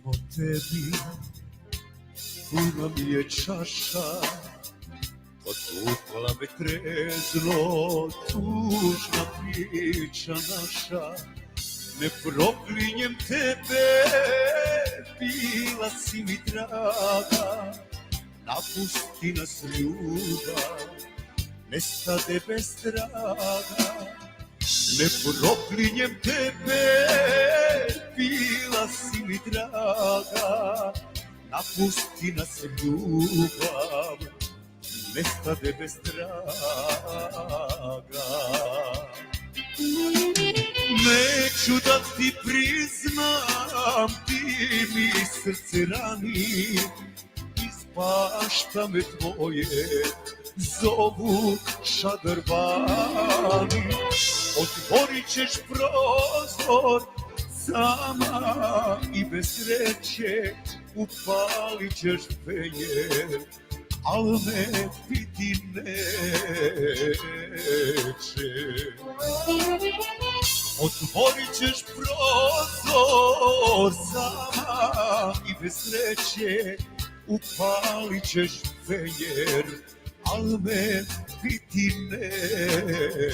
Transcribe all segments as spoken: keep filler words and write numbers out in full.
O tebi, puna mi je čaša, potukla me trezno, tužna priča naša. Ne proklinjem tebe, bila si mi draga, napusti nas ljubav, nestade bez traga. Ne proklinjem tebe, bila si mi draga, napusti nas ljubav, nestade bez traga. Neću da ti priznam, ti mi srce rani, iz bašta me tvoje zovu šadrvani. Otvorit ćeš prozor sama i bez sreće, upalit ćeš fenjer, al me piti neće. Otvorit ćeš prozor sama i bez sreće, upalit ćeš fenjer, al me piti neće.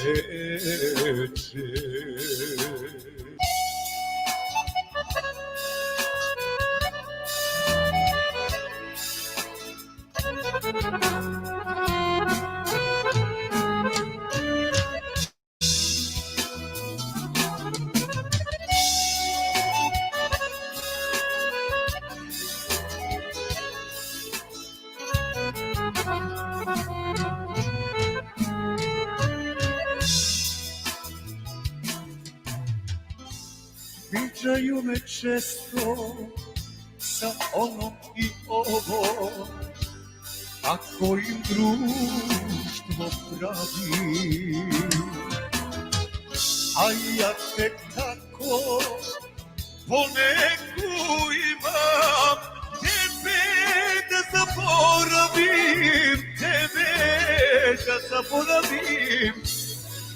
Viđaju me često sa onom i ovom, ako im društvo pravi. A ja tek tako poneku imam, tebe da zaboravim, tebe da zaboravim,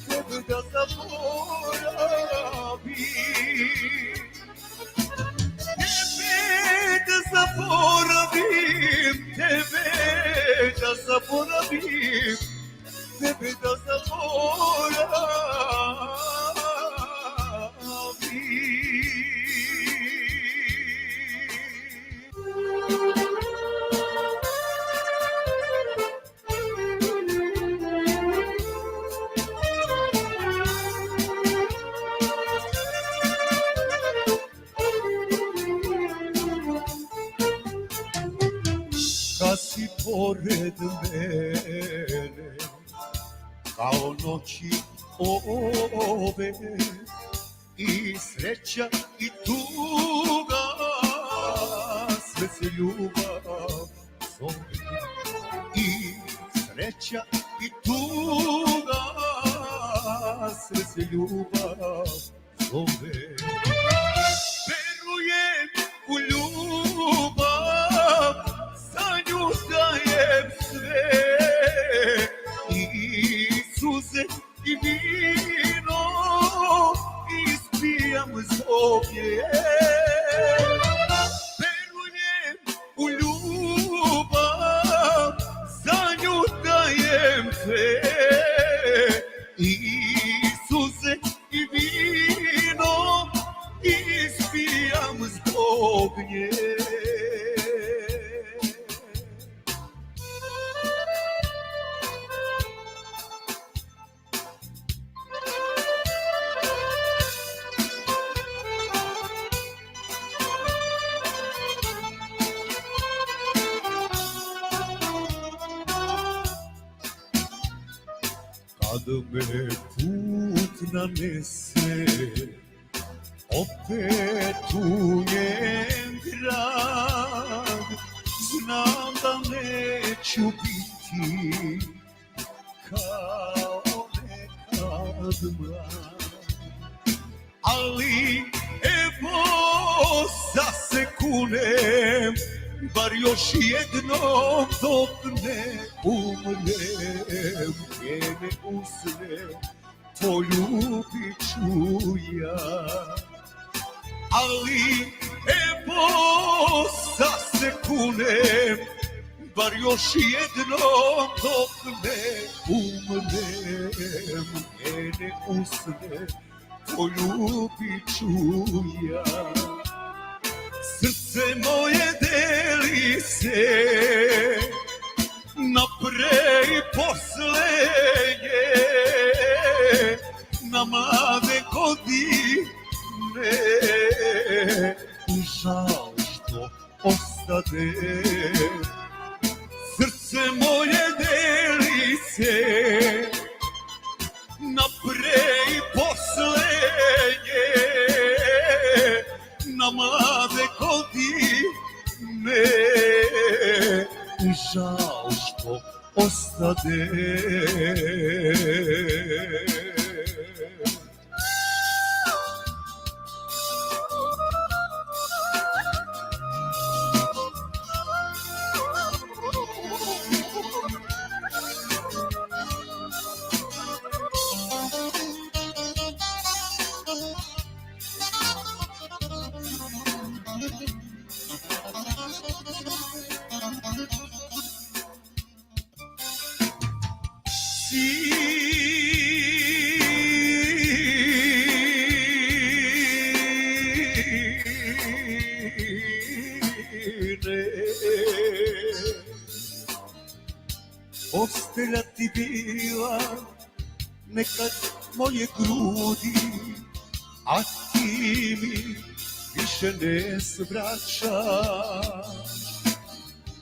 tebe da zaboravim. Tebe da zaboravim, tebe da zaboravim, tebe da zaboravim. Kad si pored mene, kao noći ove, i sreća i tuga, sve se ljubav zove. I sreća i tuga, sve se ljubav zove. Verujem u ljubav, za nju dajem sve, i suze i vino, ispijam zbog nje. Verujem u ljubav, za nju dajem sve, i suze i vino, ispijam zbog nje. Kad me put nanese, opet u njen grad, znam da neću biti kao nekad mlad. Ali evo, sad se kunem, bar još jednom dok ne umrem, njene usne poljubit ću ja. Ali Po sa se kunem, bar još jednom dok ne umrem, mene usne poljubit ću ja. Srce moje deli se na pre i poslednje, na mlade godine, žal što ostade. Srce moje deli se na pre i poslednje, na mlade godine, žal što ostade. Sine, postelja ti bila nekad moje grudi, a ti mi više ne svraćaš.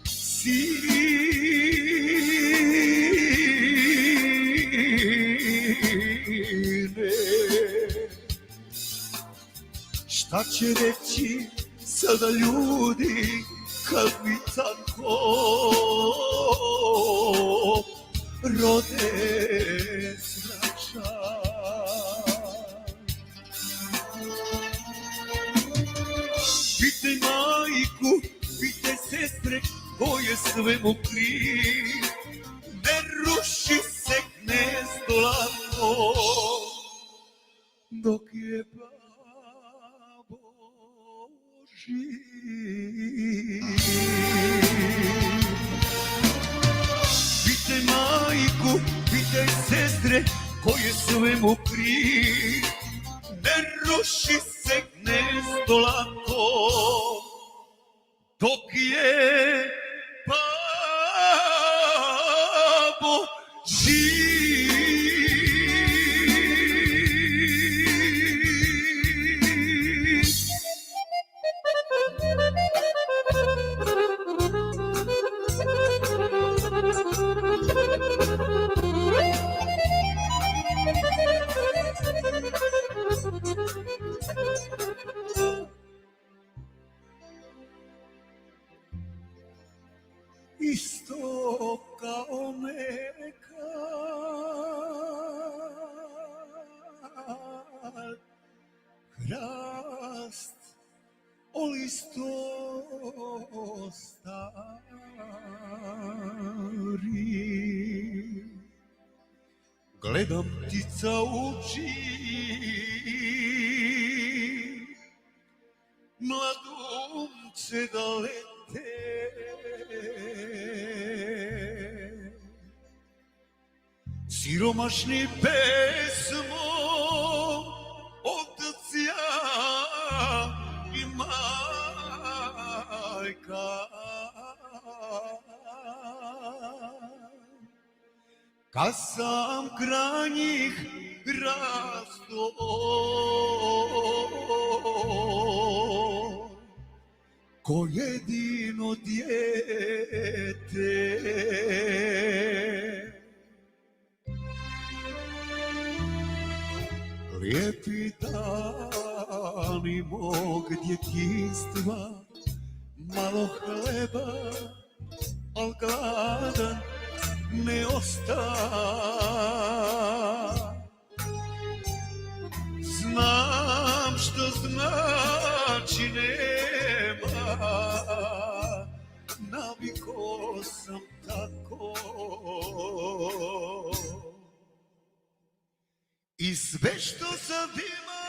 Sine, šta će reći sada ljudi kad mi tako rode sreća? Pitaj majku, pitaj sestre, ko je svemu kriv. Ne ruši se gnezdo lako dok je babo živ. Pitaj majku, pitaj sestre, ko je svemu kriv. Ne ruši se gnezdo lako dok je babo živ. Isto kao nekad, hrast o listo stari. Gledam ptica uči, mladunče da lete. Siromašni pesmo otac ja i majka. Kad sam kraj njih rasto ko jedino dijete. Lijepi dani mog djetinjstva, malo hleba, al gladan ne osta. Znam što znači nema, naviko sam tako. I sve što sad ima,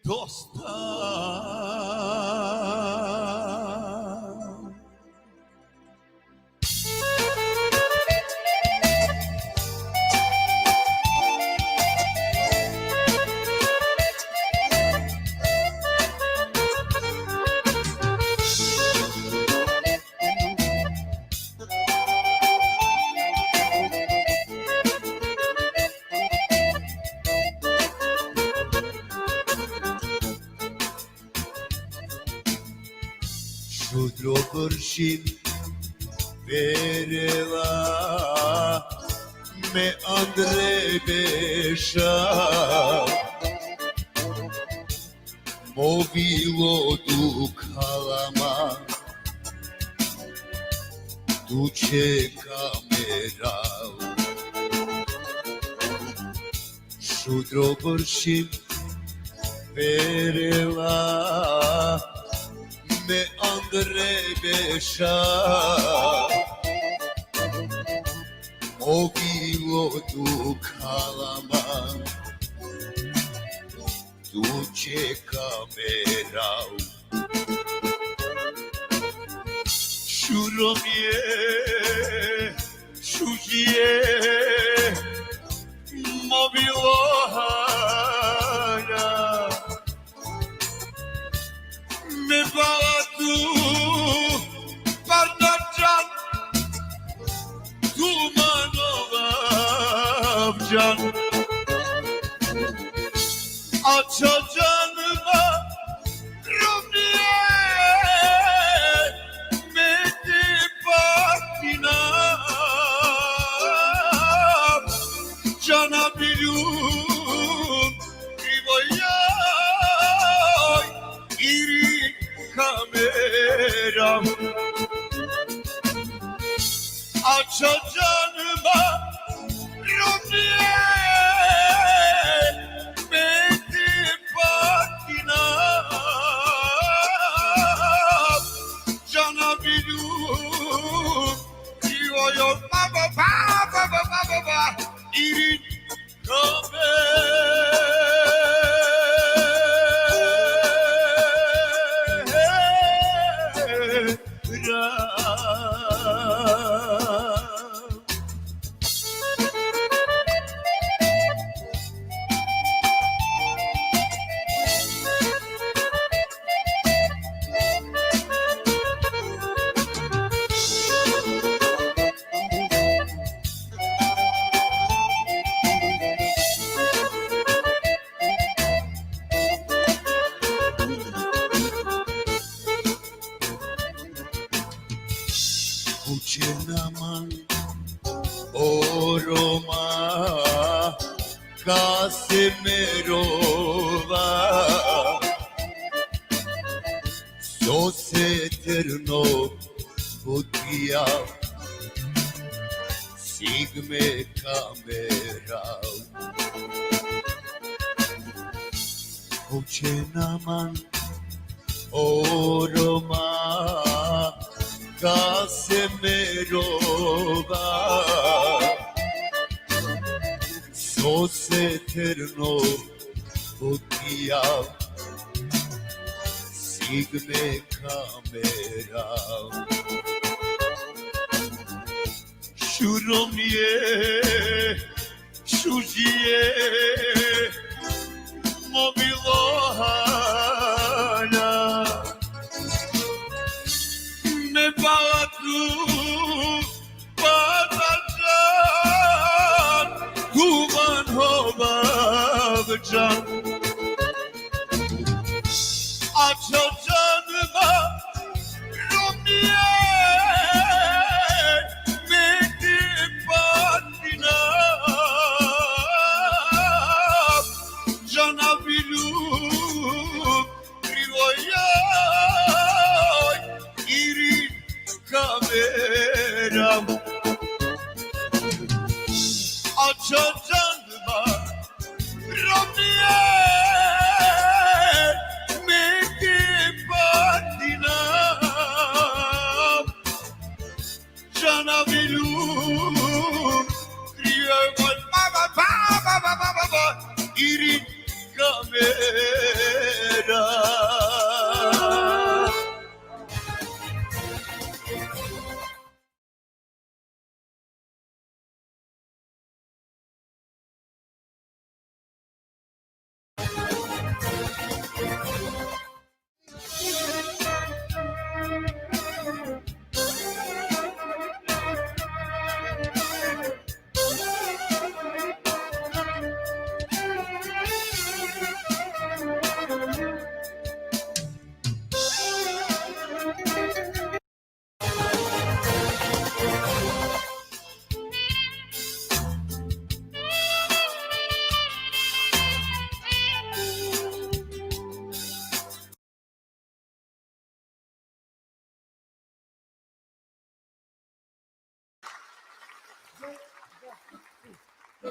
dosta. Šudro bršim verela me andre beša, movilo dukhalama tuće kamera. Šudro bršim verela me andre beša, movilo dukhalama tuće kamera. Šurom je, šužije, movilo hana. Me bala tu, parnačan, tu manova džan. Ača džan ma romnije, me te patina. Džana biljun krivo joj, iri kamera. Ača džan ma romnije, me te patina. Džana biljun krivo joj, ba, ba, ba, irin kamera. Kuće naman o Roma, kase me rova, so se terno butija, sig me kamera. Kuće naman o Roma, kase me rova, so se terno butija, sig me kamera. Šurom je, šužije, movilo hana. Me bala tu, parnačan, tu manova džan. Ača džan ma romnije, me te patina. Džana biljun krivo joj, irin kamera. Ača džan ma romnije, me te patina. Džana biljun krivo joj, ba, ba, irin kamera. U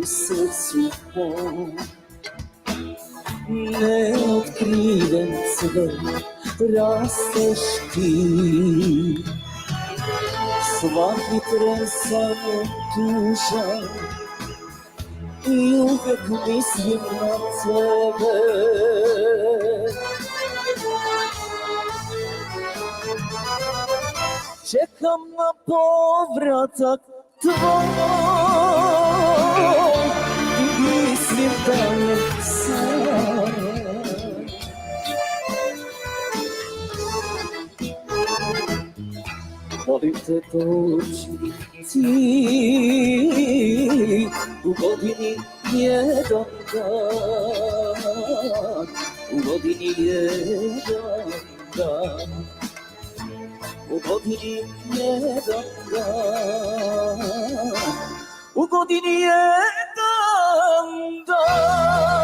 srcu mom neotkriven cvet rasteš ti. Svaki tren sam tužan i uvek mislim na tebe. Čekam na povratak tvoj, mislim da je san. Molim te, dođi ti u godini jedan dan, u godini jedan dan, u godini jedan dan, u godini jedan dan.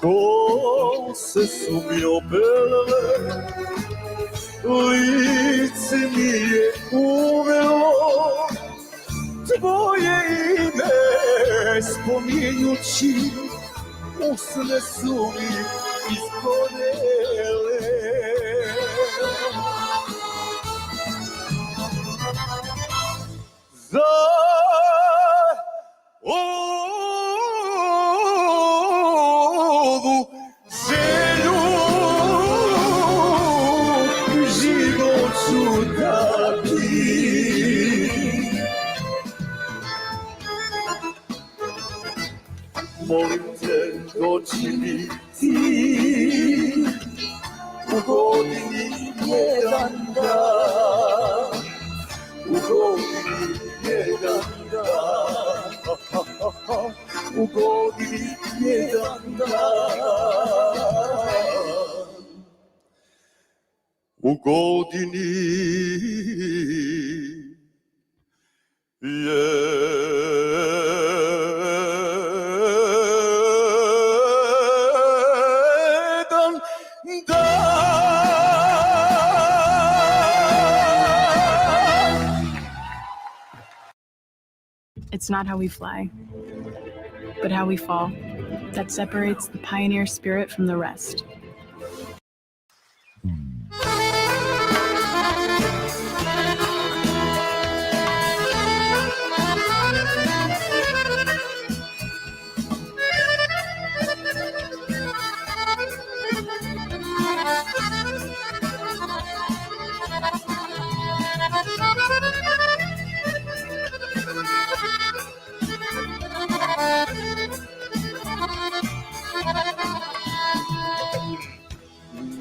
Kose su mi opele, lice mi je uvelo, tvoje ime spominjući, usne su mi izgorele. Za ovu želju život ću dati. Molim te, dođi mi ti u godini jedan dan, u godini jedan dan, u godini jedan dan, u godini jedan dan. It's not how we fly, but how we fall that separates the pioneer spirit from the rest.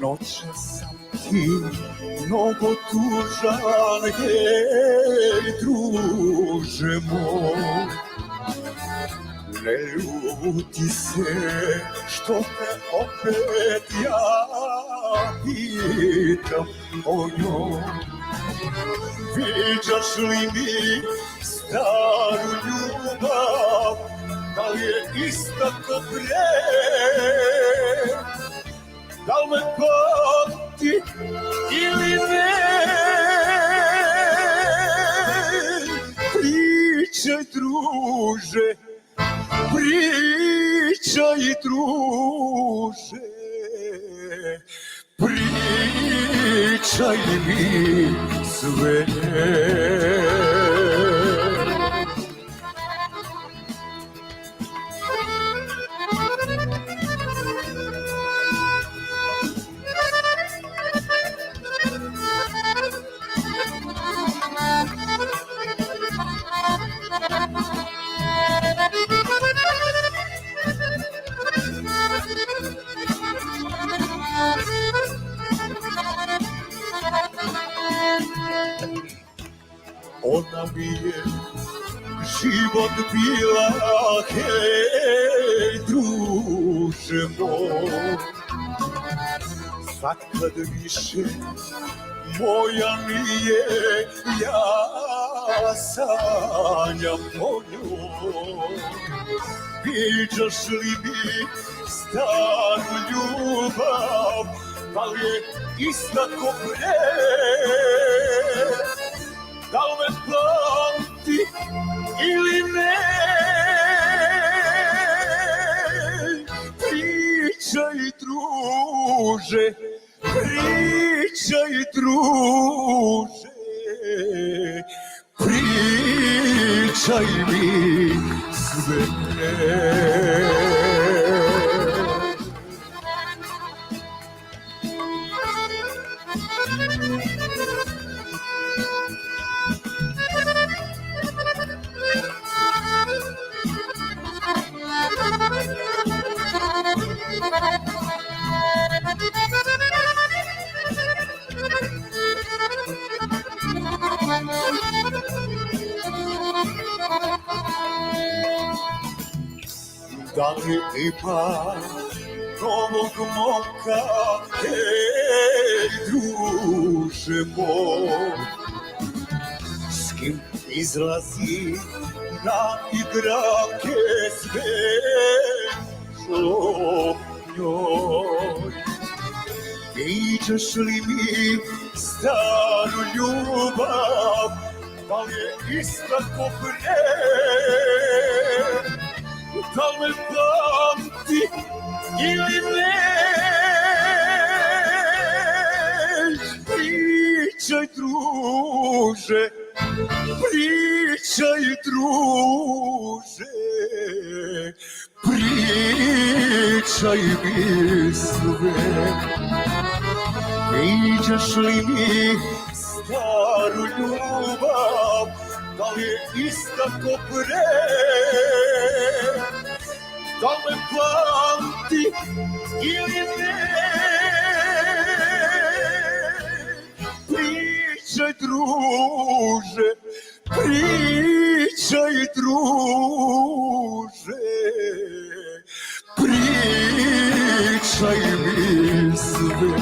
Noćas sam ti mnogo tužan, hej, druže moj. Ne ljuti se što te opet ja pitam o njoj. Viđaš li mi staru ljubav, da li je ista ko pre? Da li me pamti ili ne? Pričaj, druže, pričaj, druže, pričaj mi sve. Ona mi je život bila, hej, druže moj. Sad kad više moja nije, ja sanjam o njoj. Viđaš li mi staru ljubav, da li je ista ko pre? Da li me pamti ili ne? Pričaj, druže, pričaj, druže, pričaj mi sve. Da li ima novog momka, ej, druže moj, s kim izlazi na igrake s večnom njoj? Viđaš li mi staru ljubav, da li je ista ko pre? Da li me pamti ili ne? Pričaj, druže, pričaj, druže, pričaj mi sve. Viđaš li mi staru ljubav, da li je ista ko pre? Da li me pamti ili ne? Pričaj, druže, pričaj, druže, pričaj mi sve.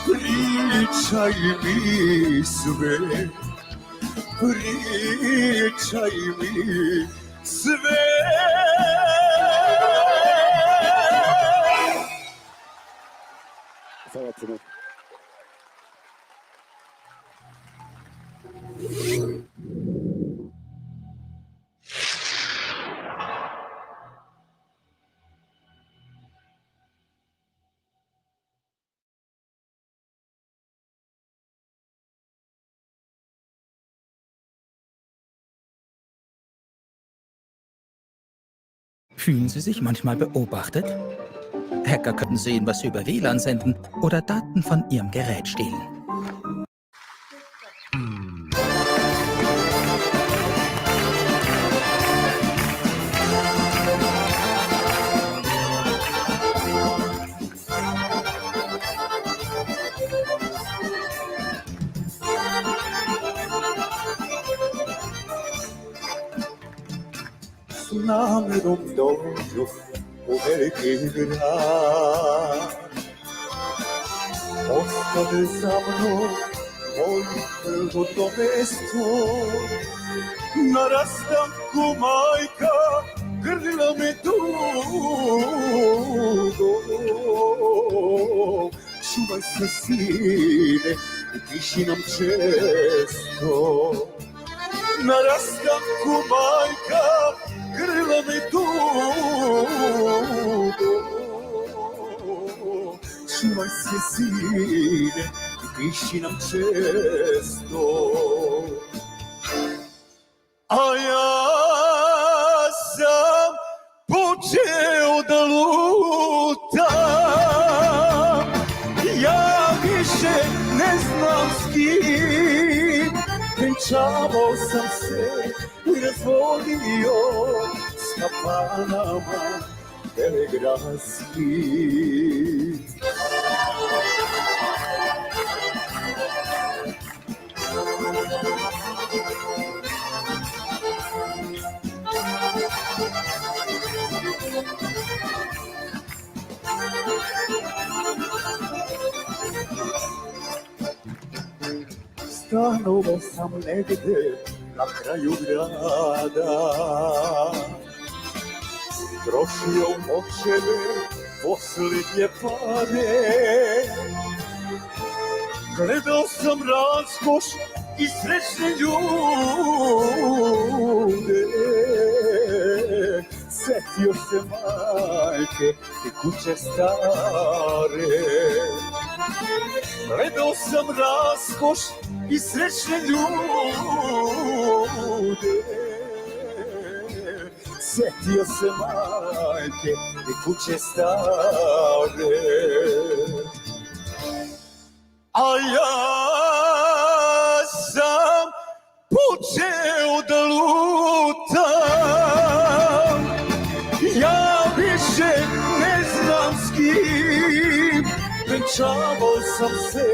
Pričaj mi sve. Pričaj mi sve. Hvala puno. Fühlen Sie sich manchmal beobachtet? Hacker könnten sehen, was Sie über W lan senden oder Daten von Ihrem Gerät stehlen. S namerom dođoh u veliki grad. Ostade za mnom moje prvo to mesto. Na rastanku majka grlila me dugo. Čuvaj se, sine, i piši nam često. Na rastanku majka grlila me dugo. Čuvaj se, sine, i piši nam često. A ja sam počeo da lutam, ja više ne znam s kim. Venčavao sam se i razvodio s kafanama belegradskim. Stanovao sam negde na kraju grada. Trošio u očeve poslednje pare. Gledao sam raskoš i srećne ljude. Setio se majke i kuće stare. Gledao sam raskoš i srećne ljude. Setio se majke i kuće stare. A ja sam počeo da lutam. Ja više ne znam s kim. Venčavao sam se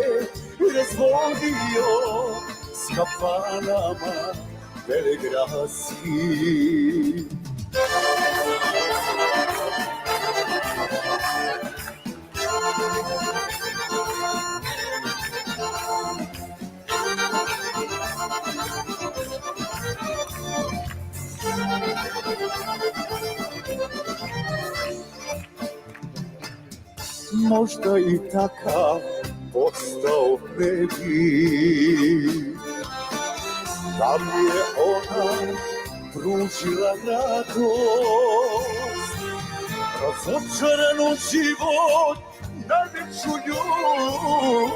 i razvodio s kafanama velegradskim. Možda i takav postao predivni, da mi je ona pružila radost. Razočaran u život, najveću ljubav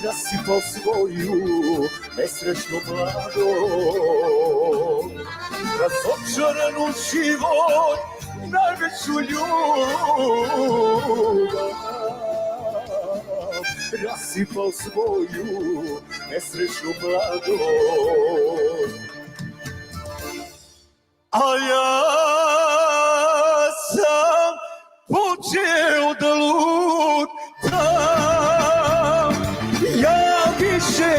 rasipao svoju nesrećnu mladost. Razočaran u život, najveću ljubav rasipao svoju nesrećnu mladost. A ja sam počeo da lutam. Ja više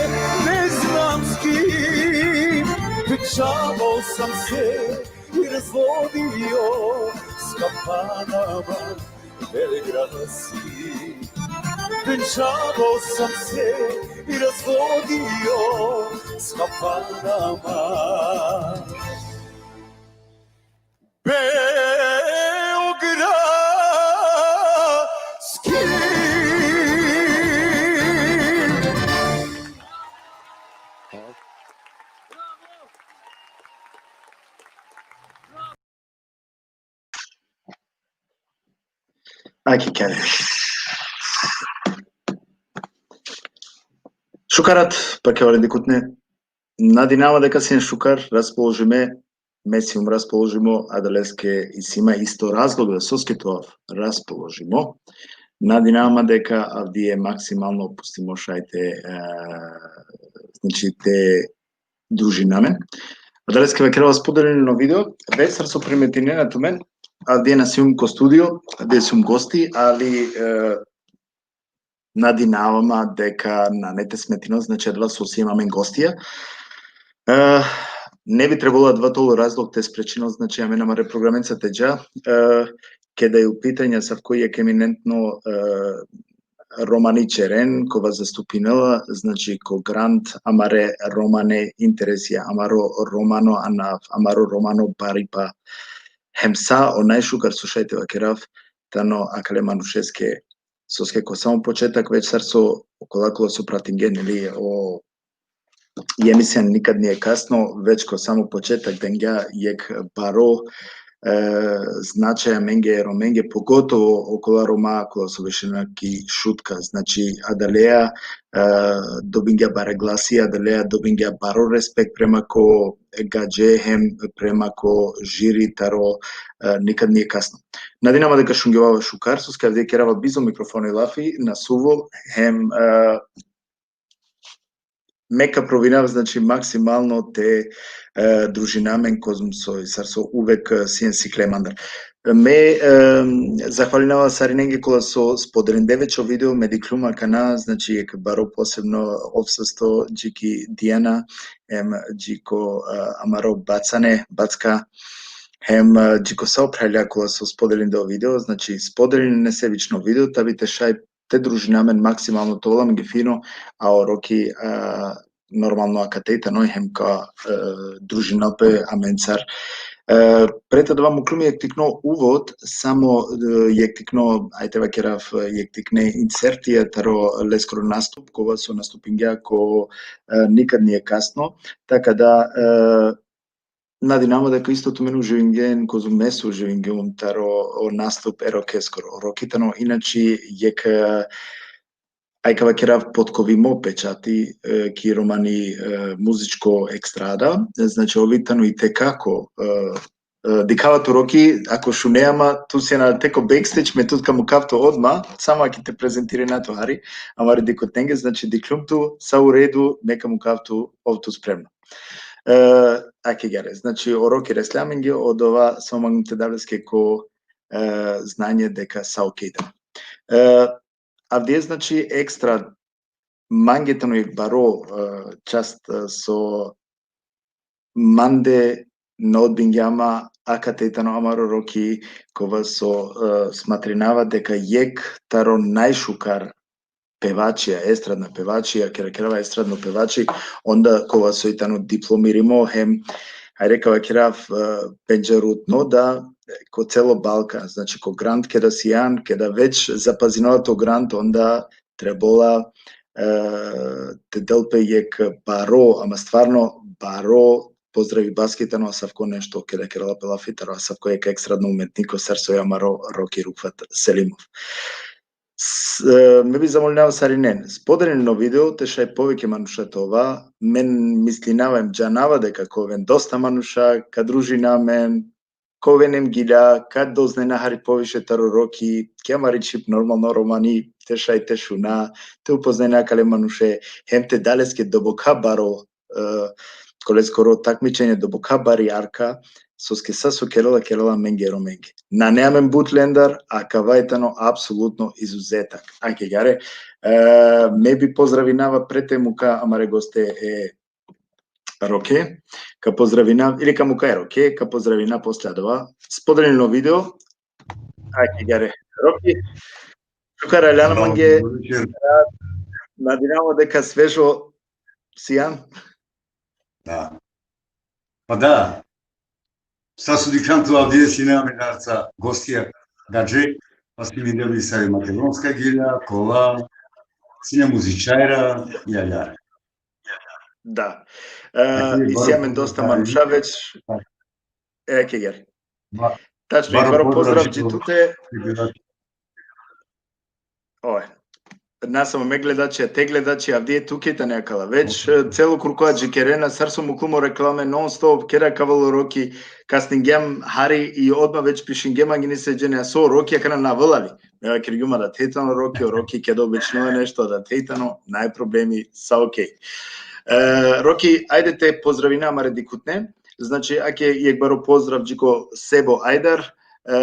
ne znam s kim. Venčavao sam se i razvodio s kafanama velegradskim. Venčavao sam se i razvodio s kafanama. Beogradskim. Aki kare. Šukar rat, pa ke ore dikutne. Nadinava deka sien šukar, raspoložime, me sium raspoložimo, adaleske isi ma isto razlog da soske te ovav raspoložimo. Nadinava deka avdive maksimalno opustimo šaj te, e, znači te družina amen. Adaleske vakerava spodelinen o video, već sar so primetinena tumen, avdive na sium ko studio, avdive sium gosti, ali, e, nadinava ma deka nane te smetino, znači, adava so siem amen gostija. E, ne bi trebalo adava te ol razlog te sprečinel, znači, amen amare programenca te dža, e, keda i u pitanje asavko jekh eminentno, e, romani čeren, kova zastupinela, znači, ko grant amare romane interesija, amaro romano anav, amaro romano baripa. Hem sa o najšukar so šaj te vakerav, tano akale manušeske, soske ko samo početak, već sar so okola kola so pratingje, neli, o, i emisija Nikad nije kasno, već ko samo početak dengja jekh baro, e, značaj amenge, Romenge, pogotovo okola Roma kola so bešena ki Šutka. Znači, adalea, e, dobingja bare glasi, adalea dobingja baro respekt prema ko gadže hem prema ko žiri taro, e, Nikad nije kasno. Nadinava deka šungjovava šukar, soske avdive kerava bizo mikrofoni lafi, na suvo, hem, e, me ka provinav, znači, maksimalno te, e, družina amen kozom so, sar so uvek, e, sien sikle mandar. Me, em, zahvalinava sarinenge kola so spodelinde već o video, me dikhljum akana, znači, jekh baro posebno ovsasto dži ki Dijana, em, dži ko, e, amaro bacane, backa, hem, e, dži ko sa o phralja kola so spodelinde o video, znači, spodelinena sebično video, ta bi te šaj te družina amen maksimalno, te ovel amenge fino, a o Roki, e, normalno akate tano hem ka, e, družinel pe amencar. E, pred adava mukljum jekh tikno uvod, samo, e, jekh tikno, ajde te vakerav, jekh tikne insertija taro leskoro nastup, kova so nastupingja ko, e, Nikad nije kasno, taka da, e, nadinava deka isto tumen uživingjen, kozom me so uživingjum taro o nastup e Rokeskoro. O Roki tano inači jekh, e, aj ka vakerav potkovimo pečati, e, ki romani, e, muzičko ekstrada, znači, ov tano i te kako, e, e, dikhava tu, Roki, ako šunea ma, tu si na teko backstage, me tut ka mukav tu odma, samo ake te prezentirina tu hari amare dikhutnenge, znači, dikhljum tu, sa u redu, me ka mukav tu, ov tu spremno. E, ake gare, znači, o Roki resla amenge, odova samo mangum te dav leske ko, e, znanje deka sa okej da. E, avdive, znači, ekstra mange tano jekh baro, e, čast, e, so mande na odbingja ma, akate tano amaro Roki, kova so, e, smatrinava deka jekh taro najšukar pevačija, estradna pevačija, kera, kerava estradno pevači, onda kova so i tano diplomirimo, hem, hajde ka vakerav, e, pendžarutno da, e, ko celo Balkan, znači, ko Grant keda sijan, keda već zapazinela to Grant, onda trebola, e, te del pe jekh baro, ama stvarno baro pozdravibaske tano asavko nešto, keda kerela pe lafi taro asavko jekh ekstradno umetniko, sar so i amaro Roki Rufat Selimov. S-, e, me bi zamolinav sarinen, spodelinen o video, te šaj poveke manuša te ova, me mislinava em džanava deka ka oven dosta manuša, ka družina amen, ka oven em gilja, ka doznena hari poviše taro Roki, ki amari čhib normalno romani, te šaj te šuna, te upoznena akale manuše, hem te da leske dobokha baro, e, ko leskoro takmičenje dobokha bari arka, soske sa so kerela, kerela amenge Romenge. Nane amen but lendar, akava tano apsolutno izuzetak. Ake gare, e, me bi pozdravinava pred te muka amare goste e Roke, ka pozdravina, ili ka muka e Roke, ka pozdravina posle adava. Spodelinen o video. Ake gare. Roki, šukar aljana mange, nadinava deka svežo sijan. Da. Pa da. Sa so dikhljan tu, avdive sine amenarca gostija gadže, pa sine deli sare makedonska gilja, kola, sine muzičarja, i aljar. Da. E, isi amen dosta manuša već. E, ake gare. Tačno, baro pozdrav dži tute. Oj. Na samo me gledačija, te gledačija, avdive tuke tane akala. Već, e, celo kurko adžikerena, sar so muklum o reklame non stop, kera ka avel o Roki, kasningjam hari i odma već pišingjem anginise džene, a so o Roki akana na avela li. Me vakergjum, adate tano o Roki, o Roki keda obećinela nešto, adate tano, naj problemi, sa okej. E, Roki, ajde te pozdravina amare dikhutne. Znači, ake jekh baro pozdrav dži ko Sebo Ajdar, e,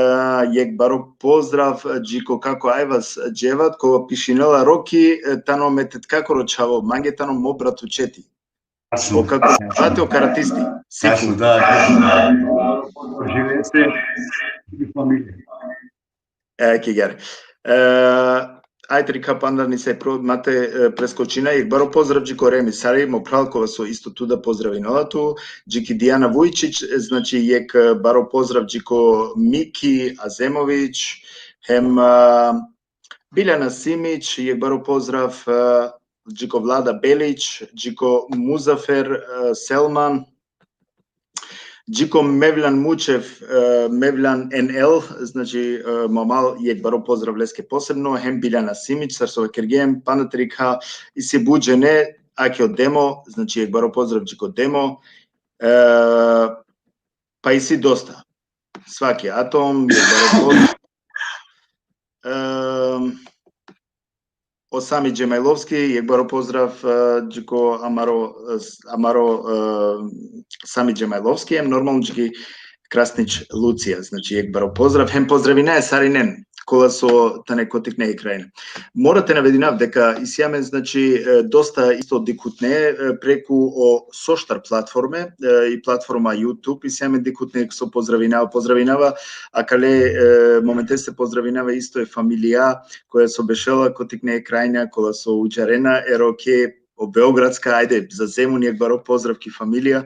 jekh baro pozdrav dži ko kako Ajvaz Dževat, ko pišinela: Roki, e, tano me tetkakoro čhavo, mange tano mo bratučeti. Tačno. O kako brate, o karatisti. Tačno, da, da. Živese i familija. E, ake gare. E, ajde, rikha panda, nisaj pro-, ma te, e, preskočina, jekh baro pozdrav dži ko Remi Sari, mo phral, kova so isto tu da pozdravinela tu, dži ki Dijana Vujčić, e, znači, jekh, e, baro pozdrav dži ko Miki Azemović, hem, e, Biljana Simić, jekh baro pozdrav, e, dži ko Vlada Belić, dži ko Muzafer, e, Selman, dži ko Mevljan Mučev, e, Mevljan N L, znači, e, mo mal, jekh baro pozdrav leske posebno, hem Biljana Simić, sar so vakergjem, panda te rikha, isi but džene, ake o Demo, znači, jekh baro pozdrav dži ko Demo, e, pa isi dosta. Svaki atom, jekh baro pozdrav. Em, o Sami Džemajlovski, jekh baro pozdrav, e, dži ko amaro, e, s-, amaro, e, Sami Džemajlovski, em normalno dži ki Krasnić Lucija, znači, jekh baro pozdrav, hem pozdravinaja sarinen, kola so tane kote kine e krajina. Mora te navedinav deka isi amen, znači, e, dosta isto dikhutne, e, preku o soštar platforme, e, i platforma YouTube, isi amen dikhutne so pozdravinava, pozdravinava, akale, e, momenteste pozdravinava isto e familija, koja so bešela kote kine e krajina, kola so udžarena e roke, o beogradska, ajde, za Zemun jekh baro pozdrav ki familija,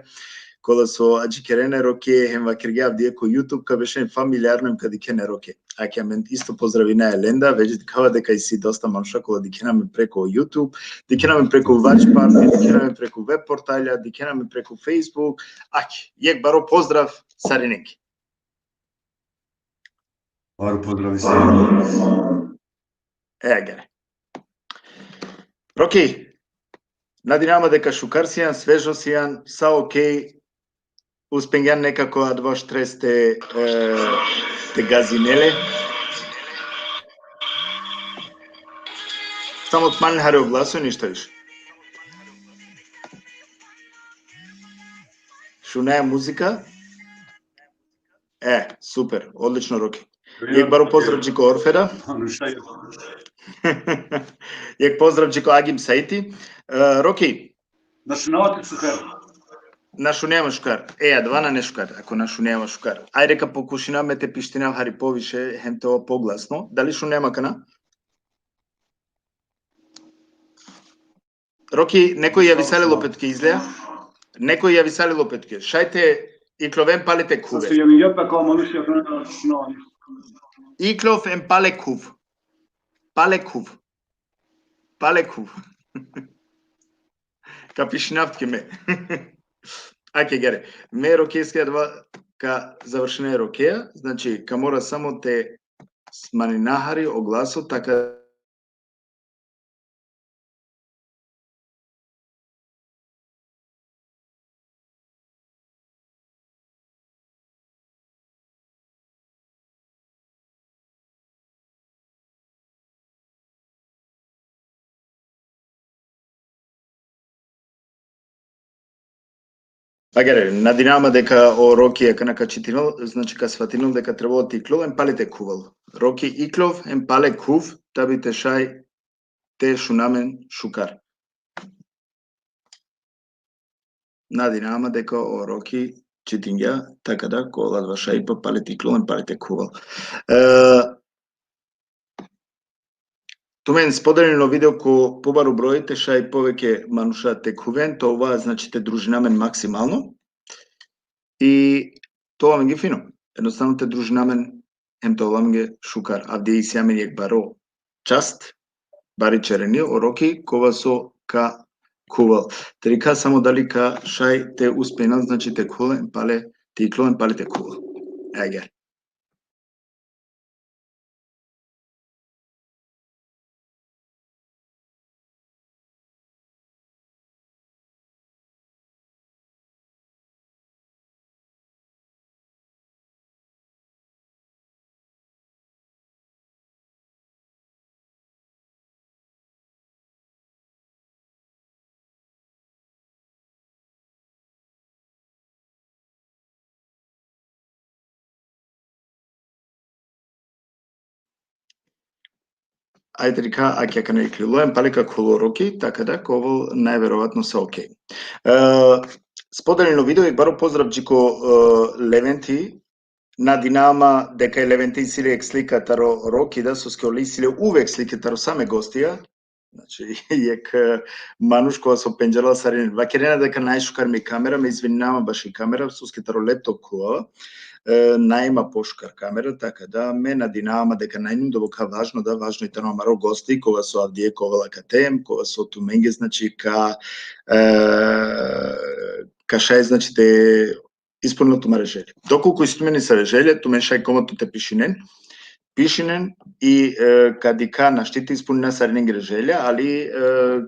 kola so adžikerena e roke, hem vakergja avdive ko YouTube, ka bešen familijarno hem ka dikhen e roke. Ake amen isto pozdravinaja lenda, veće dikhava deka isi dosta manuša kola dikhena amen preko YouTube, dikhena amen preko Watch Party, dikhena amen preko web portalja, dikhena amen preko Facebook. Ake, jekh baro pozdrav sarinenge. Baro pozdrav i sarinen. E, agjaar. Roki, nadinama deka šukar sian, svežo sian, sa okej, uspingjan nekako adava štreste, e, te gazinele. Samo te manjin hari o glaso, ništa više. Šunaja muzika. E, super, odlično, Roki. Jekh baro pozdrav dži ko Orfeda. Jekh pozdrav dži ko Agim Saiti. E, Roki. Na šunava te šukar. Na šunava šukar. E, adava nane šukar, ako na šunava šukar. Ajde ka pokušinav me te pištinav hari poviše, hem te ova poglasno. Dali šunava akana? Roki, nekoj javisali lopetke izlea? Nekoj javisali lopetke. Šaj te iklove hem pale te khuve. Sasa javingjam pe ko manuš, ako na šunava ništa. Iklov hem pale khuv. Pale khuv. Pale khuv. Ka pišinav tuke me. Ake, agjaar. Me Rokeske adava ka završina e Rokeja, znači, ka mora samo te smanjina hari o glaso, taka Agjaar, nadinama deka o Roki akana ka čitinel, znači ka svatinel deka trebela te iklol hem pale te khuvel. Roki, iklov hem pale khuv, tabi te šaj te šuna amen šukar. Nadinama deka o Roki čitingja, taka da, kola adava šaj pa pale te iklol hem pale te khuvel. E, tumen spodelinen o video ko pobaro broj, te šaj poveke manuša te khuven, te ova, znači, te družina amen maksimalno. I te ova amenge fino. Jednostavno te družina amen hem te ova amenge šukar. Avdive isi amen jekh baro čast, bari ćereni, o Roki, kova so ka khuvel. Te dikha samo dali ka šaj te uspinel, znači, te khuvel hem pale, te iklol hem pale te khuvel. Agjaar. Ajde, dikha, ake akana iklilo, hem pale ka khuvel o Roki, taka da ka ovel najverovatno sa okej. E, spodelinen o video, jekh baro pozdrav dži ko, e, Leventi, nadinama deka e Leventi isi le jekh slika taro Roki, da, soske ole isi le uvek slike taro sa me gostija. Znači, jekh, e, manuš kova so pendžarela sarinen. Vakerena deka naj šukar mi kamera, me izvininama baši kamera, soske taro laptop khuvava, e, naj ma pošukar kamera, taka da me nadinama deka naj injum doboka važno, da, važno i tano amaro gosti, kova so avdive ka ovel akate, kova so tumenge, znači, ka, e, ka šaj, znači, te ispuninel tumare želje. Dokolku isi tumen nesave želje, tumen šaj komotno te pišinen, pišinen i, e, ka dikha, našti te ispunina sarinengere želja, ali, e,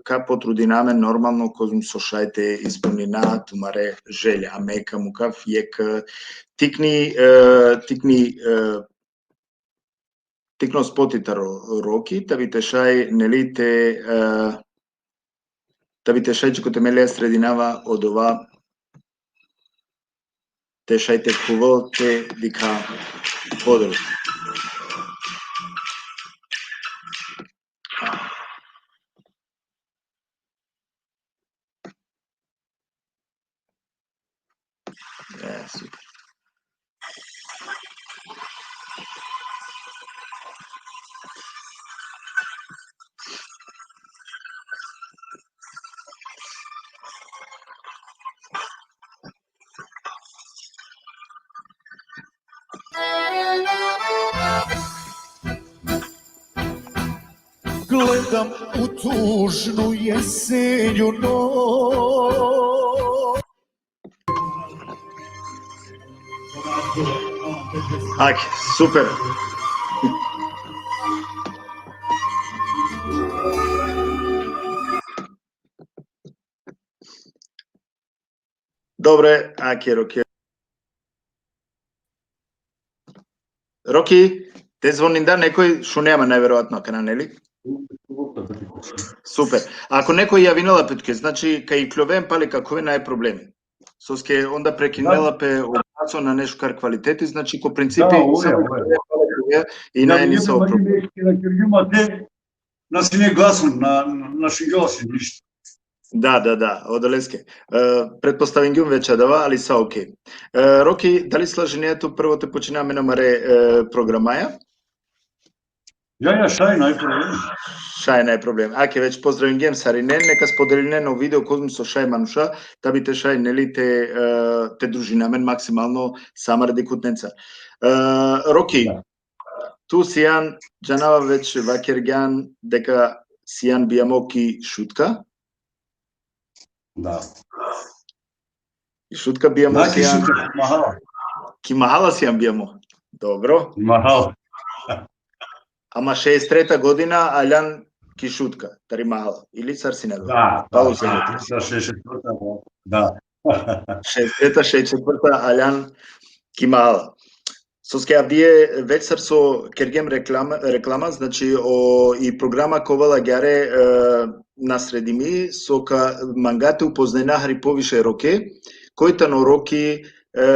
ka potrudina amen normalno kozom so šaj te ispunina tumare želja. A me ka mukav jekh, e, tikni, e, tikni, e, tikno spoti taro Roki, tabi te šaj, neli, te, e, tabi te šaj dži kote me le sredinava odova, te šaj te khuvel te dikha podrug. E, super. Gledam u tužnu jesenju noć. Ak, super. Dobre, ak je Roki. Roki, te zvoninda nekoj, šunea ma najverovatno akana, neli? Super. Ako nekoj javinela pe tuke, znači, ka ikljoven pale ka khuven, naj problemi. Soske onda prekinela pe o glaso, nane šukar kvaliteti, znači, ko principi, Da, uvek, samo uvek. ikljoven pale ka khuven i nane nisavo problem. Na kjurgjum te, na sine glason, na, na šungjol si ništa. Da, da, da, odoleske. E, pretpostavingjum već adava, ali sa okej. E, Roki, dali slažinea tu prvo te počina amen amare, e, programaja? Ja, ja, šaj, naj problem. Šaj, naj problem. Ake, već pozdravingjem sarinen, neka spodelinen o video kozom so šaj manuša, ta bi te šaj, neli, te, e, te družina amen maksimalno sa amare dikhutnenca. E, Roki, Da. tu sijan, džanava, već vakergjan deka sijan bijamo ki Šutka. Da. Ki Šutka bijamo Da, ki sijan. Šutka, mahala. Ki mahala sijan bijamo. Dobro. Mahala. Ama šeeset treta godina aljan ki Šutka, tari mahala. Ili sar sine? Da, Pa da, u sine. Da, šeeset četvrta, da. Šeeset treta, šeeset četvrta aljan ki mahala. Soske avdive, već sar so kergjem reklama, reklama, znači, o, i programa ka ovel agjaar, e, na sredimi, so ka manga te upoznajna hari poviše Roke, koj tano Roki, e,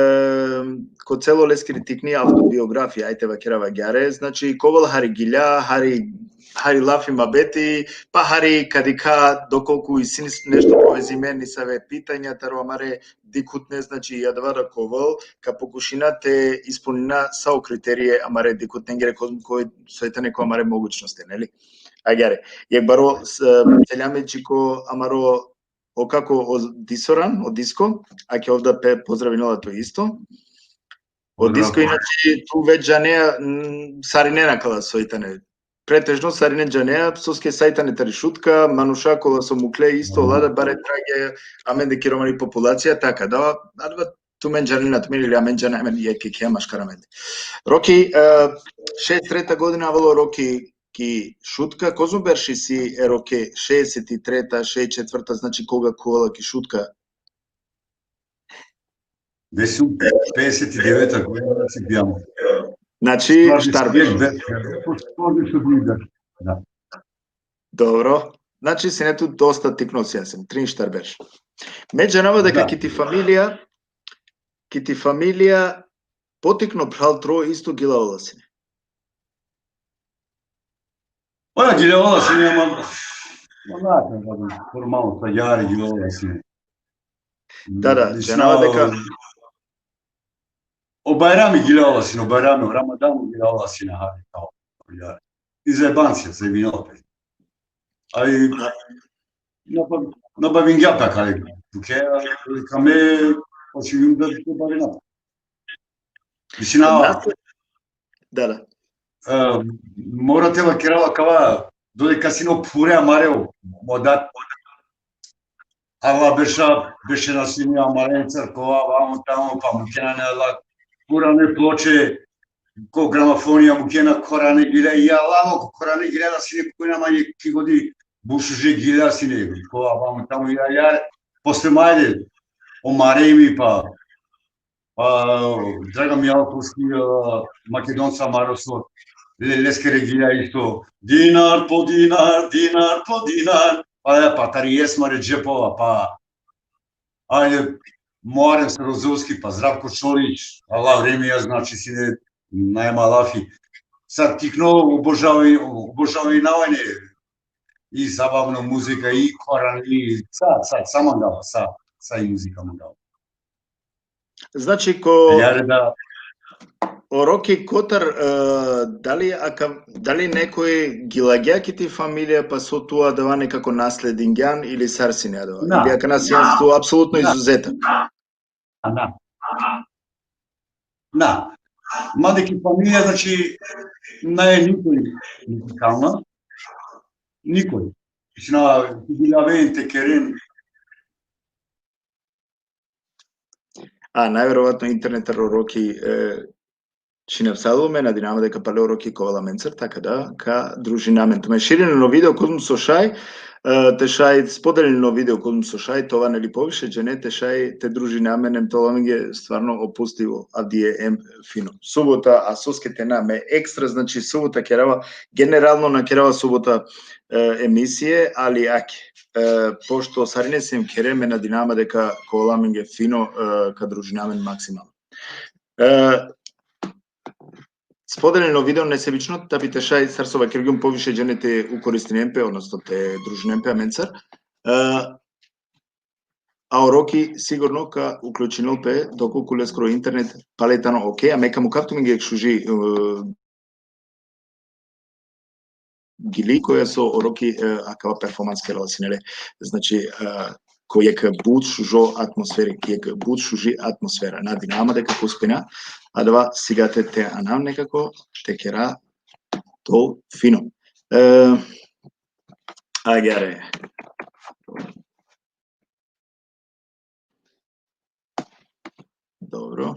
ko celo leskiri tikni autobiografija, ajde vakerav agjaar, znači, ka ovel hari gilja, hari, hari lafi muhabeti, pa hari ka dikha dokolku isi nešto povezime, nisave pitanja taro amare dikhutne, znači, i adava ka ovel, ka pokušina te ispunina sa o kriterije amare dikhutnengere, ko-, koj so tane ko amare mogućnosti, neli? Agjaar. Jekh baro s-, seljami dži ko amaro o kako o Disoran, o Disko, ake ov da pe pozdravinela tu isto. O Pozdrav. Disko, inače, tu već džanea, m, sarinen akala so tane. Pretežno sarinen džanea, soske sa tane tari Šutka, manuša kola so mukle isto, Mhm. ola da bare trage amende ki romani populacija, taka da, adava tumen džanena tumen ili amen džana amen, jekh jekhe maškar amende. Roki, e, šeeset treta godina avela o Roki ki Šutka, kozom berš isi e Roke, šeeset treta, šeeset četvrta, znači, koga ka ovel ki Šutka? Već pedeset deveta godina, znači, bijamo. Znači, Stvarno, štar uvek berš. be-, stvarno su bili da. Da. Dobro. Znači, sine tu dosta tikno sijan, trin štar berš. Me džanava deka Da. ki ti familija, ki ti familija, potikno phral tro isto gilja ola sine. Pa ja, gilja ola sine, ama, onako, normalno, sa jari gilja ola sine. Da, da, Mislim, džanava deka o Bajrami gilja ola sine, o Bajrami, o Ramadani gilja ola sine, hari, kao, ja. I zajebancija, zajebancija opet. Ali, na, na bavingja pe kale, tuke, ka me, o čim da te bavina. Mislim, na, Da, da. e, mora te vakerav akava, dodeka sine o phure amare, o, o dat, ala berša, beršena sine amarencar, kova, vamo, tamo, pa mukena ne ala, Kurane ploče, ko gramofonija mukena Kurane gilja, i ala ko Kurane gilja da sine kujna ma jekh ki godi bušuže gilja sine, kova, vamo, tamo, ja, ja, posle majde, o Maremi, pa, pa, Dragan Mijalkovski, e, Makedonca amaro so, le-, leskere gilja isto, dinar po dinar, dinar po dinar, pa, ja, pa tari jesma re džepova, pa, ajde, Muharem Srozovski, pa Zdravko Čolić, a la vremija, znači, sine najma lafi. Sa tikno obožavi-, obožavinavanje i zabavno muzika, i Koran, i sa, sa, sa mangava, sa, sa i muzika mangava. Znači, ko Jare da, o Roki Kotar, e, dali, aka, dali nekoj gilagja ki ti familija, pa so tu adava nekako nasledingjan ili sar sine adava? Na. Ili akana sian tu apsolutno Na. Izuzetak? A na. Na. Mande ki familija, znači, nae nikoj muzikalna. Nikoj. Znači, na, gilaven te keren. A, najverovatno internet o Roki, e, činavsalo me, nadinama deka pale o Roki ka ovel amencar, taka da, ka družina amen. Tumen širin o video kozom so šaj, e, te šaj spodelin o video kozom so šaj, te ova neli poviše džene, te šaj te družina amen, em te ovel amenge stvarno opustivo, avdive em fino. Subota, a soske te na, me ekstra, znači, subota kerava, generalno na kerava subota, e, emisije, ali ake, e, pošto sarine siem khere, me nadinama deka ka ovel amenge fino, e, ka družina amen maksimalno. E, spodelin o video nesebično, ta bi te šaj, sar so vakergjum, poviše džene te ukoristinen pe, odnosno te družinen pe amencar. E, a o Roki sigurno ka uključinel pe, dokolku leskoro internet pale tano okej, a me ka mukav tumenge jekh šuži, e, gili, koja so o Roki, e, akava performans kerela sine le. Znači, e, ko jekh but šužo atmosferi, jekh but šuži atmosfera. Nadinama deka ka uspina, adava sigate te anav nekako, te kera to fino. E, agjaar. Dobro.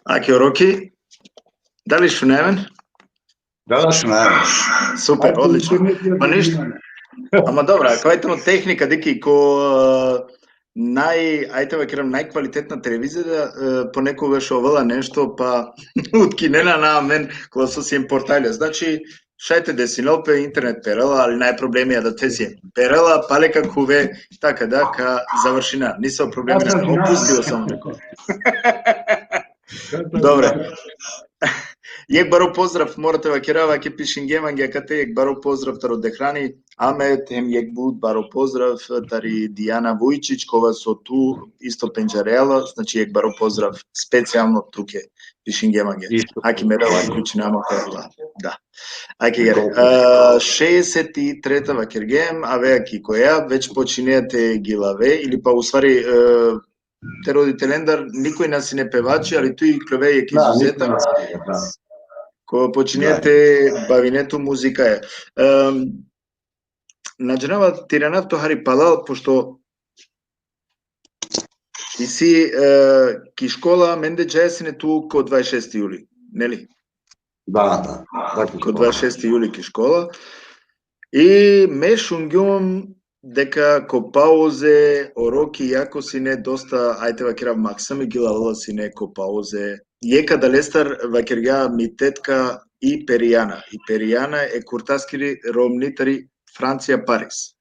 Aki, o Roki, da li šunaja amen? Da, da, šunaja amen. Super, odlično. Pa ništa. Ama dobro, akava tano tehnika, dikh, ko, e, naj, ajde te vakerav, najkvalitetna televizija, e, ponekad već ovela nešto, pa utkinena na amen, kola so siem portalja. Znači, šaj te desinol pe, internet perela, ali naj problemi, a da te siem. Perela, pale ka khuve, taka da ka završina. Nisavo problemi. Opustio sam. Dobro. Jekh baro pozdrav, mora te vakerav, ake pišingje mange akate, jekh baro pozdrav taro Dehrani, Ahmet, hem jekh but baro pozdrav tari Dijana Vujčić, kova so tu isto pendžarela, znači jekh baro pozdrav specijalno tuke, pišingje mange. Isto. Aki me da, uključinama pe, da. Da. Aki gere. E, šeeset i treta vakergjem, ave aki koja, već počinea te gilave, ili pa u stvari, e, te roditelendar nikoj na sine pevači, ali tu iklove jekh izuzetak. Da, nikoj na sine, da. Ko počinea te bavine tu muzikaja. Em, na džanava te iranav tu hari palal, pošto isi, e, ki škola, mende džaja sine tu ko dvadeset šesti juli, neli? Da, da. Da, ko dvadeset šesti juli ki škola. I me šungjum deka ko pauze o Roki jako sine dosta, ajde vakerav, maksami gilavela sine ko pauze. Jekh adalestar vakergja mi tetka i Perijana. I Perijana e kurtaskiri romni tari Francija, Paris.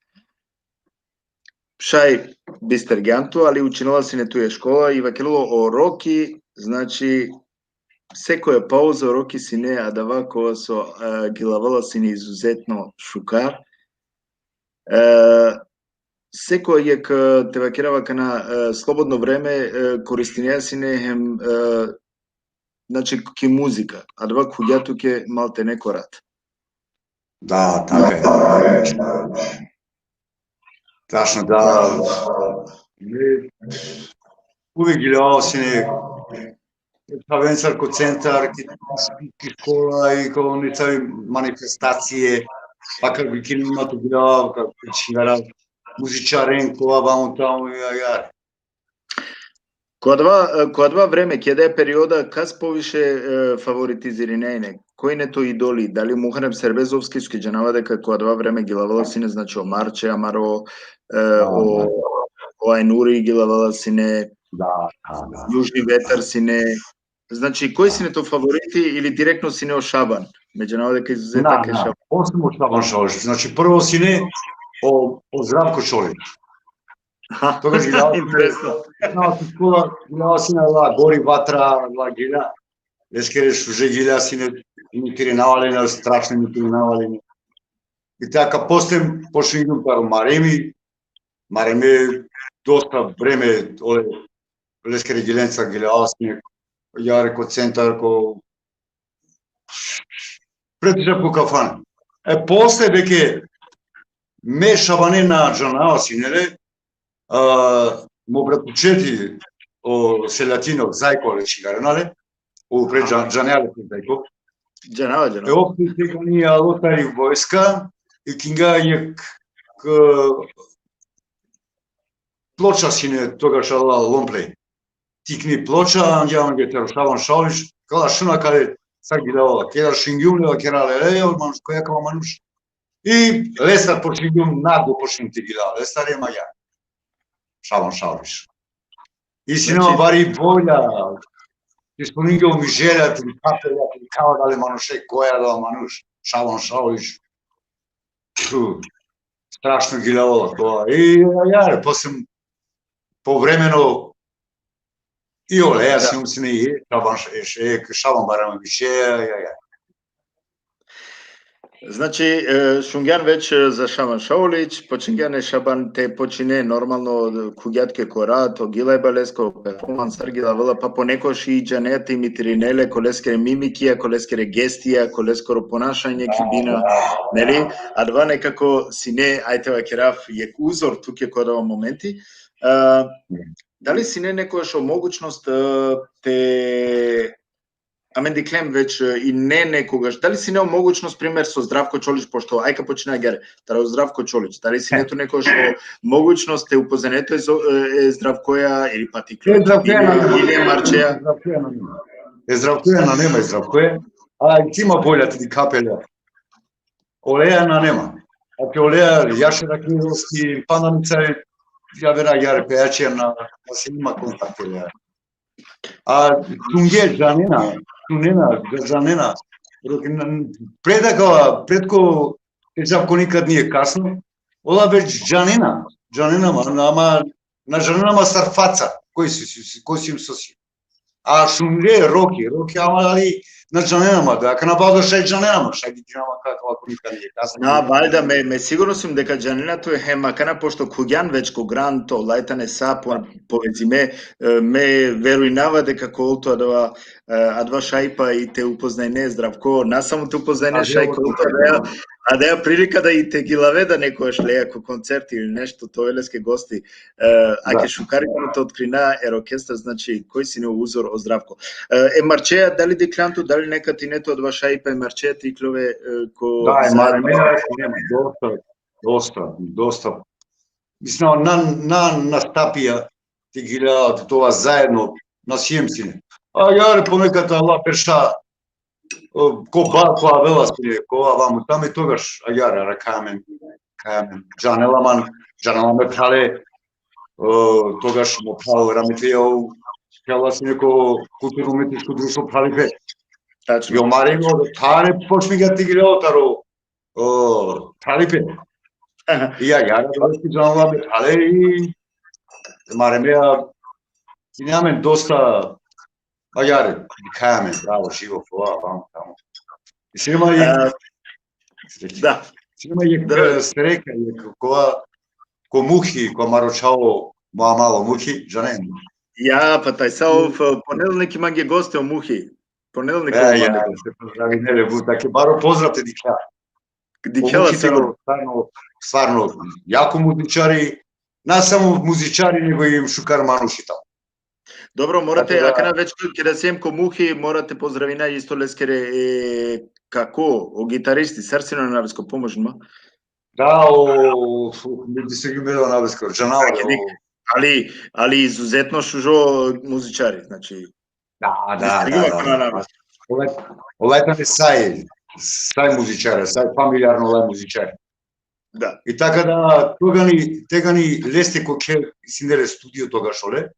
Šaj bistergjan tu, ali učinela sine tu e škola i vakerela o Roki, znači, sekoja pauza o Roki sine adava kova so, e, gilavela sine izuzetno šukar. E, seko jekh, e, te vakerav akana, e, slobodno vreme, e, koristinea sine hem, e, znači, ki muzika. Adava khuvgja tuke maltene ko rat. Da, taka e. Tačno, da. Me uvek gledao sine, šavencar ko centar, ki, ki škola i ko necavi manifestacije, pa kad bi kino ima tu gledao, kad čingara muzičaren, kova vamo tamo, ja, ja. Ko adava, e, ko adava vreme, keda e perioda, kas poviše, e, favoritizirine ine? Koj ine to idoli? Dali Muharem Serbezovski, ki džanava deka ko adava vreme gilavela sine, znači, o Marče amaro, e, Da, o, da. o Ajnuri gilavela sine, Da, da, da. Južni vetar sine. Znači, koj sine to favoriti ili direktno sine o Šaban? Me džanava deka izuzetak Na, e na, Šaban. Posebno Šaban Šaoš. Znači, prvo sine o, o Zdravko Čolić. Toga gledao sine, Interesno. znao si škola, gledao sine la Gori Vatra, la gila. Leskere šuže gila sine, mi kirinavali na, strašno mi kirinavali na. I taka posle počingjum taro Maremi, Mareme dosta vreme, ole, leskere gilenca gledao sine, jare ko centar, ko pred žab ko kafan. E, posle deke me Šabane na džanava sine le, a, mo bratučeti o Selatinov, Zajko le čingarena le, o pre džan-, džanea le pre Zajko. Džanava, E, džanava. opet te kani alo tari vojska, i kinga jek, k-, ploča sine togaš ala long play. Tikni ploča, angja, angja taro Šaban Šaolić, kala šuna kale sar gilavola, kera šingjum le, kera le, le, o manuš, koja kava manuš. I lestar počingjum, naglo počingjum te gila, lestar ema ja. Šaban Šaolić. I sine ma Znači bari volja, ispuningjum mi želja, te kapela, te kava dale manuše, koja da manuš, Šaban Šaolić. Tu, strašno gilavola to. I, ja, ja, posle povremeno, i oleja, Da. Sijum sine i Šaban Š-, Š-, Šaban Baranović, ja, ja, ja. Znači, e, šungjan već, e, za Šaban Šaolić, počingjan e Šaban te počine normalno, khugja tuke ko rat, o gilajba lesko, performans, sar gilavela, pa ponekoš i džanea te imitirine le, ko leskere mimikija, ko leskere gestija, ko leskoro ponašanje ki bina, neli? Adava nekako sine, aj te vakerav, jek uzor tuke ko adava momenti. E, dali sine nekogaš o mogućnost, e, te, amen dikhlem već, e, i ne nekogaš, dali sine o mogućnost, primer, so Zdravko Čolić, pošto aj ka počina agjar, taro Zdravko Čolić, dali sine tu nekogaš o mogućnost te upoznane tu e Zo-, e, e Zdravkoja ili pa te E Zdravkoja na nema. ili e Marčeja? Zdravkoja na nema. E Zdravkoja na nema, e Zdravkoja. A ti ma bolja ti kapela. Oleja na nema. Ako oleja, jaše da knjigosti, pa na mi cari, ja vera, jare pejače na, na si ima kontakt oleja. A tunge džanena, tunena, džanena. Roki na, pred akava, pred ko, e, Zdravko nikad nije kasno, ola već džanena, džanena ma, ama, na džanena ma sar faca, koj si, si, si, koj si, so si. A šunle Roki, Roki, ama, ali na džanena ma da, kana bado šaj džanena ma, šaj dikina ma kako, ako nikad nije kasno. Na, valjda, me, me sigurno sam deka džanena tu, hem akana, pošto khugjan već ko Grand, olaj tane sa po-, povezime, e, me verujnava deka ka ol tu adava, e, adava šajipa i te upoznajne Zdravko, na samo te upoznajne, A, šaj evo, ka ol tu adava, adava prilika da i te gilave da nekogaš leja ko koncerti ili nešto, te ove leske gosti, e, ake šukar i te otkrina e orkestar, znači, koj sine uzor o Zdravko. E, e Marčeja, dali dikhljan tu, dali nekad ine tu adava šajipa e Marčeja te iklove, e, ko Da, e zajedno? Marčeja, nema, dosta, dosta, dosta. Mislim, na, na, nastapija te gila, te ova zajedno, na Sijum sine. A jare ponekad ala perša, o, ko ba, ko avela sine, ko avamo, tamo i togaš, a jare, ara kamen, kamen, džanela man, džanela me phale, o, togaš mo phal, rametleja, o, kala sine ko kulturno-umetničko društvo Phalipe. Tačno. Jo Marino, tane počmingja te gila taro, o, Phalipe. Ja, ja, da si džanela me phale i Maremea, sine amen dosta, a jare, kaja amen, bravo, živo, hvala, vamo, tamo. I sine ma jek, E, da. Sine ma jek, Da. E, sreka, jek, kova, ko Muhi, ko amaro čhavo, mo amalo Muhi, džanen. Ja, pa taj sa ov, e, ponedjeljnik i mange goste o Muhi. Ponedjeljnik E, o ja, mange goste. se pozdravi, ne, le, bu, take, baro pozdrav te dikha. Dikhela. Stvarno, stvarno, jako muzičari, na samo muzičari, nego i šukar manuši tamo. Dobro, morate, tako da, akana već keda siem ko muhi, morate pozdravina isto leskere, e, kako, o gitaristi, sar sine o navesko, pomožin ma. Da, o, o, mi bi se gumela navesko, džanava. Ali, ali izuzetno šužo muzičari, znači. Da, da, da, da. Olaj, olaj tane saj, saj muzičari, saj familijarno olaj muzičari. Da. I taka da, tegani, tegani leste ko kher sine le studio togaš ole.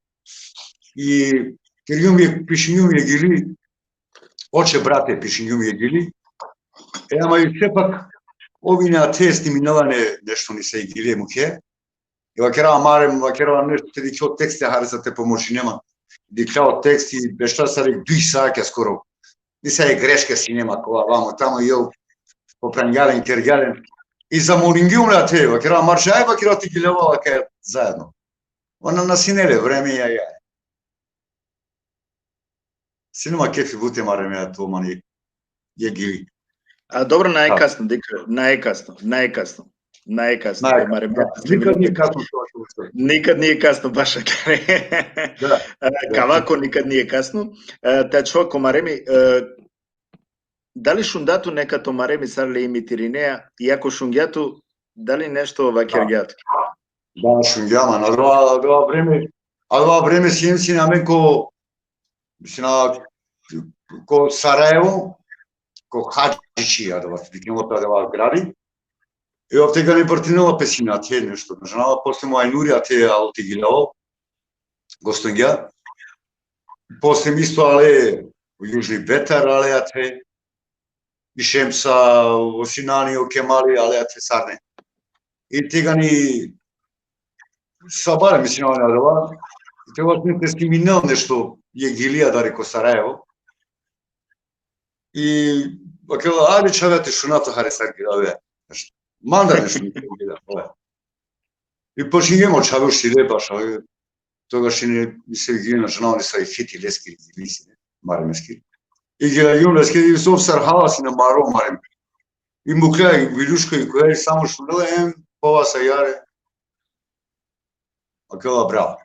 I kergjum jekh, pišingjum jekh gili, oče brate, pišingjum jekh gili. E, ama i sepak, ov ine athe, sniminela ine nešto nisave gili e mukhe. I vakera amare, vakera nešto te dikhe o tekste, hari sa te pomožine ma. Dikhlja o teksti, bešla sar jekh duj saatja skoro. Nisave greške sine ma, kova, vamo, tamo, i ov popravingja len, kergja len. I zamolingjum le athe, vakera, amar šaj, vakera, te giljova, vakera, zaedno. Ona na sine le vreme, ja, ja. Sine ma kefi but te marem ja to, man, jekh gili. A dobro, nae kasno, dikh, nae kasno, nae kasno. Nae kasno, nae kasno. Nikad nije kasno. Nikad nije kasno, baš akana. Da. E, kavako nikad nije kasno. E, te ačhova ko maremi, e, dali šungja tu nekad o maremi sar le imitirinea, i ako šungja tu, dali nešto vakergja tu? Da, šungja, man, adava, adava vreme, adava vreme siem sine amen ko, mislim, a, ko Sarajevo, ko Hadžići, adava, viknemo to adava gradi. I ov tegani partinela pe sine athe nešto, na džanava, posle mo ajnuri athe alo te giljol, gostingja. Posle mi isto ale, o Južni vetar ale athe, i Šemsa, o Sinani, o Kemali, ale athe sarine. I tegani sabale, mislim, ona adava, i tegani sine te sniminel nešto, jekh gili adari ko Sarajevo. I vakerela, ajde čhave, te šuna tu hari sar giljove. Manda nešto mi gila, ova. I počingjum o čhave šile baš, ova. Togaš sine, mi se gili, na džanav, nisave hiti leskiri gili sine, maremeskiri. I gilagjum leskiri, i sov sar hala sine maro marem. I mukhlja, i viljuško, i koja, i samo šunela, em, pova sa jare. Akela, bravo.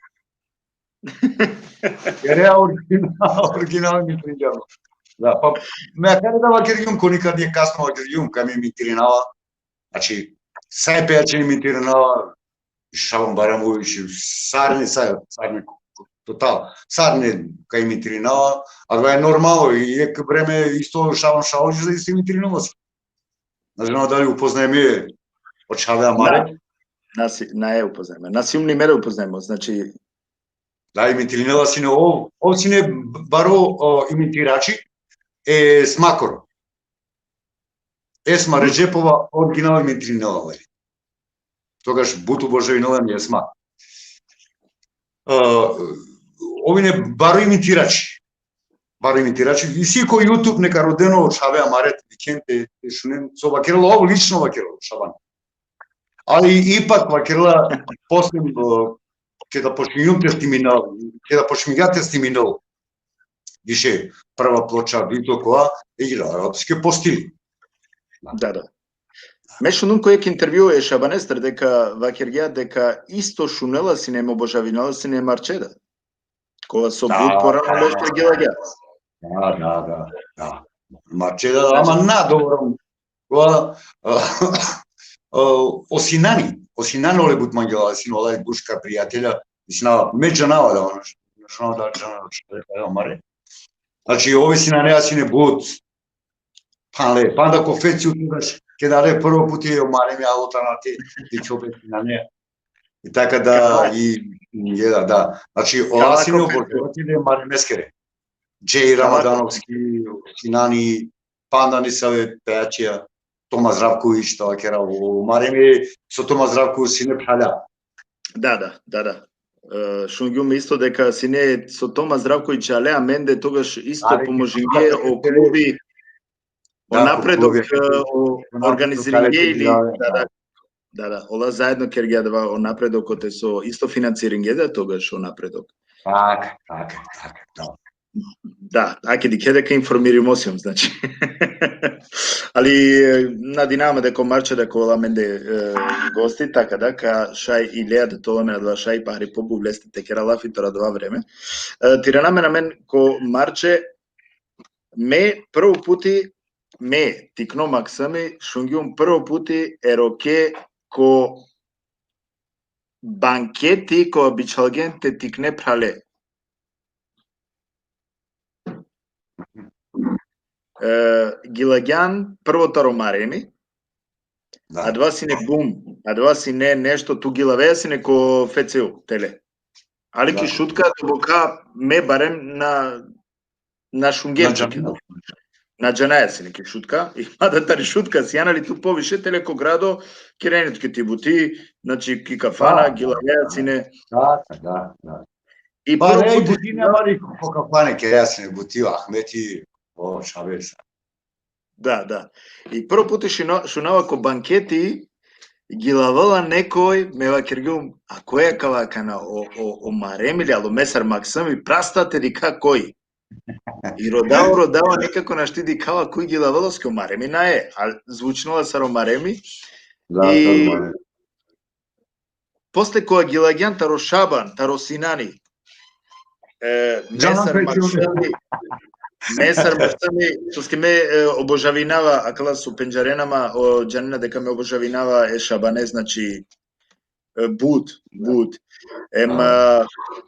Jer ja original, original mi prinđamo. Da, pa, me akana da vakergjum, ko nikad nije kasno vakergjum, kaj mi imitirinava. Znači, saj pejačen imitirinava, Šaban Bajramović, sarine, sa-, sarine, total, sarine kaj imitirinava, a da je normalno, i jekh vreme isto Šaban Šahović isto imitirinava. Ne znam da li upoznajme o čhave amare. Da. Nasi, nae upoznajme. Nasi um nimere upoznajmo, znači. Da, imitirinela sine ov, ov sine baro, o, imitirači, e, Smakoro. Esma Redžepova, original imitirinela, ovaj. Togaš but obožavinela mi Esma. E, ov ine baro imitirači. Baro imitirači. Isi ko YouTube, neka rodeno o čhave amare te dikhen, te, te šunen, so vakerela, ov lično vakerela, Šaban. Ali ipak vakerela, posle, e, keda počingjum te sniminel, keda počmingja te sniminel više prva ploča, bilo koja, igra arapske po stili. Da, da. Me šunum ko jekh intervju e Šabanestar deka vakergja deka isto šunela sine, em obožavinela sine Marčeda. Kova so but porano lošno giljagja. Da, da, da, da. Marčeda, ama na dobro. Kova, o, o Sinani, o Sinani ole but mangela sine, ola i but šukar prijatelja, mislim, me džanava da, ono, džanava da, džanava da, amare. Znači, ove Sinanea sine but, phanle, panda ko Feciu, keda ale prvo puti o maremi alo tano te, te čhobe Sinanea. I taka da, i, i, da, da. Znači, ola sine obožavatelji maremeskere. Džej Ramadanovski, Sinani, panda nisave pejačija, Toma Zdravković, tava kera, o maremi so Toma Zdravković sine phralja. Da, da, da, da. E, šungjum isto deka sine so Toma Zdravković ale amende, togaš isto pomožingje o klubi, o Napredok, e, o organiziringje ili, da, da. Da, da, ola zaedno kergje adava o Napredok, kote so isto financiringje da togaš o Napredok. Taka, taka, taka, da. Da, ake dikhe deka informirimo sijum, znači. Ali, e, nadinava man deka o Marče deka ovel amende, e, gosti, taka da, ka šaj i Lea da te ovel amen adava šaj, pa hari pobuv leste te kera lafi taro adava vreme. E, te irana amen, amen ko Marče, me prvo puti, me, tikno maksumi, šungjum prvo puti e roke ko banketi, kova bičhalgjen te tikne phrale. E, gilagjan prvo taro Maremi, Da. Adava sine bum, adava sine nešto, tu gilavea sine ko F C U, tele. Ali Da. ki Šutka, doboka me barem na, na šungjem Na tu džanaja. gilavea. Na džanaja sine ki Šutka, i mada tari Šutka sijan, ali tu poviše tele ko grado, kerena tuke ti buti, znači ki kafana, Da. gilavea sine. Da, da, da. I Pa prvo ne, puti buti ne, ali ko kafane, kerea sine buti, o Ahmeti, o Šabesa. Da, da. I prvo puti šino-, šunava ko banketi, gilavela nekoj, me vakergjum, a koj akava akana, o, o, o Maremi li, alo me sar maksumi, prasta te dikha koj. I rodava, rodava, nikako našti dikhava koj gilavela, soske o Maremi nae, a zvučinela sar o Maremi. Da, I sar o Maremi. Posle kova gilagjan taro Šaban, taro Sinani, e, me Džanan sar pe maksumi, me sar maksumi, soske me, e, obožavinava, akala so pendžarena ma, o, džanena deka me obožavinava e Šabane, znači, e, but, but. Em, Da. e,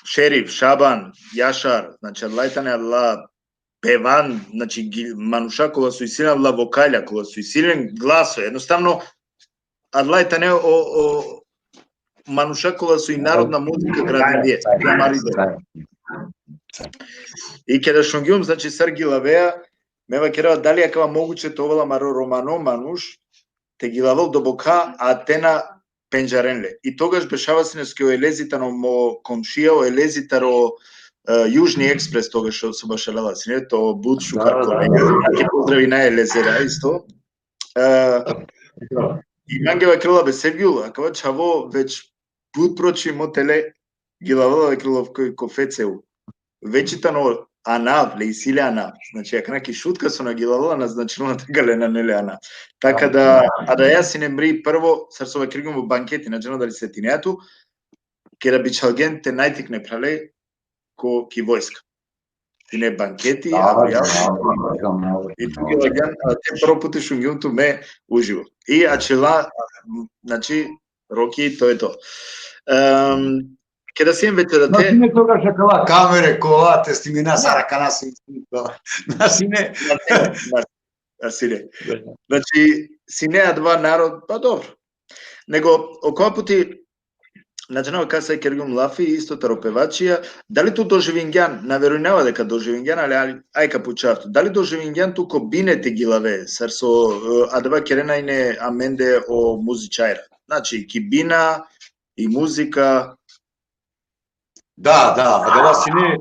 Šerif, Šaban, Jašar, znači, adala tane adala pevan, znači, gi-, manuša kola so isi len adala vokalja, kola so isi len glaso, jednostavno, adala tane o, o manuša kola so i narodna muzika gradinđe, Šajan, Šajan, namari da. Šajan. I keda šungjum, znači, sar gilavea, me vakerava, dali akava moguće te ovel amaro romano manuš, te gilavel doboka, a te na pendžaren le. I togaš bešava sine, soske o Elezi tano mo komšija, o Elezi taro, e, Južni ekspres, togaš so bašalela sine, to but Da, šukar da, kolega. da. Ake pozdravinaja e Elezea isto. E, Da. I mange vakerela be Sevgjul, akava čhavo već but pročimo tele, gilavela, vakerela, ko, ko F C U. Već i tano anav, le isi le anav. Znači, akana ki Šutka so na gilavela, na značinela deka le nane le anav. Taka da, adaja sine mri prvo, sar so vakergjum, o banketi, na džanav dali setinea tu, keda bičhalgjen te naj tikne phrale ko, ki vojska. Sine banketi, Da, avrijal, da, da, da, da. I tu gilavgjan, a, te prvo puti šungjum tu me uživo. I ačhila, znači, Roki, to je to. Em, keda siem već da Na te sine togaš akala kamere, kola, te snimina sar akana si, na sine. Na sine, na, na sine. Da. Znači, sine adava narod, pa dobro. Nego, okova puti, na džanav kase kergjum lafi, isto taro pevačija, dali tu doživingjan, na verujnava deka doživingjan, ali, ali, aj ka pučav tu, dali doživingjan tu ko bine te gilave, sar so, e, adava kerena ine amende o muzičarja. Znači, ki bina, i muzika. Da, da, adava sine,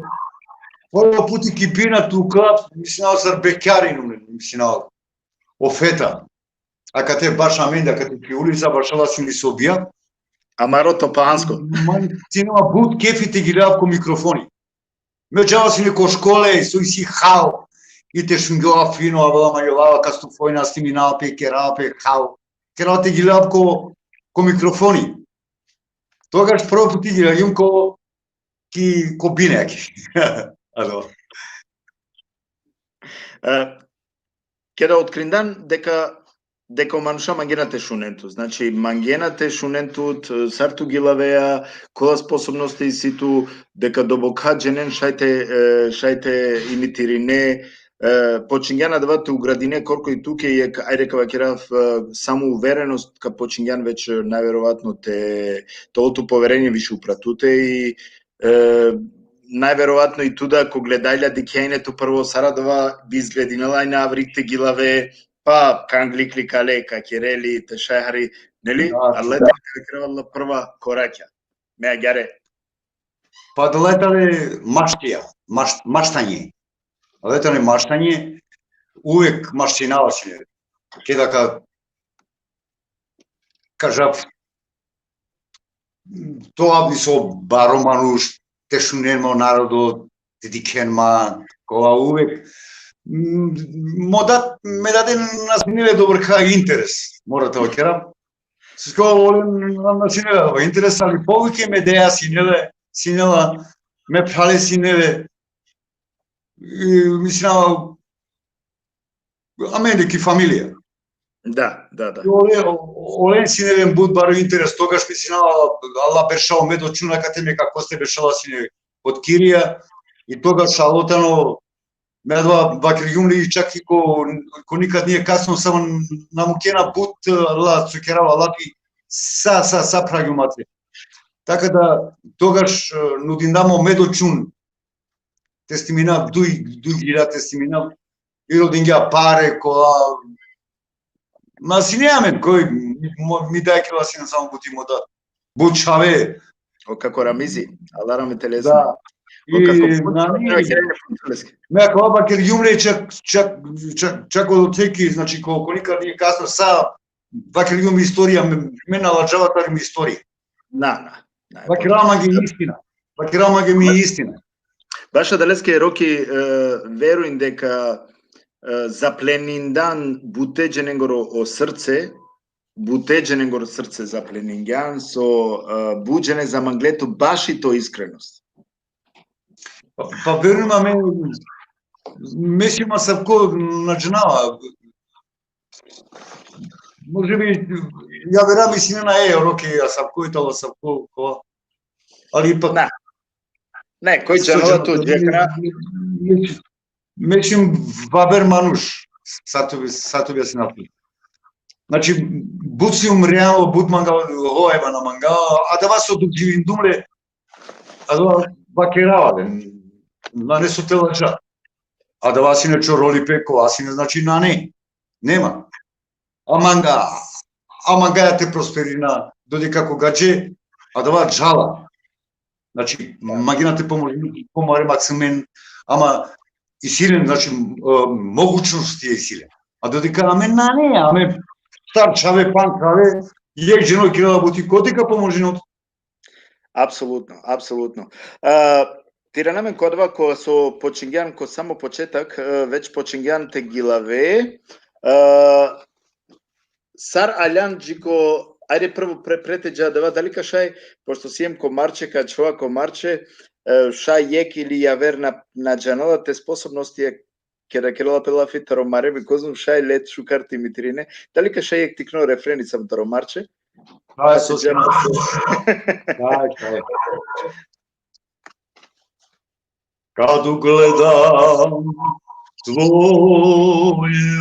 prvo puti ki bina tu ka, mislinava sar bekjari, mislinava, o Feta. Akate baš amende, akate ki ulica, bašo la sine sobija. Amaro Topansko. Man, sine ma but kefi te gilav ko mikrofoni. Me džava sine ko škole, so isi hal. I te šungjova fino, avela ma jolava, ka stufojna, sniminava pe, kerava pe hal. Kerava te gilav ko, ko mikrofoni. Togaš prvo puti gilagjum ko, ki, ko bine, ki. Alo. E, keda otkrindan deka, deka o manuša mangena te šunen tut. Znači, mangena te šunen tut, sar tu gilavea, kola sposobnosti isi tu, deka doboka dženen šaj te, e, šaj te imitirine, e, počingjan adava te ugradine korkori tuke, jek, ajde ka vakerav, e, samouverenost, ka počingjan već, e, najverovatno te, te ovel tu poverenje više upra tute i, e, najverovatno i tu da ko gledalja dikhena tu prvo sar adava bi izgledinela ine avri te gilave, pa ka anglikle kale, ka kere li, te šaj hari, neli? Da, da. Adala tane, ka vakerav, adala prva korakja. Me agjaar. Pa adala tane maštija, maš-, maštanje. Adala tane maštanje, uvek maštinava sine. Keda ka, ka žav, to avni so baro manuš, te šunen ma o narodo, te dikhen ma, kova uvek. Mm, mo dat, me dade na sine le dobar ka interes, mora te vakerav. Soske olen na sine le dobar interes, ali povuke me dea sine le, sine la, me phrale sine le, e, mislinava, amen ki familija. Da, da, da. Ole, olen sine len but baro interes, togaš mislinava, Allah berša o me dočun akate me, kako ste beršala sine kod kirija, i togaš alo tano, me adava vakergjum le, i čak i ko, ko nikad nije kasno, samo na mukena but, la so kerava lafi, sa, sa, sa phragjum ate. Taka da, togaš, e, nudingjam o me dočun, te sniminav, duj, duj gilja te sniminav, i rodingja pare, kola, ma sine amen, koj, mo, mi daj kila sine samo buti mo dat. But čhave. O kako Ramizi, Allah rahmet eylesin. Da. O I, kako nani, me akava vakergjum le čak, čak, čak, čak o teki, znači, ko, ko nikad nije kasno, sa vakergjum istorija, me, me na ladžava tari mi istorija. Na, na, na. Vakerav mange istina. Vakerav mange mi istina. Baš adaleske, Roki, e, verujem deka, e, zaplenindan bute dženengoro o srce, bute dženengoro srce zapleningjan, so, e, but džene zamangle tu baši to iskrenost. Pa, pa verujem, a me, me si ma savko na džanava. Može bi, ja verujem, misline na e, Roki, a savko i talo savko, ko, ali ipak. Na. Ne, koj džanela tu, džekra. Mislim, vaver manuš, sa tu bi, sa tu bi si napi. Znači, but sium realno, but mangava, ho eva na mangava, adava so dok dživindum le, adava vakerava le, nane so te ladža. Adava sine čorolipe, kova sine, znači, nane, nema. A manga, a mangaja te prosperina, dodeka ko gadže, adava džala. Znači, mangena te pomožina, pomare maksimen, ama isi len, znači, e, mogućnosti isi len. A dodeka amen nane, amen štar čhave, panč čhave, jekh dženo kerela buti, kote ka pomožinel? Apsolutno, apsolutno. A, te irana amen ko adava ko so počingjan, ko samo početak, e, već počingjan te gilave. A, sar aljan dži ko, ajde prvo pre, pre te dža adava, dali ka šaj, pošto siem ko Marče, ka ačhova ko Marče, e, šaj jekh ili javer na, na džanela te sposobnosti e, keda kerela pe lafi taro maremi, kozom šaj le šukar te imitirine, dali ka šaj jekh tikno refreni samo taro Marče? Šaj, so se šaj, šaj. Kad ugledam tvoje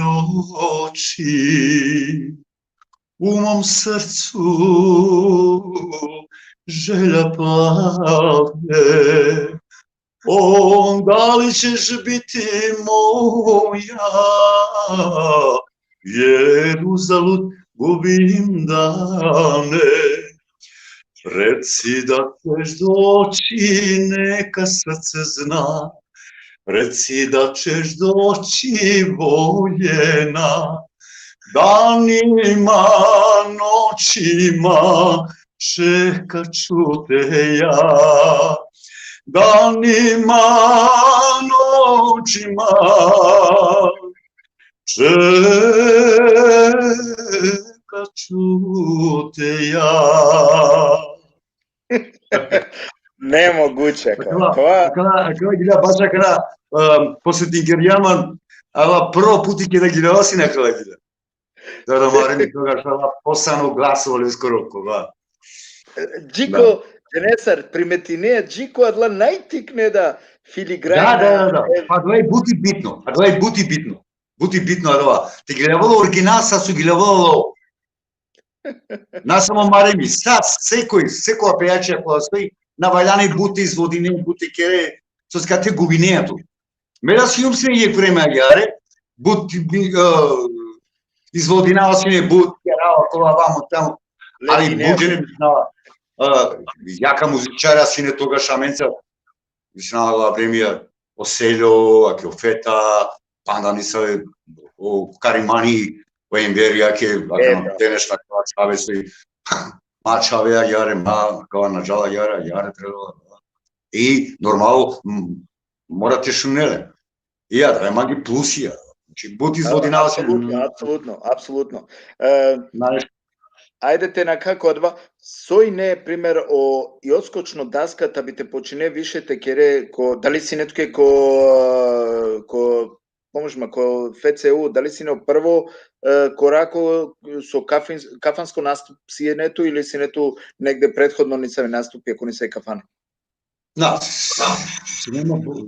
oči, u mom srcu želja pade, onda li ćeš biti moja, jer uzalud gubim dane. Reci da ćeš doći, neka srce zna. Reci da ćeš doći, voljena. Danima, noćima čekat ću te ja. Danima, noćima čekat ću te ja. Nemoguće. Akala, akala, akala gilja, baš akala, um, posle tingerjaman, ama prvo puti keda giljava sine akala gilja. Da, da, mare mi toga šala posano glaso leskoro, kova. Džiko, da. Dženesar, primetine, džiko adala najtikne da filigrana. Da, da, da, da. Pa adava i buti bitno, adava i buti bitno. Buti bitno adava. Te giljavalo original, sa so giljavalo. Na samo maremi, sa sekoj, sekoj pejačija koja stoji, na valjani buti izvodine, buti kere, so skate gubine tu. Me da sijum sine jekh vreme agjare, but, bi, e, izvodinava sine but, kerava, kova, vamo, tamo, ali but džene mislinava, e, jaka muzičarja sine togaš amenca, mislinava la vremija, o Seljo, ake o Feta, panda nisave, o Karimani, o Enveri, ake, ake denešna kova čhave so, ma čhave agjare, ma, kova na džala agjare, agjare trebela. I normalno, m, mora te šunele. Ja, da, mangi plusija. Znači, but izvodinava se. Apsolutno, apsolutno, apsolutno. E, Znaš, ajde te nakha ko adava, soj ine, primer, o, i odskočno daska, ta bi te počine više te kere ko, dali sine tuke ko, ko, pomož ma, ko F C U, dali sine o prvo, e, korako so kafin-, kafansko nastup sine tu ili sine tu negde prethodno nisave nastupi, ako nisave kafane? Na, sine ma bu-,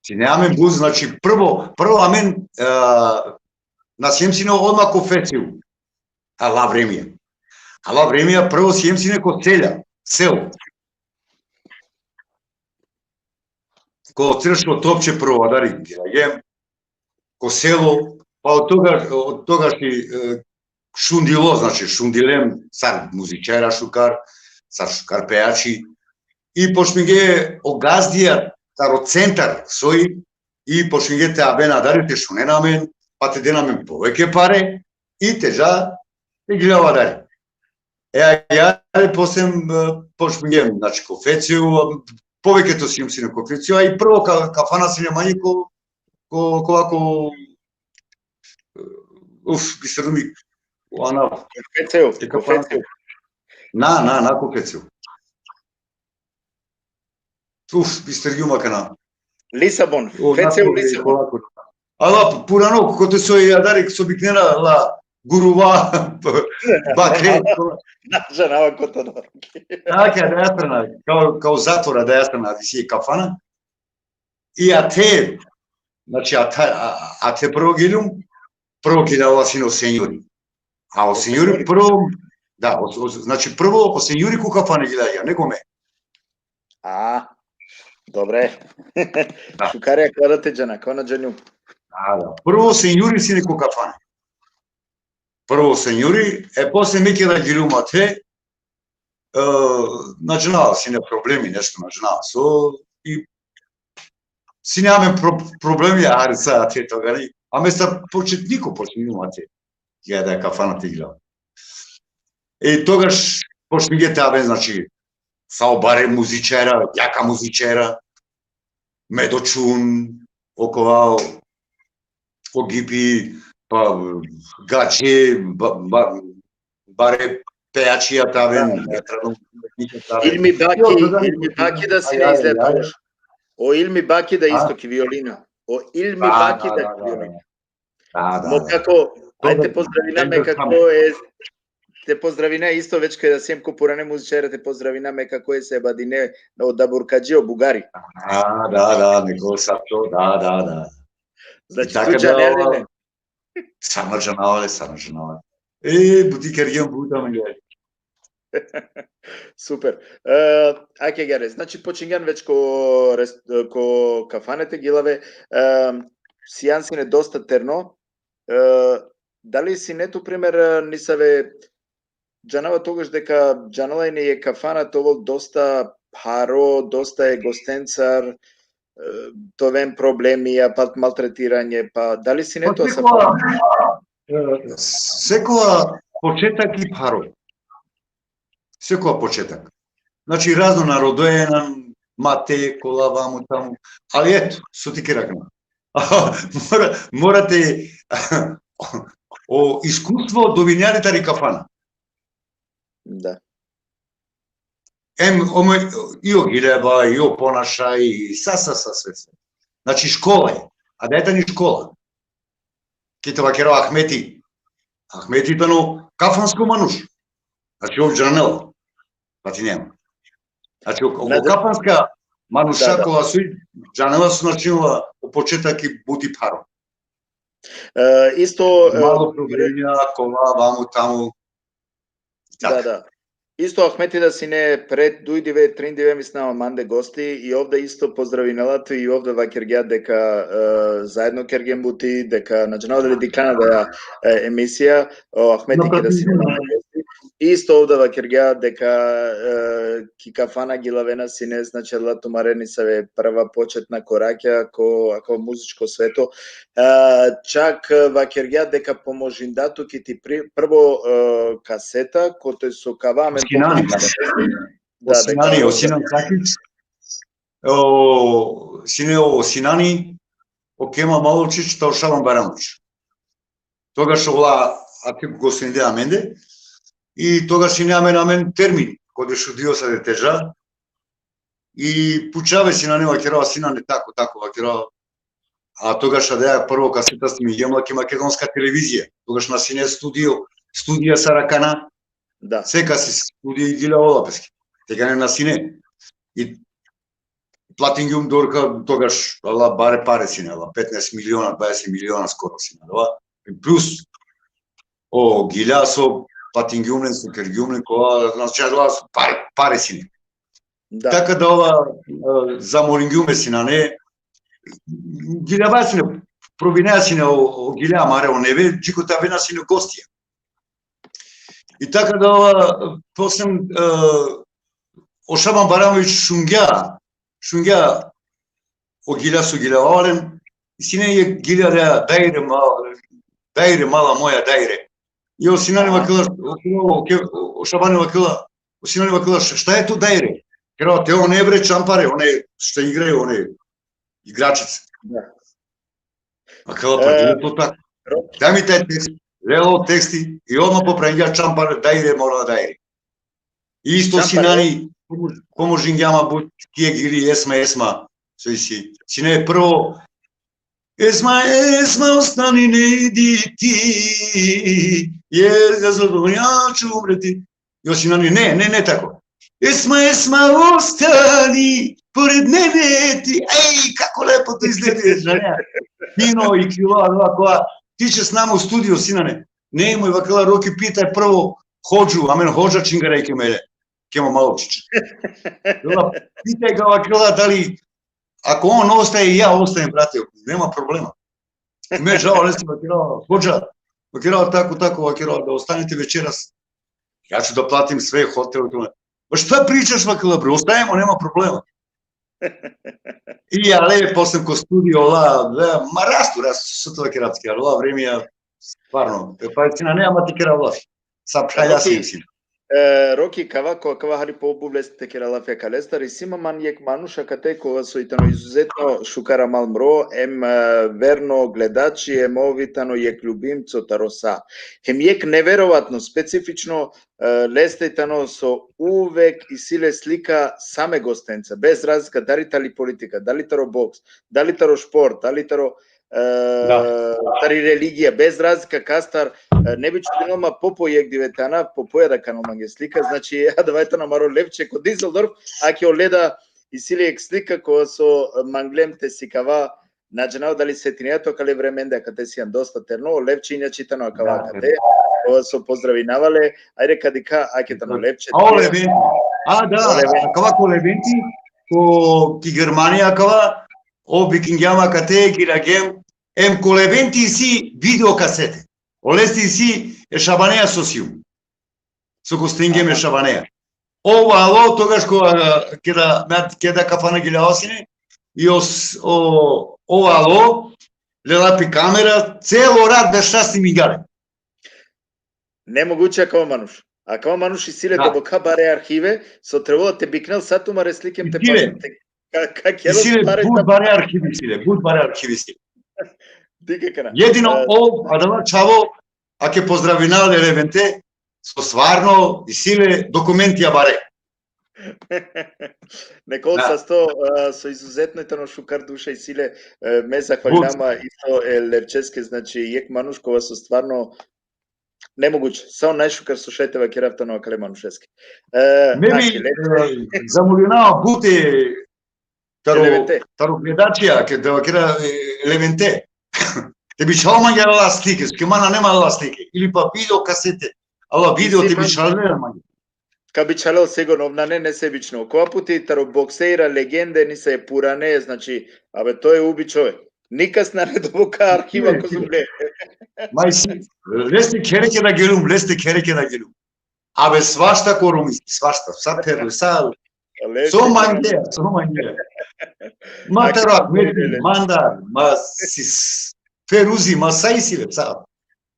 sine amen but, znači, prvo, prvo amen, e, na siem sine odma ko F C U. A la vremija. A la vremija prvo siem sine ko Selja, selo. Ko Crško Topče prvo adari, jem, ko selo, pa od toga, od toga si, e, šundilo, znači, šundilem, sar muzičara šukar, sar šukar pejači. I počminge o gazdija, taro centar soj, i počminge te aven adari te šunen amen, pa te den amen poveke pare, i te dža, te gilava adari. E, ja, posle, e, počminge, znači, ko F C U, poveke to siem sine ko F C U, a i prvo ka-, kafana sine manje ko, ko, ko, ko, uf, bistergjum, o anav. F C U, Te ko kafana. F C U. Na, na, na ko F C U. Uf, bistergjum akana. Lisabon, O, F C U na, Lisabon. Ala, purano, kote so i adari, so biknena la guruva, bakre. Na džanava kote adava. Taka, da ja strana, kao, kao zatvora da ja strana, si kafana. I ate, znači, ate, a, ate prvo giljum, prvo giljava sine o senjori. A o senjori prvo, da, o, o, znači, prvo o senjori ko kafana gilja, nego me. A, dobre. Da. Šukare, akala te džana, kao na džanjum. Da, da. Prvo o senjori sine ko kafana. Prvo o senjori, e posle me keda giljum ate, e, na džanava, sine problemi, nešto na džanava. So, i sine amen pro-, problemi, ari sa ate togani. Ame sa početniko počmingjum ate. Ja da kafana te gilja. I togaš počminge te aven, znači, sa o bare muzičara, jaka muzičara, Medo Čun, okova, o Gibi, pa Gadže, ba, ba, bare pejačija te aven, Da, da. metronom, te aven. Ilmi Baki, Jo, da, da. Ilmi Baki da sine Aj, aj, izle aj. O Ilmi Baki da A? Isto ki violina. O Ilmi Da, Baki da, da da, ki da, violina. Da, da, Mo da. kako, ajde te pozdravina me kako e, te pozdravina isto već kada siem ko purane muzičare, te pozdravina me kako e se badine o Daburkadži, o Bugari. A, da, da, neko sa to, da, da, da. Znači, Taka tu da, džanele ova, le. Samo džanava le, samo džanava le. E, buti kergjum but amen. Super. E, ake gare, znači počingjan već ko, rest-, ko kafane te gilave, e, sijan sine dosta terno, e, dali sine tu primer, e, nisave, džanava togaš deka džanela ine e kafana te ovel dosta pharo, dosta e gostencar, e, te oven problemija, pa maltretiranje, pa dali sine Pa tu sa sekova, e, sekova početak i pharo. Sekova početak. Znači, razno narodoje nan, mate, kola, vamo, tamo. Ali eto, so ti kera akana. Mora, mora te, o iskustvo dobinea le tari kafana. Da. Em, ome, i o gileba, i o ponaša, i sa, sa, sa, sve, sve. Znači, škola e. A da e tani škola. Ki te vakera o Ahmeti. Ahmeti tano kafansko manuš. Znači, ov džanela. Pa ti nema. Znači, o, o Na, da. Kafanska manuša Da, da. Kola so džanela so, znači, o početak i buti pharo. E, isto, e, Malo problemija, kola, vamo, tamo. Da, da. Isto Ahmeti da sine pred duj dive, trin dive, mislinava, mande gosti i ov da isto pozdravinela tu i ov da vakergja deka, e, zaedno kergjem buti, deka, na džanava dali dikhena da, e, emisija, o Ahmeti da sine mande gosti. Isto ov da vakergja deka, e, ki kafana gilavena sine, znači, adala tumare nisave prva početna korakja ko, ko muzičko sveto. E, čak, e, vakergja deka pomožinda tu ki ti pri-, prvo, e, kaseta, kote so kava amen... O Sinan, da, da. Da, o Sinan, da, o Sinan Sakić. o, sine o Sinani, o Kema Malovčić, ta o Šaban Bajramović. Togaš ola ake gostininde amende, i togaš sine amen, amen termin, kode šudio sa deteža, i pučave Sinane, vakerava: Sinane, tako, tako, vakerava. A togaš adaja prvo kaseta snimingjem la ki makedonska televizija. Togaš na sine studio, studija sar akana. Da. Seka si studio i gilja ola peske. Tegani na sine. I platingjum dorka togaš, ala, bare pare sine, ala, petnaest miliona, dvadeset miliona skoro sine, ala. Plus o gilja so platingjum len, so kergjum len, kova, znači, ala, pare, pare sine. Da. Taka da ova, e, zamolingjum e Sinane, gilja ba sine, probinaja sine o, o gilja amare o neve, dži kote avena sine gostija. I taka da ova, posle, e, o Šaban Bajramović šungja, šungja o gilja so giljavava len, i sine jekh gilja da: Dajre, ma-, dajre, mala moja, dajre. I o Sinane vakela, o, o, o Šabane vakela, o Sinane vakela: Ш-, šta je to dajre? Kerava: Te one, bre, čampare, one što igraju, one igračice. Da. Vakela: Pa E, nije to tako. Ro- Daj mi taj tekst. Lela o teksti i odmah popravingja: Čampare, dajre, mora dajre. I isto Čampare. Sinani, pomož-, pomožingja ma but ki e gili Esma, Esma, so isi. Sine prvo: Esma, Esma, ostani, ne idi ti, jer ga zadovoljaću umreti. I o Sinani: Ne, ne, ne tako. Esma, Esma, ostani pored mene ti. Ej, kako lepo to izgleda, znaš. Fino i krilo, ovako, ti će s nama u studio, Sinane. Nemoj, vakela, Roki, pitaj prvo hodžu, amen hodža čingaraj ke mele, Kema Malovčić. I onda pitaj ga, vakela, da li, ako on ostaje, i ja ostajem, brate, nema problema. I me žao, lesi, vakerava, hodža, vakerava, tako, tako, vakerava, da ostanete večeras. Ja ću da platim sve, hotel, to. Pa šta pričaš, vakela, bre, ostajemo, nema problema. I ale, posle ko studio, la, la, ma rastu, rastu, so to vakerava, la vremija, stvarno, pa Sinane, ama ti kera lafi. Sa phralja Roki, si, si. E, Roki, kava, ko, kava hari po buvles te kera lafi akalestar, isi ma man jekh manuš akate kova so i tano izuzetno šukar amal mro, em, e, verno gledači, em ov i tano jekh ljubimco taro sa. Hem jekh neverovatno, specifično, e, leste i tano so uvek isi le slika same gostenca, bez razlika dali tali politika, dali taro boks, dali taro šport, dali taro, e, Da. tari religija, bez razlika kastar, e, ne bi čudinel ma po po jekh dive te ana, po po ja da ka anel mange slika, znači, adava i tano amaro Levče ko Dizeldorf, ake ole da isi le jekh slika kova so, e, manglem te sikava, na džanav dali setinea tu akale vremende, akate sian dosta terno, Levče inače i tano akava Da, akate, da. Kova so pozdravinava le, ajde ka dikha, ake tano Levče. A o Leventi. A, da, O Leventi. Akava ko Leventi, ko, ki Germanija akava, o vikingja ma akate, giljagjem, em ko Leventi isi video kasete. Oleste isi e Šabaneja so sijum. So gostingjem e Aha. Šabaneja. Ov alo, togaš ko, a, keda, me, keda kafana giljavasine, i os-, o, ov alo, lela pi kamera, celo rat da šasti mi gale. Nemoguće akava manuš. Akava manuš isi le Da. duboko bare arhive, so trebela te biknel sa tumare slike em te Isi le. pašel te ka-, ka kerel Isi le, bare but tamo. bare arhivi isi le, but bare arhivi isi le. Dikh akana. Jedino E, ov, adava čhavo, ake pozdravina le Levente, so stvarno isi le dokumentija bare. Nekol Da. sasto, e, so izuzetno i tano šukar duša isi le, e, me zahvalinama But. isto e Levčeske, znači, jekh manuš kova so stvarno nemoguće. Samo najšukar so šaj te vakerav tano akale manušeske. E, Me bi, aki, le- e, zamolinava bute taro, Levente. taro gledačija, ke da vakera, e, Levente. Te bičhal mange ala slike, ke ma nane ma ala slike. Ili pa video kasete. Ala video Isi te man- bičhal mange. Ka bičhalel sigurno, nane nesebično. Kova puti taro bokseira legende, nisa e purane, znači, abe, to je ubi čovek. Nikas nane duboka arhiva Isi, ko isi. zumle. Ma isi, leste khere ke da gelum, leste khere ke da gelum. Abe, svašta ko Romi, svašta, sa pherle, sa, Leste so khere. mange, so mange. Ma Aki, taro Ahmeti, lele. Mandar, ma sis, Feruzi, ma sa isi le, sa.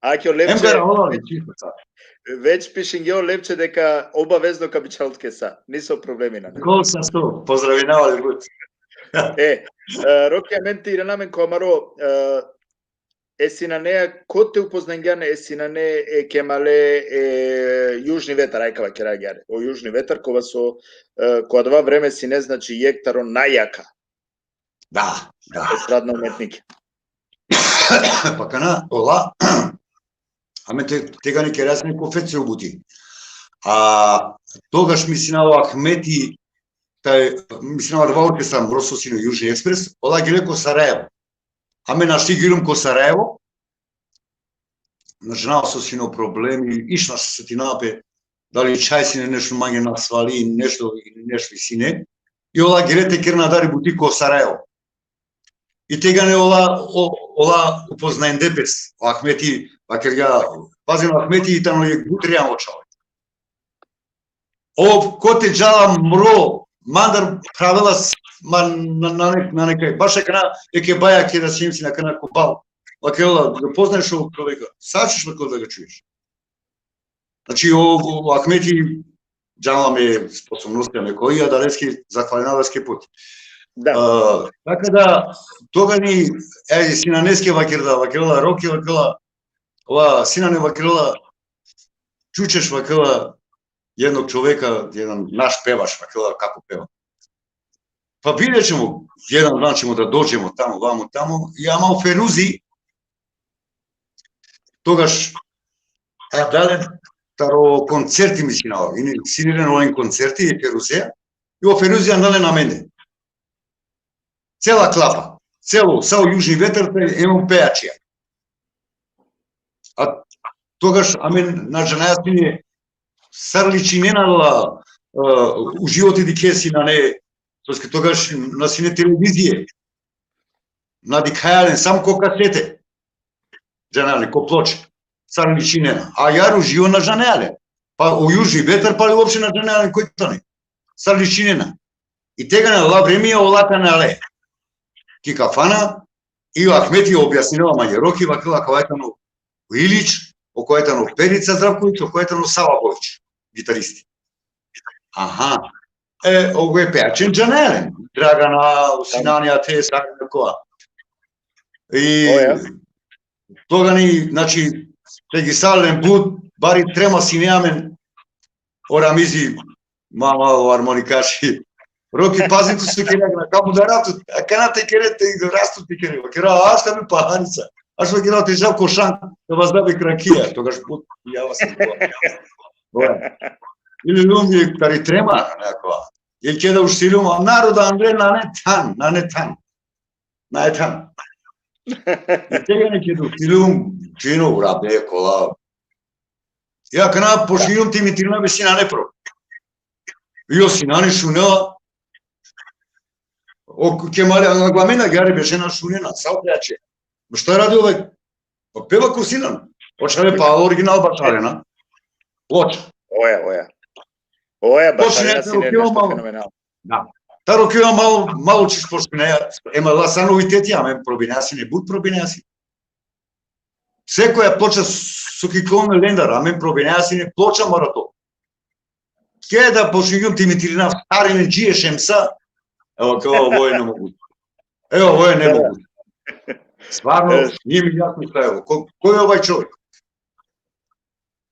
Aki o Em Levče, gara ola le, čisto sa. Već pišingje o Levče deka obavezno ka bičhal tuke sa. Niso problemi nane. Kol sasto, pozdravinava le but. E, e, Roki, amen te irana amen ko amaro, e, e Sinanea, kote upoznangjan e Sinane, e Kemale, e Južni vetar, aj ka vakera agjaar. O Južni vetar, kova so, e, ko adava vreme sine, znači, jekh taro najjaka Da, da. estradna umetnike. Pa kana, ola, amen te, tegani kerea sine ko Fece o buti. A togaš mislinava o Ahmeti, taj, mislinava adava orkestra mro so sine o Južni ekspres, ola gele ko Sarajevo. Amen našti giljum ko Sarajevo, na džanav so sine o problemi, niš na setinava pe, dali čhaj sine nešto mange nasvali, nešto, ili nešto sine. I ola gele te kerena adari buti ko Sarajevo. I tegani ola, o, ola upoznajnde pes, o Ahmeti, vakergja, pazin, o Ahmeti i tano jekh but realno čhavo. Ov kote džala mro, mandar phravela s-, ma na, na, na, na nekaj. Baš akana, e Kebaja, keda siem sine akana ko bal. Vakerela, poznaješ ovog čoveka? Sa ćeš, vakerela, da ga čuješ. Znači, o, o Ahmeti, džanela me sposobnostija me koji, a da leske, zahvalina leske put. Da. A, taka da, toga ni, e, Sinaneske vakerela, vakerela, Roki vakerela, ova, Sinane vakerela, čućeš vakerela, jednog čoveka, jedan naš pevaš, vakerela, kako peva. Pa vidjet ćemo, jedan dan ćemo da dođemo tamo, vamo, tamo. I ama o Feruzi, togaš, a dale taro koncerti mislinava, sine len olen koncerti e Feruzea, i o Feruzi andale na mende. Cela klapa, celo, sa o Južni vetar, em o pejačija. A togaš amen na džanaja sine sar ličinena la, e, uživo te dikhe Sinane, soske togaš na sine televizije. Na dikhaja len, samo ko kasete. Džanaja len, ko ploče. Sar ličinena. A agjaar uživo na džanaja len. Pa o Južni vetar, pa uopšte na džanaja len koj tane. Sar ličinena. I tegani ola vremija ola tane ale. Ki kafana, i o Ahmeti objasninela mange, Roki, vakerela, akava tano o Ilić, okova tano o Perica Zdravković, okova tano o Sava Bojić, gitaristi. Aha. E, okola pejačen džanaja len. Dragana, o Sinani, a te, sa, kova. I Oja. Togani, znači, tegisa len but, bari trema sine amen, o Ramizi, ma, ma, o armonikaši. Roki, pazin tu so kere, na kamu da ratu, akana te kere, te rastu te kere. Kere, a šta mi pahanica? A što kere, te žal ko šang, te vazda be krakija, togaš but, ja vas. Ili lum je tari trema, nekako. Ili keda ušti lum, a naroda andre nane than, nane than. Nane than. I tegani keda ušti lum, čino urabe, kola. Ja akana počingjum te imitirina be Sinane pro. I o Sinani šunela. O Kemale, a glavnina gari bešena šunena, sa o pejače. Ma šta radi ovaj? Pa peva ko Sinan. Očale pa original bašarena. Ploča. Oja, oja. Oja, Počinja bašarena te sine rokeva nešto malo. Fenomenalno. Da. Taro keva malo, malo čis počinja, ema la sa noviteti, amen probinea sine, but probinea sine. Sekoja ploča so ki klon lendar, amen probinea sine ploča marato. Keda počingjum te imitirina Starine džije Šemsa, evo, kao, ovo je nemoguće. Evo, ovo je nemoguće. Stvarno, E. Nije mi jasno šta je ovo. Ko, ko je ovaj čovjek?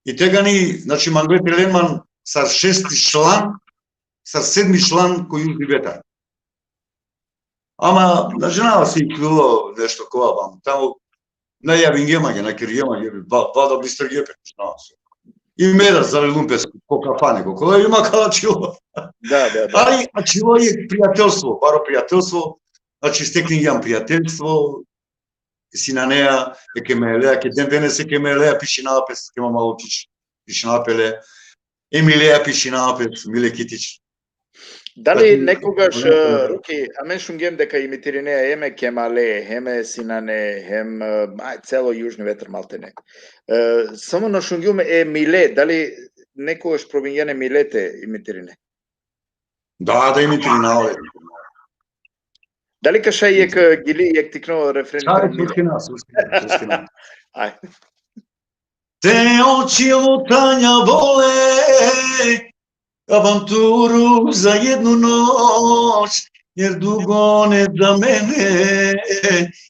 I tegani, znači, mangle te len man sar šesti član, sar sedmi član ko Južni vetar. Ama, na džanava si bilo nešto kova vam. Tamo, na javingje mange, na kergje mange, va-, valjda bistergje pe, na džanava si. I me da zalilum pes ko kafane, ko kola, i ma kala čilo. Da, da, da. Ali, a čilo je prijateljstvo, baro prijateljstvo, znači, steklingjam prijateljstvo, Sinanea, e Kemalea, ked den venes e Kemalea pišinava pes, Kema Malučić, pišinava pe le, e Milea pišinava pes, Mile Kitić. Dali Znači, nekogaš, ono je e, Roki, amen šungjum deka imitirinea hem e Kemale, hem e Sinane, hem, e, aj, celo Južni vetar maltene. E, samo na šungjum e Mile, dali nekogaš probingjan e Mile te imitirine? Da, da imitirina, ole. Dali ka šaj jek, e, gili, jek tikno refren? Sad, Taro Mile? Suskina, Suskina, Suskina. Aj. Te oči lutanja vole, avanturu za jednu noć. jer dugo one za mene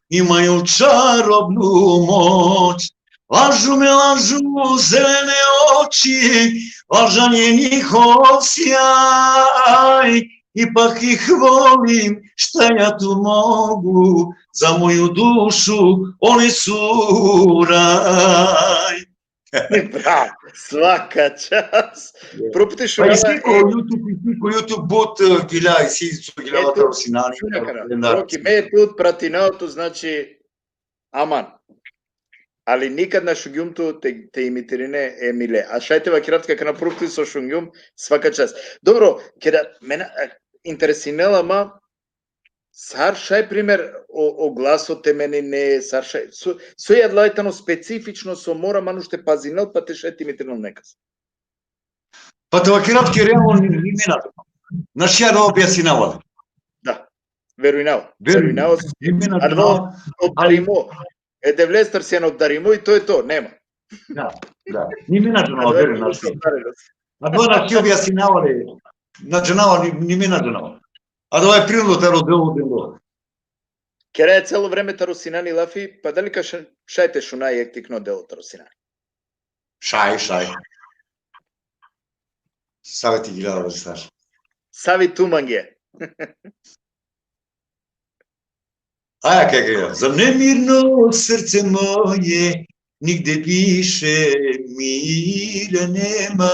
imaju čarobnu moć. Lažu me, lažu zelene oči, lažan je njihov sjaj, ipak ih volim, šta ja tu mogu, za moju dušu oni su raj. Bravo, svaka čast. Proputiš pa isi ko YouTube, isi ko YouTube but, gilja, isi so gilja taro sinani. Roki, me tut pratinava tut, znači, aman. Ali nikad na šungjum tut te, te imitirine e mile. A šaj te vakerav tut kaj kana proputiš so šungjum, svaka čast. Dobro, keda mene interesinela ma, sar šaj primer o, o glaso te menine, sar šaj, so, so adala tano specifično so mora manuš te pazinel, pa te šaj te imitirinel nekas. Pa te vakerav tut, realno ni, ni me na džanav. Našti ja da objasninav. Da. Verujnava. Verujnava. Ni me na džanav. Obdarimo. E Devlestar sian obdarimo i to je to, nema. Da, da. Ni me na džanav, verujnava. Adava našti objasninav, na džanav, ni, ni me na džanav. Adava e prirodno taro delo, delo. Keraja celo vreme taro sinani lafi, pa dali ka šaj te šuna jekh tikno delo taro sinani? Šaj, šaj. Savi ti gilja, sar. Savi tu mange. Aja, kaj, kaj, za nemirno srce moje nigde više mira nema.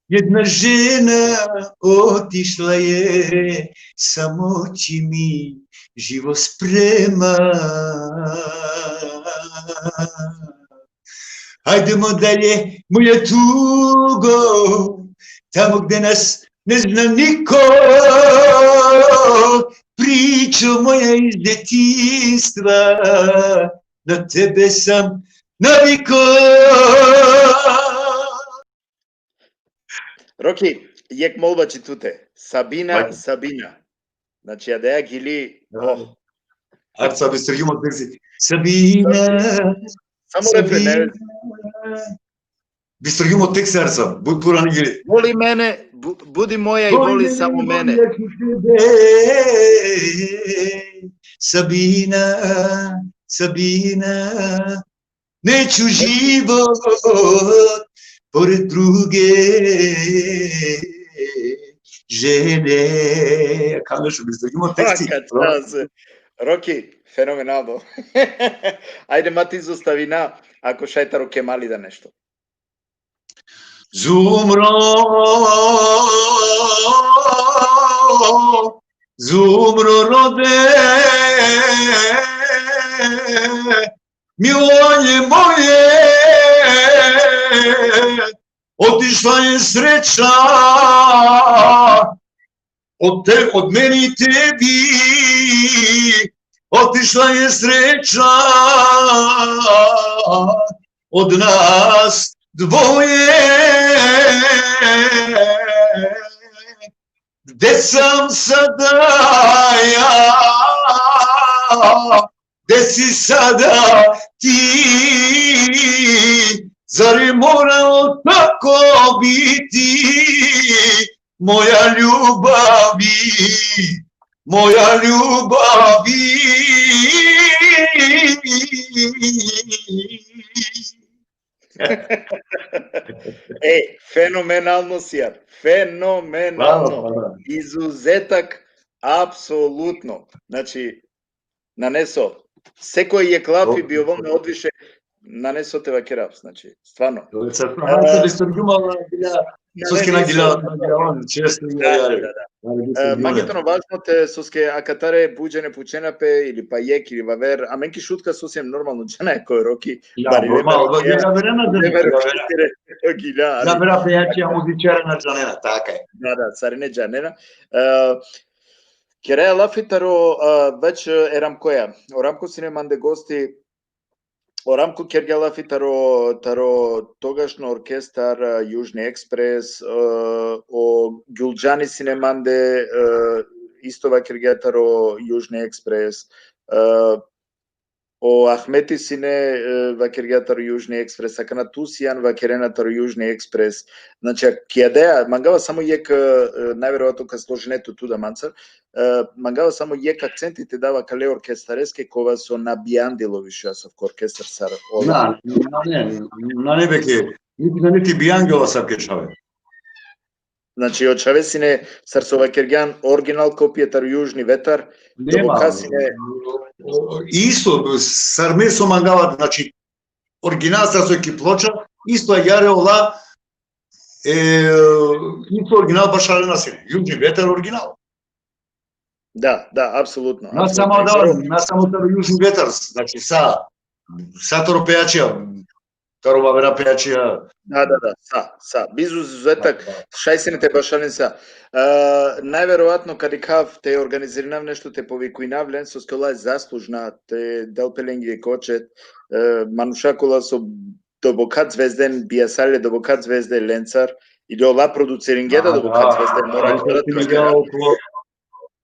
Jedna žena otišla je, samoći mi živo sprema. Hajdemo dalje, moja tugo, tamo gde nas ne zna niko. Pričo moja iz detinjstva, na tebe sam navikao. Roki, jekh molba či tute. Sabina, Sabina. Znači, adaja gili, oh. Arca, bistergjum o teksti. Sabina. Samo refren, ne. Bistergjum o teksti, Arca, but purani gili. Voli mene, bu-, budi moja i voli samo mene. Sabina, Sabina, neću život pored druge žene. Kako što bistergjum o teksti. Svaka čast. Roki, fenomenalno. Ajde, ma te izostavina, ako šaj taro Kemali da nešto. Zumro, zumro rode, milonje moje, otišla je sreća od te-, od mene i tebi, otišla je sreća od nas dvoje. Gde sam sada ja? Gde si sada ti? Zar je moralo tako biti, moja ljubavi, moja ljubavi? E, fenomenalno, Sijar, fenomenalno. Hvala, hvala. Izuzetak, apsolutno. Znači, naneso, sekoj jekh lafi bi ovel me odviše, naneso te vakerav, znači, stvarno. Dobro, sad, e, sad bi se odgumala, ja, soske na gila, na gila, on, često, da, ja, da, da. E, mange tano važno te, soske akatar but džene pučena pe, ili pa jekh, ili vaver, amen ki Šutka so siem normalno džana ko Roki, ja, normalno, ja, ja, verena da, ja, verena. Gila, ja, vera pe, ja, ja, muzičara na džanena, taka je. Da, da, sarine džanena. E, keraja lafi taro, e, već, e, e Ramkoja. O Ramko sine mande gosti, o Ramko kergja lafi taro, taro togašno orkestar, e, Južni Ekspres, e, o Gjulđani sine mande, e, isto vakergja taro Južni Ekspres, e, o Ahmeti sine, e, vakergja taro Južni Ekspres, akana tu sian, vakerena taro Južni Ekspres. Znači, a ki adea, mangava samo jek, e, najverovatno ka složine tu, tu da mancar, e, mangava samo jek akcenti te dava kale orkestareske, kova so na bijandilo više asavko orkestar sar ola. Na, na, ne, na, ne beke, niti na niti bijangilo asavke čhave. Znači, o čhave sine, sar so vakergjan, original kopija taro Južni vetar, nema, doboka sine. O, isto, sar me so mangava, znači, original sar so ki ploča, isto agjaar ola, e, isto original bašalena sine, Južni vetar original. Da, da, apsolutno, na samo da, na samo taro Južni vetar, znači, sa, sa taro pejačija, taro avera pejačija. Da, da, da, sa, sa. Bez izuzetak, da, da, šaj sine te bašalen sa. E, najverovatno kad ikhav te organizirinav nešto, te povikujnav len, soske ola zaslužna, te del pe lenge kočet, e, manuša kola so doboka zvezden, bijasale doboka zvezde lencar, ili ola produciringje da, da, doboka zvezde, mora da, da,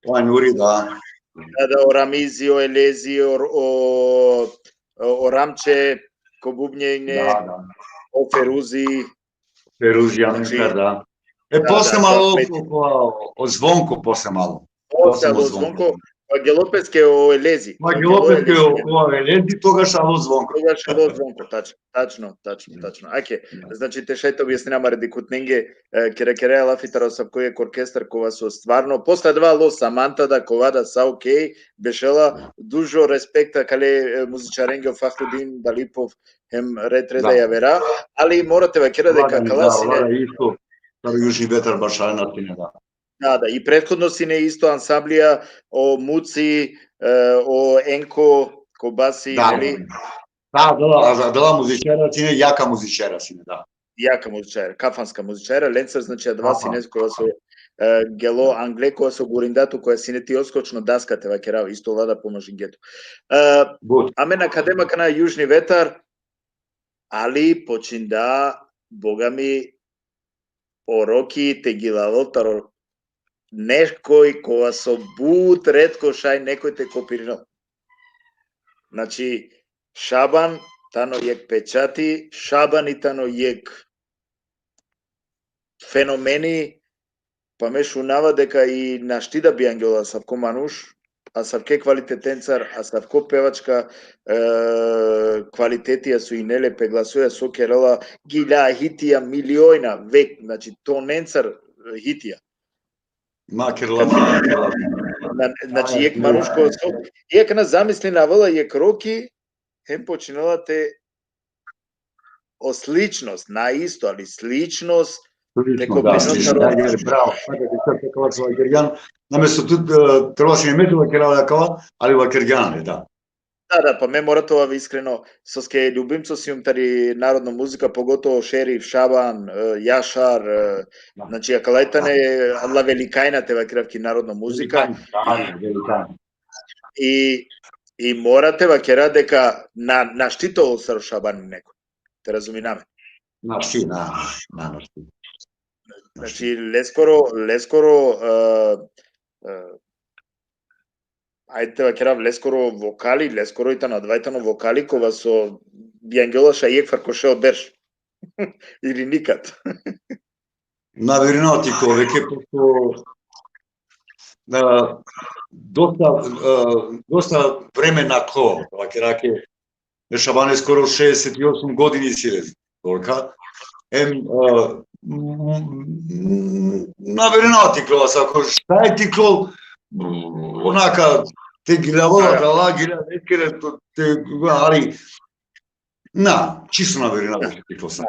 Panjuri, da. Da, da, o Ramizi, o Elezi, o, o, o Ramče, ko bubnjenje, da, da, o Feruzi. Feruzi, znači, Amilkar, da. E, da, posle da, malo, da, o, o Zvonko, posle malo. Posle malo o Zvonko. Pa gelo peske o Elezi. Pa gelo peske o Elezi, togaš alo Zvonko. Togaš alo Zvonko, tačno. Tačno, tačno, tačno. Ake, znači, te šaj te objasninav amare dikhutnenge, e, kera, kera lafi taro asavko jek orkestar kova so stvarno, posle adava alo Samanta da, kova da sa okej, bešela, dužo respekta kale, e, muzičarenge, o Fahrudin Dalipov, hem ret, ret da javera, ali mora te vakera deka kala sine, da, isto, taro Južni vetar bašalena sine, da. Da, da, i prethodno sine isto ansamblija, o Muci, e, o Enko, ko basi, da, neli? Da, da, da, da, da, muzičara sine, jaka muzičara sine, da. Jaka muzičara, kafanska muzičara, lencar, znači, adava sine kova so, e, gelo angle, kova so gurinda tu, koja sine ti oskočno daska, te vakerav, isto ola da pomažingje tu. E, amen akadem akana Južni vetar, ali počinda, boga mi, o Roki te gilalol taro nekoj kova so but retko šaj nekoj te kopirinol. Znači, Šaban tano jek pečati, Šabani tano jek fenomeni, pa me šunava deka i našti da bijangjola asavko manuš, asavke kvalitetencar, asavko pevačka, e, kvalitetija so ine le pe glasoja, so kerela gila hitija, miliona, vek, znači, tonencar, e, hitija. Ma kerela, ma kerela. Na, znači, jek manuš ko so, jek na zamisli na avela jek Roki, hem počinela te o sličnost, na isto, ali sličnost, slično, da, slično, da, jer, bravo, sada bi sad rekao sa Vakerjan, namesto tu, e, trebala si me tu Vakerjan, ali Vakerjan, da. Da, da, pa me mora te ovav iskreno, soske ljubimco sijum tari narodno muzika, pogotovo Šerif, Šaban, e, Jašar, e, da, znači, akala tane, da, adala velikajna te vakerav ki narodno muzika. Velikajna, da, velikajna. I, i mora te vakera deka na, našti te ol sar o Šabani neko. Te razumina me. Našti, na, na, našti. Znači, leskoro, leskoro, e, e, ajde te vakerav, leskoro vokali, leskoro i tano, adava i tano vokali, kova so bijangjola šaj jekh far ko šel berš. Ili nikad. Na verujnava ti ko veke, pošto, e, dosta, e, dosta vreme nakhlo, vakera ke, e Šabane skoro šeeset i osum godini si le dorka. Em, e, m, m, na verujnava ti ko, sa ko šaj ti ko, onaka, te giljavela, da, da, la gilja, vekere, to, te, ali, na, čisto na verujnava ti ko sa.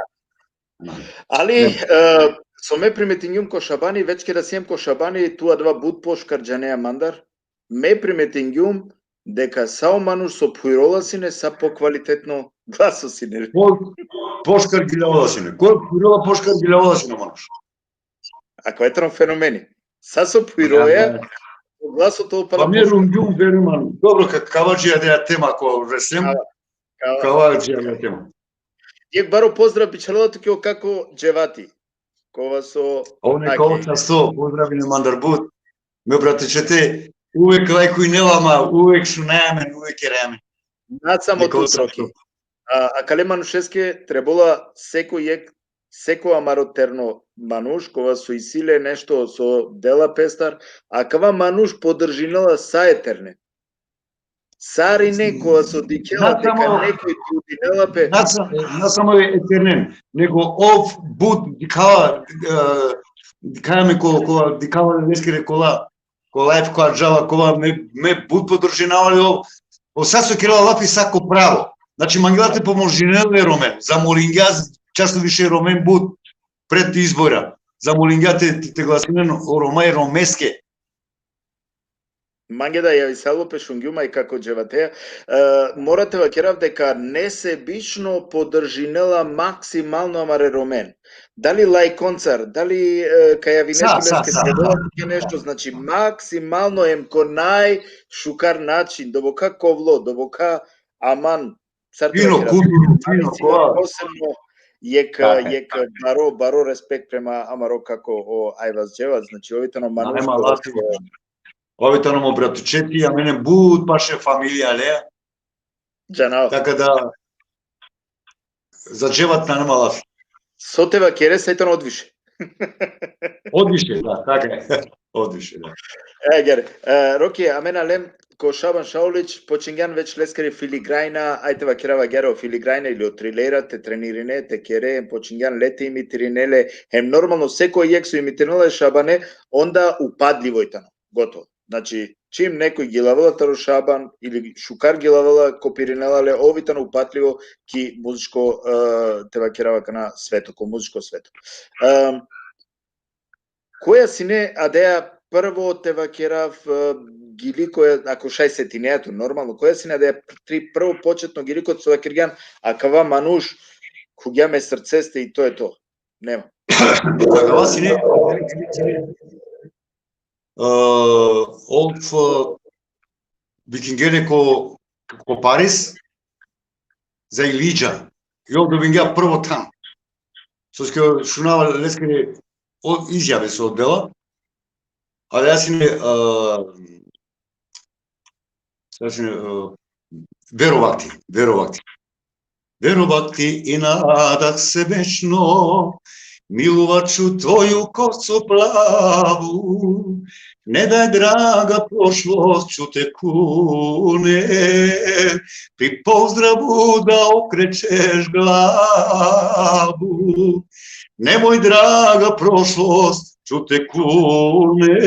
Ali, e, so me primetingjum ko Šabani, već keda siem ko Šabani, tu adava but poškar džanea mandar, me primetingjum deka sa o manuš so phujrola sine, sa pokvalitetno glaso sine. Po, poškar giljavola sine. Ko phujrola, poškar giljavola sine o manuš. Akava tano fenomeni. Sa so phujroja, da, da, o glaso tano pala. Pa me poškar. Rungjum, veruj man. Dobro, ka, kava dži adea tema ko resem. Kava. Kava dži adea tema. Jek baro pozdrav bičhalela tuke o kako Dževati. Kova so, on e, okej, kao často, pozdrav ine mandar but. Me brate čete, uvek lajkujnela ma, uvek šunaja amen, uvek keraja amen. Na samo tu, Roki. A, akale manušeske trebola seko jek, seko amaro terno manuš, kova so isi le nešto so dela pestar, akava manuš podržinela sa e ternen. Sarine kova so dikhela deka nekoj trudinela pe. Na sa-, na samo e ternen, nego ov but dikhava, e, dikhava me ko, ko, dikhava leskere kola, ko live ko džava, kova me, me but podržinava le ov, ov sa so kerela lafi sa ko pravo. Znači, mangela te pomožinel e Romen, zamolingja často više Romen but pred izbora. Zamolingja te, te, te glasinen o Roma e Romeske. Mange da, javisalo pe, šungjum aj kako dževateja. E, mora te vakerav deka nesebično podržinela maksimalno amare Romen. Dali lajkoncar, dali, e, ka javine sa, sa, leske sa, trebela sa. Ti ke nešto, znači maksimalno em ko najšukar način, doboka kovlo, doboka aman, sar te fino, vakerav, kulturno, fino, posebno jek, jek baro, baro respekt prema amaro kako o Ajvaz Dževat, znači, ov i tano manuš. Nema lafi. Ov i tano mo bratučeti, a mene but paše familija lea. Džanava. Taka da, za Dževat nane ma lafi. So te vakere, sa i tano odviše. Odviše, da, taka e. Odviše, da. E, agjaar, e, Roki, amen alem ko Šaban Šaulić, počingjan već leskere filigrajna, aj te vakerav agjaar o filigrajna ili o trilera, te trenirine, te kere, počingjan le te imitirine le, hem normalno, seko jek so imitirine le Šabane, onda upadlivo i tano. Gotovo. Znači, čim nekoj gilavela taro Šaban ili šukar gilavela, kopirinela le, ov i tano upadlivo ki muzičko, e, te vakerava kana sveto, ko muzičko sveto. E, koja sine adaja prvo te vakerav, e, gili koja, ako šaj setinea tu, normalno, koja sine adaja tri prvo početno gili koja so vakergjan, akava manuš khugja me srceste i to e to. Nema. Akava sine, e, ov, e, vikingjen le ko, ko Paris, za Ilidža. I ov dobingja prvo than. Soske šunava leskere o izjave so dela. Ali ja sine, e, ja sine, e, Verovati, verovati. Verovati i nadat se večno, miluvaču tvoju kosu plavu, ne daj, draga, prošlošću te kune, pri pozdravu da okrećeš glavu. Nemoj, draga, prošlošću te kune,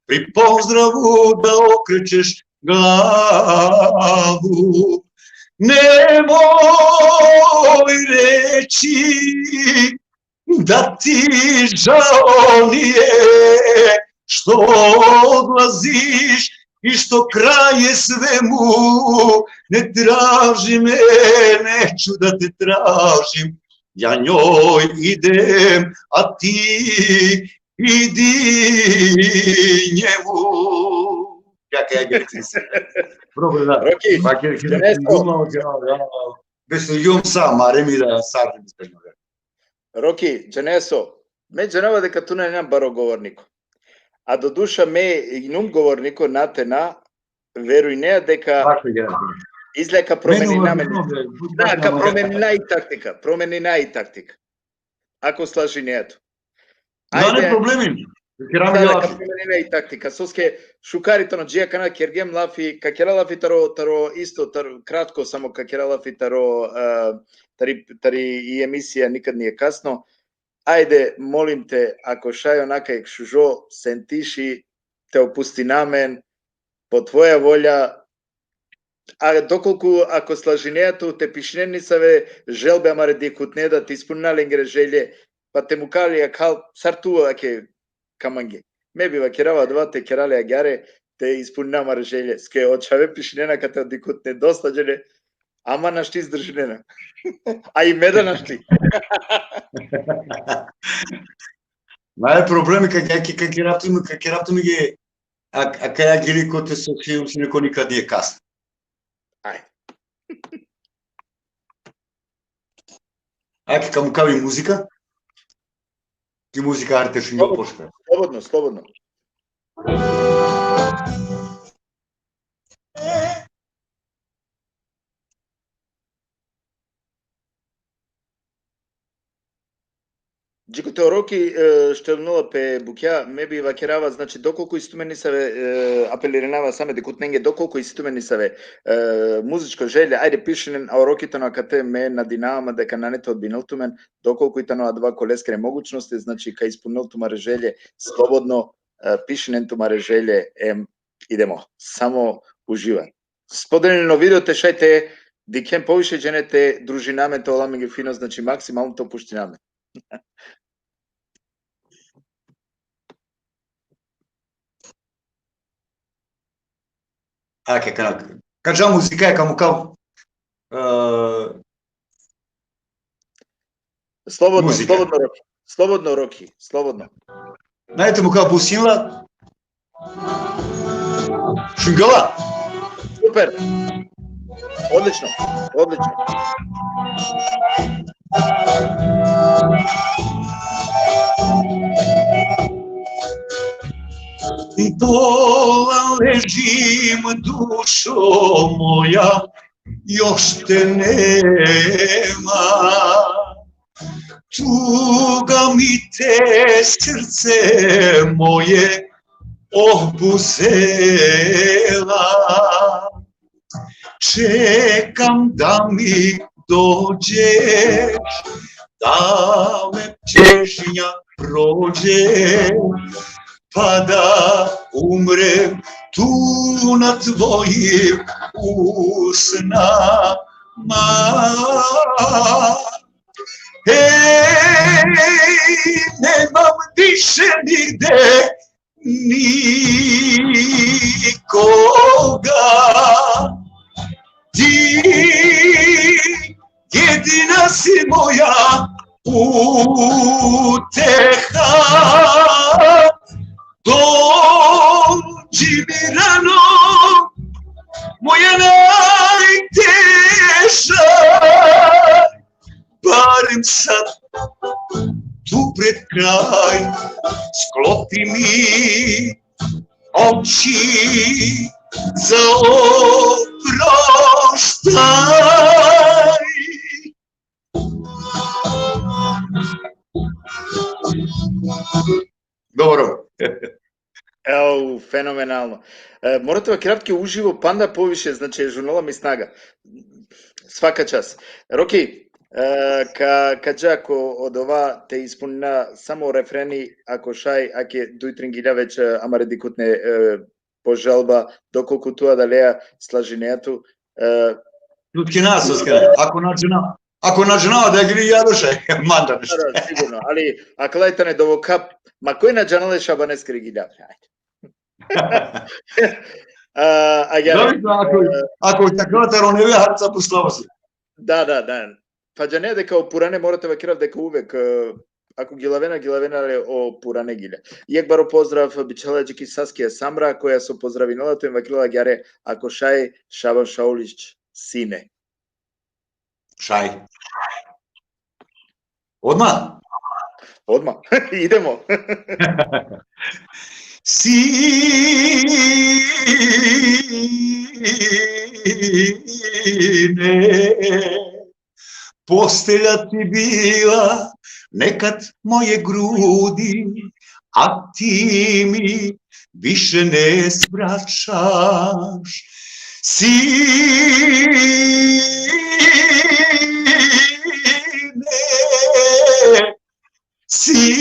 pri pozdravu da okrećeš glavu. Nemoj reći da ti žao nije što odlaziš i što kraj je svemu. Ne traži me, neću da te tražim, ja njoj idem, a ti idi njemu. Kaka e Grekija. Dobro, da. Roki, pa ke, ke, džaneso. Džuma, džuma, da. Besuljum sa, maremi da sa. Roki, džaneso, me džanava deka tu nane baro govorniko. A do duša me inum govorniko, na te na, verujnea deka izgleda ka promenina amen. Da, ka promenina i taktika, promenina i taktika. Ako slažinea tu. Nane problemi. Da, da, ka promenina i taktika. Soske šukar i tano, dži akana kergjem lafi, ka kera lafi taro, taro isto, taro, kratko samo ka kera lafi taro, e, tari, tari i emisija Nikad nije kasno. Ajde, molim te, ako šaj onaka jek šužo sentiši, te opustina amen, po tvoja volja, a dokolku, ako slažinea tu, te pišinen nisave želbe amare dikhutne, da te ispunina lengere želje, pa te muka le akal, sar tu ake ka mange. Me bi vakerava adava, te kera le agjaar, te ispunina amare želje. Soske o čhave pišinena kate o dikhutne, dosta džene, ama našti izdržinena. A i me da našti. Nane problemi, ka, ka, ka, ka kerav tumen, ka kerav tumen ge, a, a ka ja gili kote so si, si neko nikad nije kasno. Ajde. Ajde, ka mukav i muzika. Ki muzika, Arter, šungjum pošukar. Slobodno, slobodno. Džikote o Roki, e, štelnula pe bukja, me bi vakerava, znači, dokolku isi tumen nesave, e, apelirinava same dikutnenge, dokolku isi tumen nesave, e, muzičko želje, ajde pišinen, a o Roki tano akate, me nadinava ma deka nane te odbinel tumen, dokolku i tano adava ko leskere mogućnosti, znači, ka ispunel tumare želje slobodno, e, pišinen tumare želje, em, idemo, samo uživaj. Spodelinen o video te šaj te dikhen poviše džene, te družina amen, te ovel amenge fino, znači, maksimalno te opuština amen. Ake, kana, ka dža muzika, ka mukav, e, Slobodno, muzika. Slobodno, Roki. Slobodno, Roki, slobodno. Nane te mukav, pusti la. Šungjol la? Super. Odlično, odlično. Dolazim, dušo moja, još te nema. Tuga mi te, srce moje, oh, buzela. Čekam da mi dođeš, da me čežnja prođe, pa da umrem tu na tvojim usnama. Ej, nemam više nigde nikoga. Ti jedina si moja uteha. Dođi mi rano, moja najteža, barem sad tu pred kraj, sklopi mi oči za oproštaj. Dobro. Evo, fenomenalno. E, mora te vakerav deka uživo panda poviše, znači, žurnela mi snaga. Svaka čast. Roki, e, ka, ka dža ko odova te ispunina samo refreni, ako šaj, ake duj trin gilja već, e, amare dikhutne, e, požalba, dokolku tu adaleja slažinea tu, e, Tutkina, soske, ako na džana, ako na džana da gri, ja došaj, manda nešto. Da, da, sigurno, ali akala i tane dovoka, ma koj na džanela e Šabaneskere gilja. Ajde. A, agjaar, dobro, ako, e, ako takva taro neve, harca puslava si. Da, da, da. Pa džanea deka o purane, mora te vakerav deka uvek, e, ako gilavena, gilavena le o purane gilja. Jekh baro pozdrav bičhalja dži ki Saskija Samra, koja so pozdravinela tu, em vakerela agjaar, ako šaj, Šaban Šaulić sine. Šaj. Odma? Odma. Idemo. Sine, postelja ti bila nekad moje grudi, a ti mi više ne svraćaš. Sine, sine.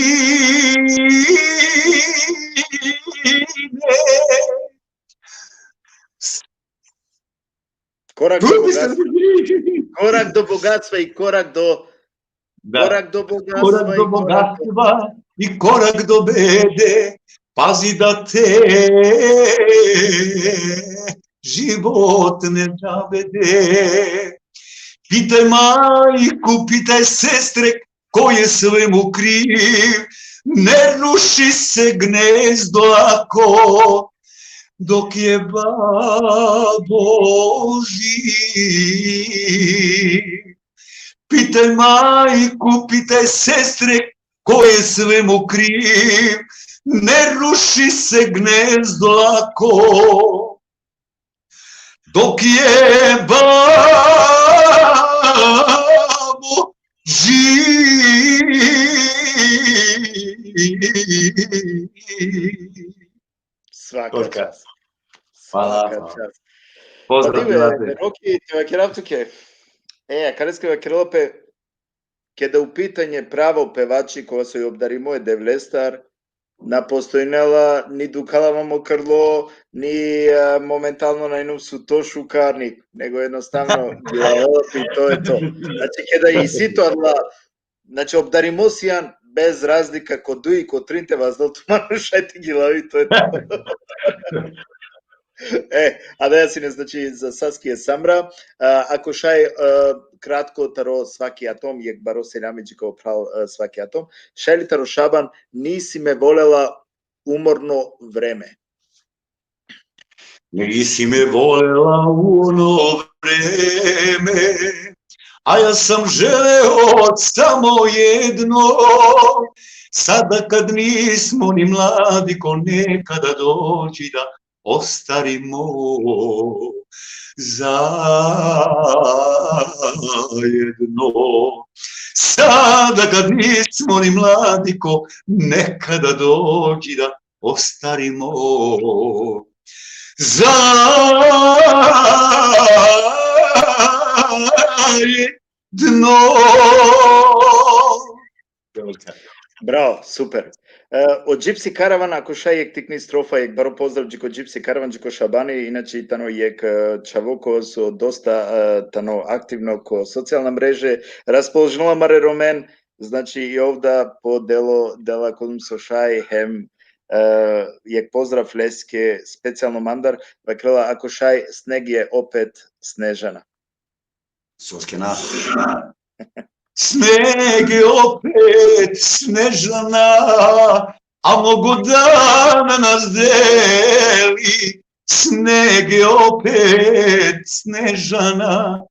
Korak do bogatstva. Korak do bogatstva i korak do, da, korak do bogatstva, korak do i korak do bogatstva i korak do bede. Pazi da te život ne zavede. Pitaj majku, pitaj sestre, ko je svemu kriv, ne ruši se gnezdo lako, dok je babo živ. Pitaj majku, pitaj sestre, ko je svemu kriv, ne ruši se gnezdo lako, dok je babo živ. Svaka Korka. čast. Hvala, Svaka hvala. čast. Pozdrav, Pa dive, brate. Roki, te vakerav tuke. E, a kaleske vakerela pe, keda u pitanje pravo pevači kova so i obdarimo e Devlestar, na postojnela, ni dukhala ma mo krlo, ni, e, momentalno na inum suto šukar, ni, nego jednostavno gilavela pe i to je to. Znači, keda isi to adala, znači, obdarimo sian bez razlika ko duj, ko trin te vazdel tu manuš, šaj te gilavi, to je to. E, adaja sine, znači, za saski e samra, a, ako šaj, e, kratko taro svaki atom, jekh baro selami dži ko phral, e, svaki atom, šaj li taro Šaban, nisi me volela umorno vreme. Nisi me volela u ono vreme, a ja sam želeo samo jedno. Sada kad nismo ni mladi ko nekada, dođi da ostarimo zajedno. Sada kad nismo ni mladi ko nekada, dođi da ostarimo zajedno. Bravo, super. E, o Gypsy Caravan, ako šaj jekh tikni strofa, jekh baro pozdrav dži ko Gypsy Caravan, dži ko Šabani, inače i tano jekh, e, čhavo ko so dosta, e, tano aktivno ko socijalna mreže, raspoložinela amare Romen, znači i ov da podelo, dela kozom so šaj, hem, e, jekh pozdrav leske, specijalno mandar, vakerela, ako šaj, sneg je opet, Snežana. Soske na. Sneg je opet, Snežana, a mnogo dana nas deli. Sneg je opet, Snežana,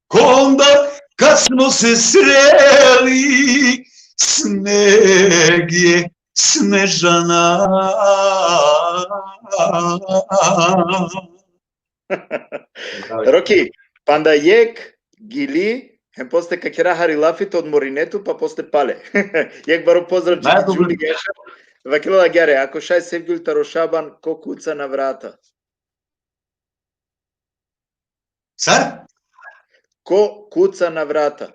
ko onda kad smo se sreli. Sneg je, Snežana. Roki, panda jekh gili, hem posle ka kera hari lafi te odmorine tu, pa posle pale. Jekh baro pozdrav dži ki Đuli Jaša. Vakerela agjaar, ako šaj, Sevgjul taro Šaban, ko kuca na vrata. Sar? Ko kuca na vrata.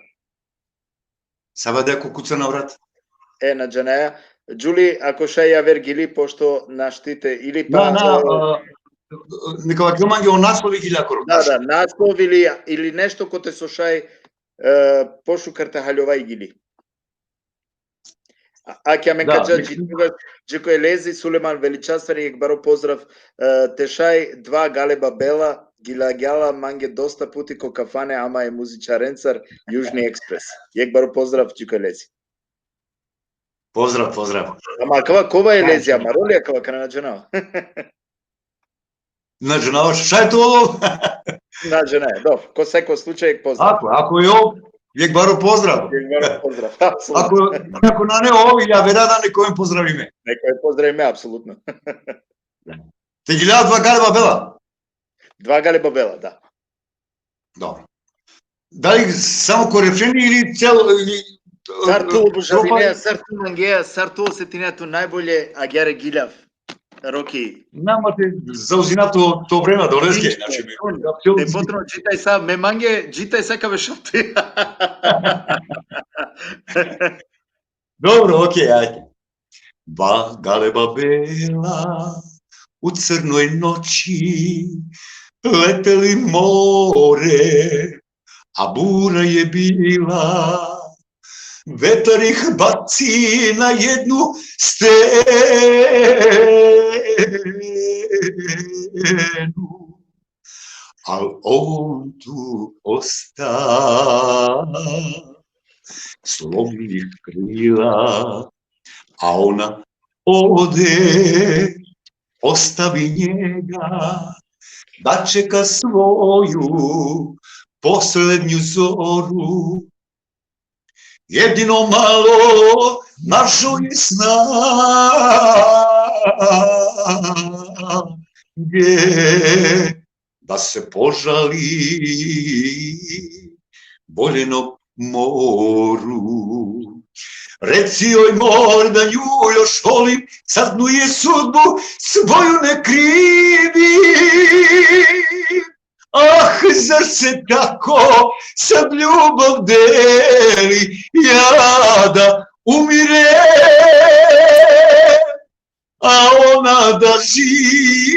Sava da ko kuca na vrata. E, na džanaja. Đuli, ako šaj, javer gili, pošto našti te, ili pa, Na, na, e, a, neka vakerel mange o naslovi giljakoro. Da, da, naslov ili, ili nešto kote so šaj, e, pošukar te haljovaj gili. A, aki amen ka dža dži ko Elezi, Sulejman Veličastari, jekh baro pozdrav, e, te šaj, Dva galeba bela, gilagjala mange dosta puti ko kafane, ama e muzičarencar, Južni ekspres. Jekh baro pozdrav dži ko Elezi. Pozdrav, pozdrav. Ama akava kova e Elezi, amaro li akava, kana na džanav? Na džanava šaj to ov. Na džanav, dobro. Ko seko slučaj, pozdrav. Ako, ako je ov, jekh baro pozdrav. Jekh baro pozdrav, apsolutno. Ako, ako nane ov, javera da neka oven pozdravime. Neka oven pozdravime, apsolutno. Te gilja Dva galeba bela? Dva galeba bela, da. Dobro. Da li samo ko refreni ili celo, ili, Sar tu e, obožavinea, sar tu mangea, sar tu osetinea tu najbolje, agjaar e giljav, Roki. Nama te zauzina to, to vreme, doleske, Ništa, znači, me, on, apsolutno. Te potrebno, čitaj sa, me mange, čitaj sa ka vešam ti. Dobro, okej, ajde. Dva galeba bela u crnoj noći leteli more, a bura je bila, vetar ih baci na jednu stenu, al on tu osta, slomljenih krila, a ona ode, ostavi njega da čeka svoju poslednju zoru. Jedino malo našao je snage da se požali boljenom moru. Reci joj mor da nju još volim, sad mu je sudbu svoju ne krivim. Ah, zar se tako sad ljubav deli, ja da umirem, a ona da živi.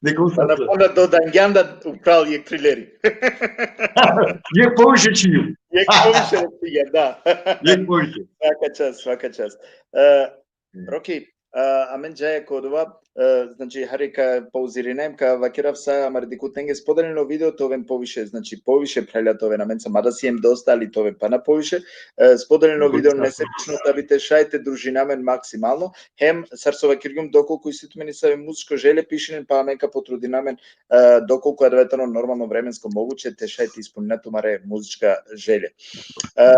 Neka usta. Ona do dangjan da upral jek trileri. Jek poviše činju. Jek poviše, da. Jek poviše. Svaka čast, svaka čast. E, Roki, a, amen džaja ko odova, e, znači, hari ka pauzirinav, ka vakerav sa amare dikhutnenge, spodelin o video, te oven poviše, znači, poviše phralja te oven amenca, mada siem dosta, ali te oven pana poviše. E, spodelin o video, nesebično, da bi te šaj te družina amen maksimalno. Hem, sar so vakergjum, dokolku isi tumen nesave muzičko želje, pišinen, pa amen ka potrudina amen, e, dokolku adava tano normalno vremensko moguće, te šaj te ispunina tumare muzička želje. E,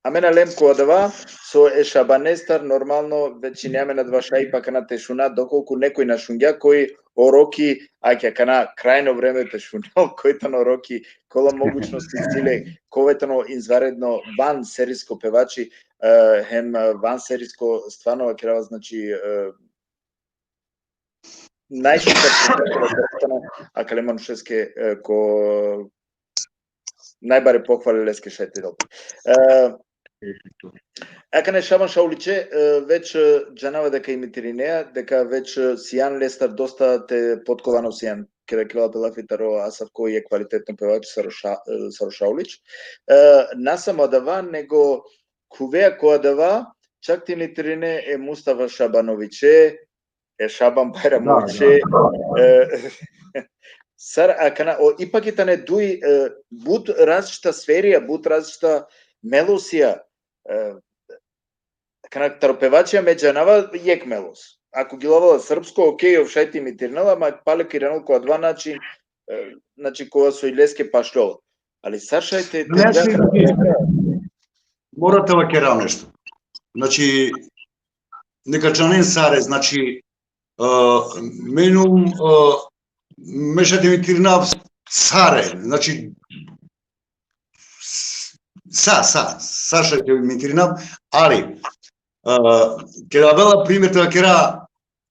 amen alem ko adava, so e Šabanestar, normalno, većina amen adava šaj pa akana te šuna, dokolku nekoj na šungja, koj o Roki, ake akana krajno vreme te šuna, koj tano o Roki, kola mogućnosti isi le, kova tano izvanredno van serijsko pevači, e, hem, e, van serijsko stvarno vakerava, znači, e, najšuka akale manušeske, e, ko najbare pohvale leske šaj te del. E, akana e Šaban Šauliće, e, već, e, džanava deka imitirinea, deka već, e, sian lestar dosta te potkovano sian, keda kerela pe lafi taro Asavko, jek kvalitetno pevači sar o Ša-, e, sar o Šaulić. E, na samo adava, nego khuvea ko adava, čak te imitirine e Mustafa Šabanoviće, e Šaban Bajramoviće, e, sar akana, o, ipak i tane duj, e, but različita sferija, but različita melosija, e, akana taro pevačija me džanava jek melos. Ako gilavela srpsko, okej, ov šaj te imitirinela, ma pale ka iranel ko adava način, e, znači, kova so i leske pašljola. Ali sar šaj te, te Znači, mora te vakerav nešto. Znači, neka džanen sare, znači, e, menum, e, me šaj te imitirinav sare, znači, sa, sa, sa šaj te imitirinav, ali, e, keda avela primer te vakera,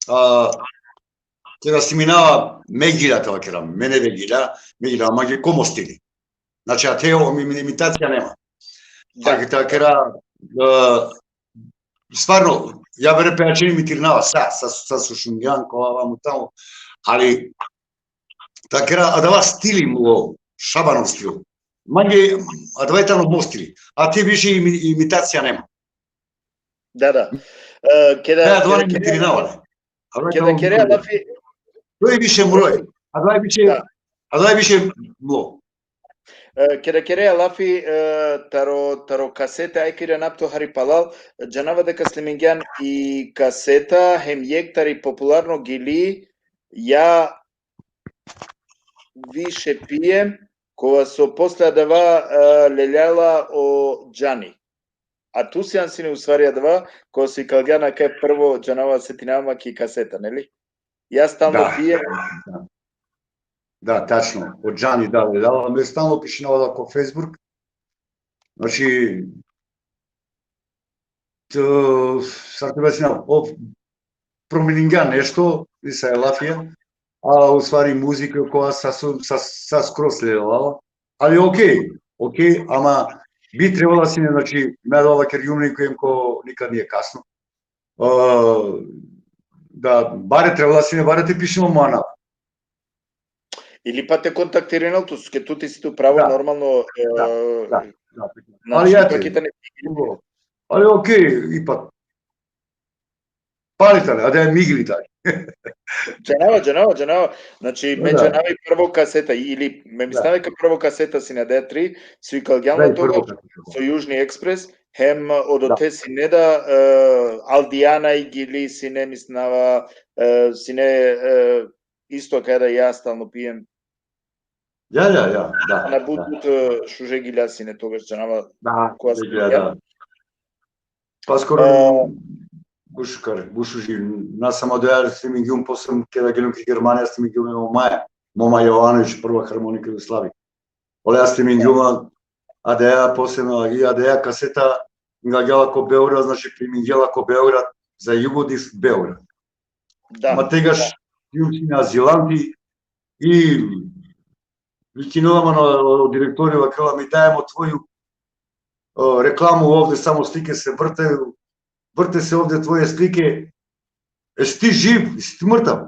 e, keda sniminava, me gilja te vakera, me nane gilja, me gilja, mange ko mo stili. Znači, a te o mi-, imitacija nema. Da. Tako te vakera, e, stvarno, javere pevačenje imitirinava, sa, sa, sa so šungjan, ko avamo tamo, ali te vakera, adava stili mlo, Šabanov stil. Mange, adava tano mo stili. A te više imi-, imitacija nema. Da, da. E, keda, Da, adava keda imitirinava. Adava Keda tano kerea mlo. lafi, To je više mroj. Adava je više, Da. adava je više mlo. e, keda kerea lafi, e, taro, taro kaseta, aj kira napto hari palal, džanava deka snimingjan i kaseta, hem jek tari popularno gili, ja više pijem, kova so posle adava, e, leljala o Džani. A tu sian sine u stvari adava, kova so ikalgjan kaj prvo, džanava, setinava ma ki kaseta, neli? Ja stalno Da. pijem. Da. Da, tačno. O Džani, da, da, da, me stalno pišinava da ko Facebook. Znači, to, sad te objasninav, o, promeningja nešto, i sa e lafija, a u stvari muzika koja sa, sa, sa, sa skroz sledela. Ali okej, okej, ama bi trebala sine, znači, me da vakergjum, nikad nije kasno. E, da, bare trebala sine, bare te pišimo mo anav. Ili pa te kontaktirinel tu, ke tu ti si tu pravo, Da. Normalno, e, Da, da, da. Znači, Ali ja ipak te- i tane Ali okej, ipak. Pali tane, a da je migli taj. Džanava, džanava, džanava. Znači, me Da. džanava i prvo kaseta, ili me mislinava ka prvo kaseta sine, da, tri, so ikalgjan Da, la i prvo togaš, kaseta. so Južni ekspres, hem odote sine da, e, Aldijana i gili sine, mislinava, e, sine, e, isto kaj da ja stalno pijem. Ja, ja, ja, da. Na but, Da. but, e, šuže gilja sine togaš, džanava, Da, koja da, si da, ja? Da. Pa skoro E, Bušukar, bušuži, na samo da ja snimingum, posle keda gelum ki Germanija, snimingum mo maja. Mo maja Jovanović, prva harmonika Jugoslavije. Ole ja snimingum, a da ja posebno, i a da ja kaseta, nga gela ko Beograd, znači primingela ko Beograd, za Jugodisk Beograd. Da, ma tegaš, da. Jum sine azilanti, i vikinela man o, o direktori, vakerela mi: „Dajemo tvoju, o, reklamu ovde, samo slike se vrtaju, vrte se ovde tvoje slike, jesi ti živ, jesi ti mrtav?“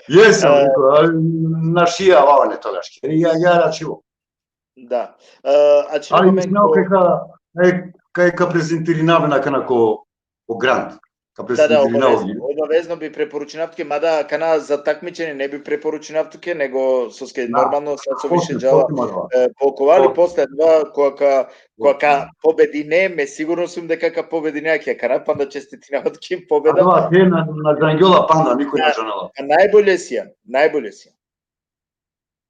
Jesam, e, rekao, ali našija, vava ne to gaški. Ja, ja račivo. Da. E, a če ali mislim, kaj ka, kaj, kaj ka prezentirinave na kanako o grant. Ka, da, da, obavezno, obavezno bi preporučinav tuke, mada kana za takmičenje ne bi preporučinav tuke, nego soske normalno sad so više džala, e, pokovali posle dva, koga ka, koga ka pobedine, me sigurno sam deka ka pobedine, a kana panda čestitina od ki pobeda. A da, te na, na džangjola panda, niko na džanela. A najbolje sija, najbolje sija.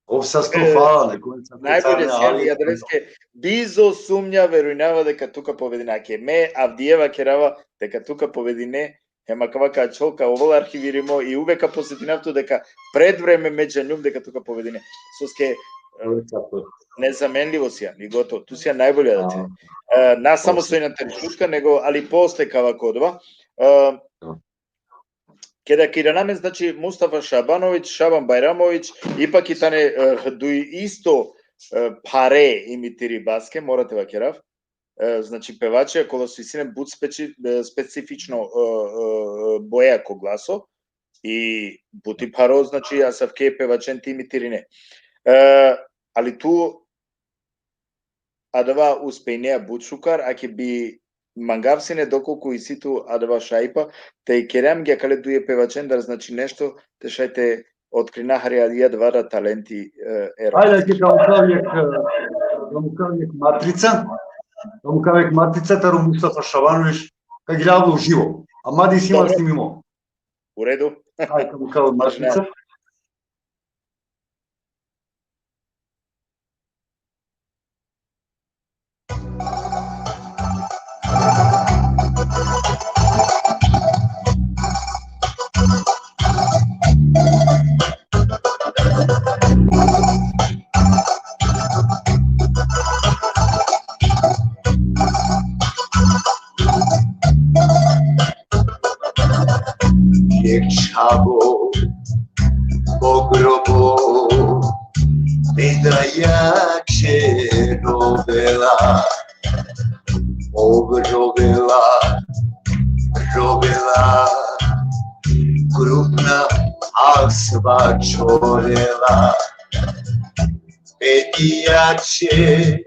Ov sa strofa, e, neko sa najbolje sija, ali adreske, bizo sumnja verujnava deka tu ka pobedine. Ake me avdive vakerava deka tu ka pobedine, hem akava ka ačhol, ka ovel arhivirimo i uvek ka posetinav tu deka pred vreme me džanjum deka tu ka pobedine. Soske, e, nezamenljivo sija, i gotovo. Tu sija najbolje da te. E, na samo so i na teršuška, nego, ali posle kava kodova. E, keda ka irana amen, znači, Mustafa Šabanović, Šaban Bajramović, ipak i tane, e, duj isto, e, phare imitiribaske, mora te vakerav. E, znači, pevačija kola so isi len but speci-, e, specifično, e, e, boja ko glaso i but i pharo, znači, asavke pevačen te imitirine. E, ali tu adava uspejnea but šukar, ake bi mangav sine, dokolku isi tu adava šajipa, te ikere amenge akale duje pevačendar, znači, nešto te šaj te otkrina hari adava talenti, e, e Roma. Ajde, ake ka mukav jekh, e, ka mukav jekh matrica, ka mukav jekh matrica taro Mustafa Šabanović, ka gledava uživo. A ma da isi ma snimimo. U redu. Ajde, ka mukav matrica. Jekh čhavo po grobo te dajače rovela, ov rovela, rovela, krupna asva čorela. Te dajače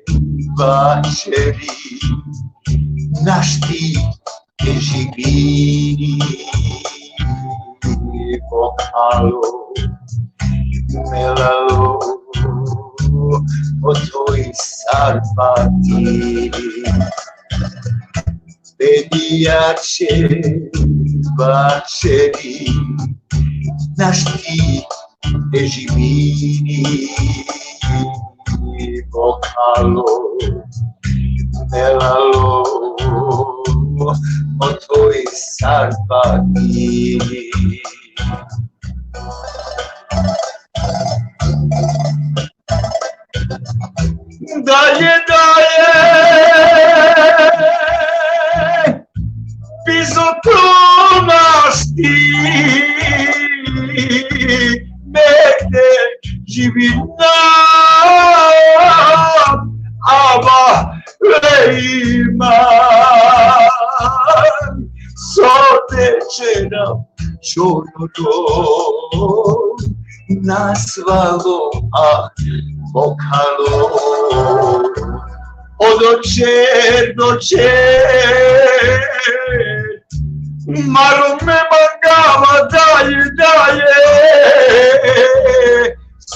vaćeri, našti te živini, bokhalo, melalo, o toj sar pati. Te dajače vaćeri, našti te živini, bokhalo, melalo, o toj sar pati. Dalje, dalje, bizo tu našti, nek te živina, ama lejman, so te ćerav čororo, nasvalo, ah, bokhalo. O dočer, dočer, maro me mangava dalje, dalje,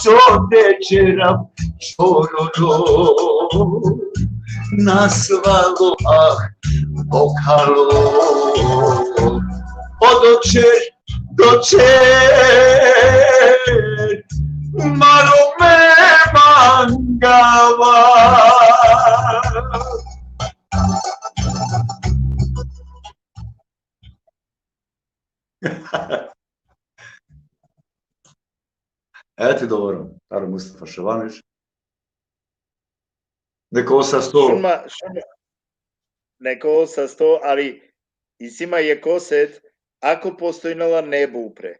so te ćerav čororo, nasvalo, ah, bokhalo. O dočer, dočer, maro me mangava. Eto, dobro, taro Mustafa Šabanović. Neko osasto. Šun ma, šun ma, neko osasto, ali isi ma jekh oset, ako postojnela nebo upre,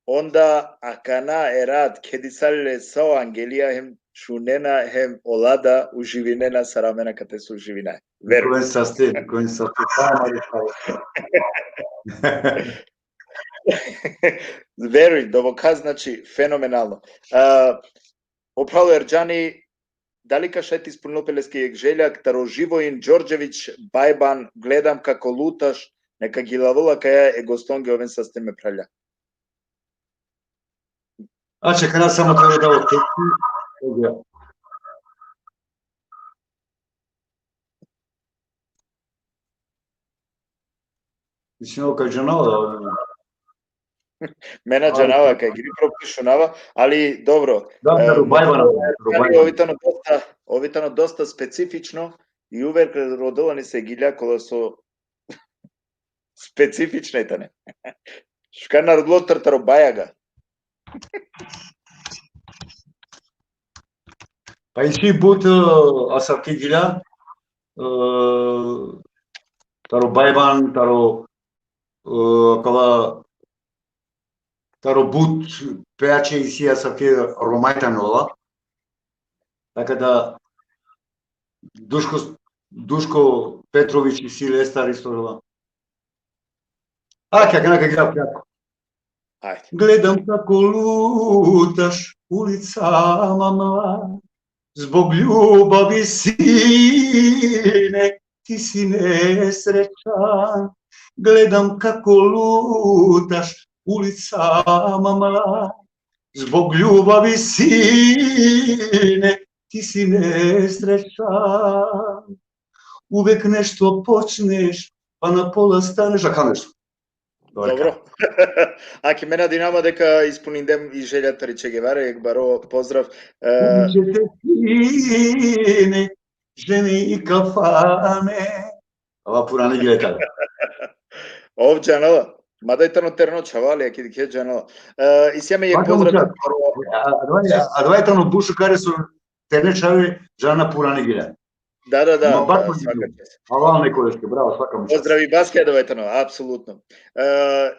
onda akana erat, kedi sali le sa o angelija hem šunena hem ola da uživinena sar amen akate so uživinaj. Verujin. Ko en saste, ko en saste. Sa mari sa. Verujin, dovokha, znači, fenomenalno. A, o phral Erdžani, dali ka šaj te ispuninel pe leske jekh želja, taro Živojin Đorđević Bajban, gledam kako lutaš, neka gilavela kaja e gostonge oven saste, me phralja. Ače, kana samo te da o teksti. Mislim, ovo kaj džanava, da, me na džanava kaj gri pro pišunava, ali dobro. Da, e, da, Rubajba, da, Rubajba. Ovi tano dosta, ovi tano dosta specifično i uvek rodela nese gilja kola so specifična i tane. Šukar narodilo tar taro Bajaga. Pa isi but, e, asavke gilja, e, taro Bajban, taro, e, kala, taro but pejače isi asavke Romaj tane ola. Taka da Duško, Duško Petrović isi lestar isto ola. A, kak, kak, kak, kak. Ajde. Gledam kako lutaš ulicama mlad, zbog ljubavi sine, ti si nesrećan. Gledam kako lutaš ulicama mlad, zbog ljubavi sine, ti si nesrećan. Uvek nešto počneš, pa na pola staneš, a ka nešto. Dobro. Dobro. Aki, me nadinava deka ispunindem i želja tari Che Guevara, jekh baro pozdrav. E, Ulice te sine, žene i kafane. Ava purane gilja tane. Ov džanela. Mada i tano terno čhava, ali aki dikhe džanela. E, isi amen jekh pozdrav. Svaka mu čast. A, adava, adava tano but šukare so terne čhave džana purane gilja. Da, da, da, ma, e, bako svaka čast. Hvala neko, bravo, svaka mu čast. Pozdravi baske, da, vetano, apsolutno. E,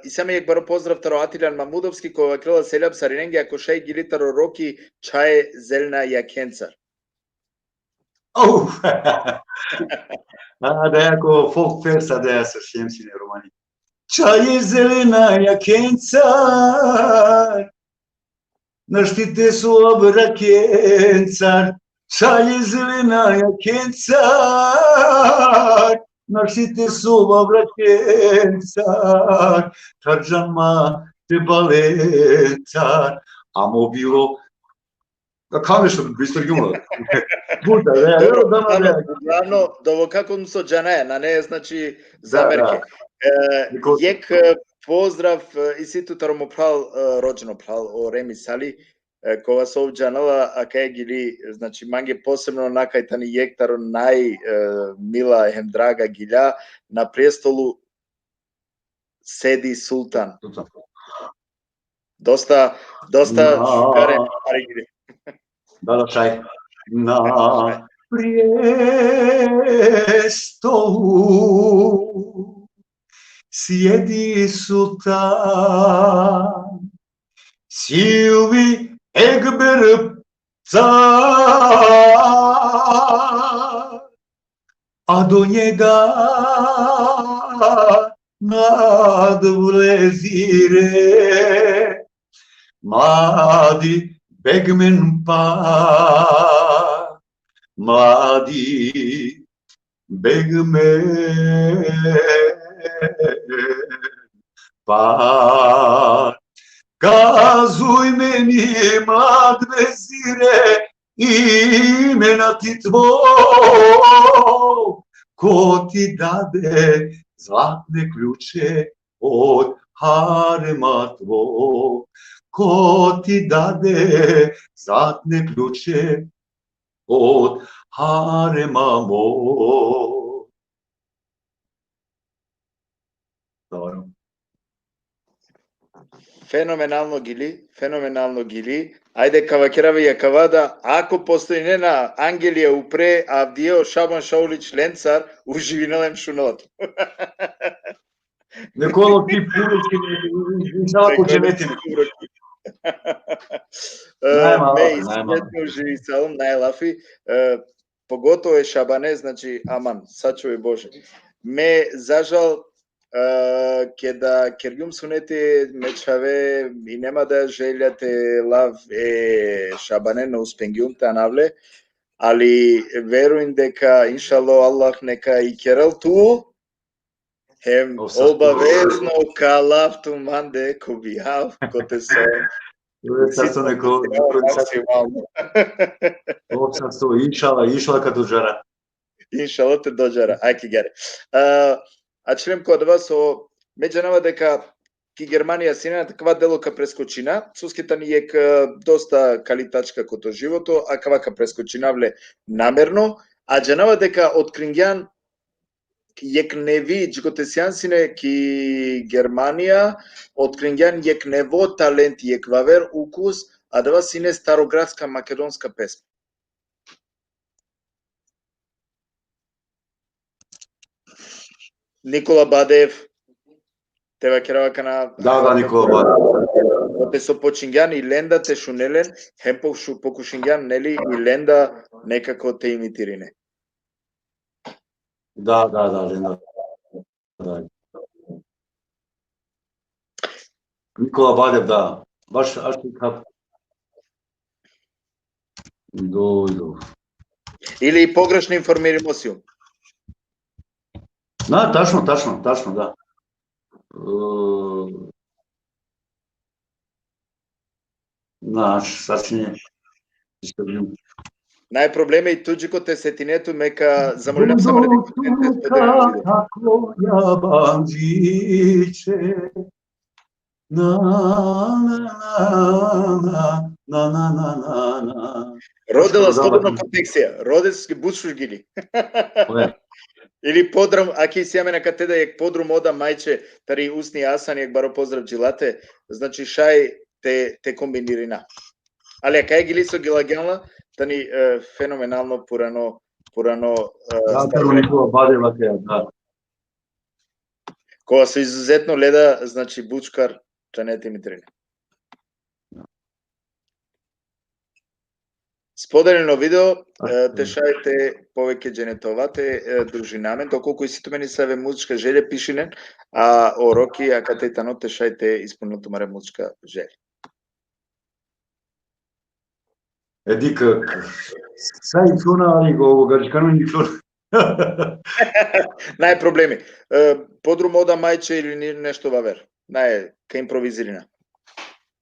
isi amen jekh baro pozdrav taro Atiljan Mamudovski, kova vakerela: selam sarinenge, ako šaj gili taro Roki, čaje zelena jakhencar. Au! A, da, ako folk fest, a da, sa šem sine romani. Čaje zelena jakhencar, našti te sova brakencar, čaje zelena jakhencar, našti te sova brakencar, tardžan ma te balencar, amo bilo. Da, ka nešto, bister gjumla. Buda, da, da, da, da, da. Uglavnom, dovokha so džanaja, nane, znači, zamerke. Da, da. E, jekh, e, pozdrav, e, isi tu taro mo phral, e, rodžno phral, o Remi Sali, e, kova so ov džanela, a kaj gili, znači, mange posebno nakaj tani jekh taro naj, e, mila hem draga gilja na prestolu, sedi sultan. Sultan. Dosta, dosta šukare, ari gili. Da, da, šaj. Na prestolu sjedi sultan, Silvi Egber car, a do njega nadvlezire mladi begmen par, mladi begmen par. Kazuj meni, mlad vezire, imena ti tvo, ko ti dade zlatne ključe od harema tvo, ko ti dade zlatne ključe od harema mo. Dobro. Fenomenalno gili, fenomenalno gili. Ajde, ka vakerav i akava da, ako postojinena angelija upre, avdive o Šaban Šaulić lencar, uživinela em šunela tu. Nekolo ki puro ki, inšala ko dženeti. E, me izuzetno uživisaljum, naj lafi, e, pogotovo e Šabane, znači, aman, sačuvaj Bože. Me, za žal, e, keda kergjum suneti, me čhave, i nema da želja te lav e Šabane, na uspengjum te anav le, ali verujin deka, inšallah, Allah neka i kerel tu, hem obavezno ka lav tu mande ko bijav, kote so Uvek sa so neko, neko maksimalno. Ov sa so, inšala, inšala ka dođara. Inšala te dođara, ajde gari. A, ačhilem ko adava so, me džanava deka ki Germanija sine, kava delo ka preskočina, soske tani jekh, e, dosta kali tačka ko to životo, a kava ka preskočinav le namerno, a džanava deka otkringjan jekh nevi, džikote sijan sine ki Germanija, otkringjan jekh nevo talent, jekh vaver ukus, adava sine starogradska makedonska pesma. Nikola Badev, te vakerava kana. Da, da, Nikola Badev. Te so počingjan i lenda te šunelen, hem pokušu-, pokušingjan, neli, i lenda nekako te imitirine. Da, da, da, lenda. Da. Nikola Badev, da. Baš, aš ti kap. Do, do. Ili pogrešno informirimo si. Da, tačno, tačno, tačno, da. E, znaš, sad si nje. Naj probleme i tu, džikote setine tu, me ka zamolinav samo le džikote te spodelin video. Kako yabancı çiçek. Na, na, na, na, na, na, na, na, na. Rodela, Što slobodno da- kontekcija. Rodela, bušuš gili. Ove. Ili podrum, aki si amen akate da jekh podrum oda majče, tari usni asan, jekh baro pozdrav džilate, znači šaj te, te kombinirina. Ali akaj gili so gilagjanla, tani, e, fenomenalno purano, purano, e, Da, stvar. taro Nikola Badeva, da. Kova so izuzetno leda, znači, bučkar, čane te imitirine. Spodelino video, e, te šaj te poveke džene te ova te, e, družina amen, dokolku isi tumen nesave muzička želje, pišinen, a o Roki akate tano te šaj te ispunil tumare muzička želje. Edi ka, ka, sa i klona, ali go, go garičkano ni klona. Naj problemi. E, podrum oda majče ili ni-, nešto vaver. Naj, ka improvizirina.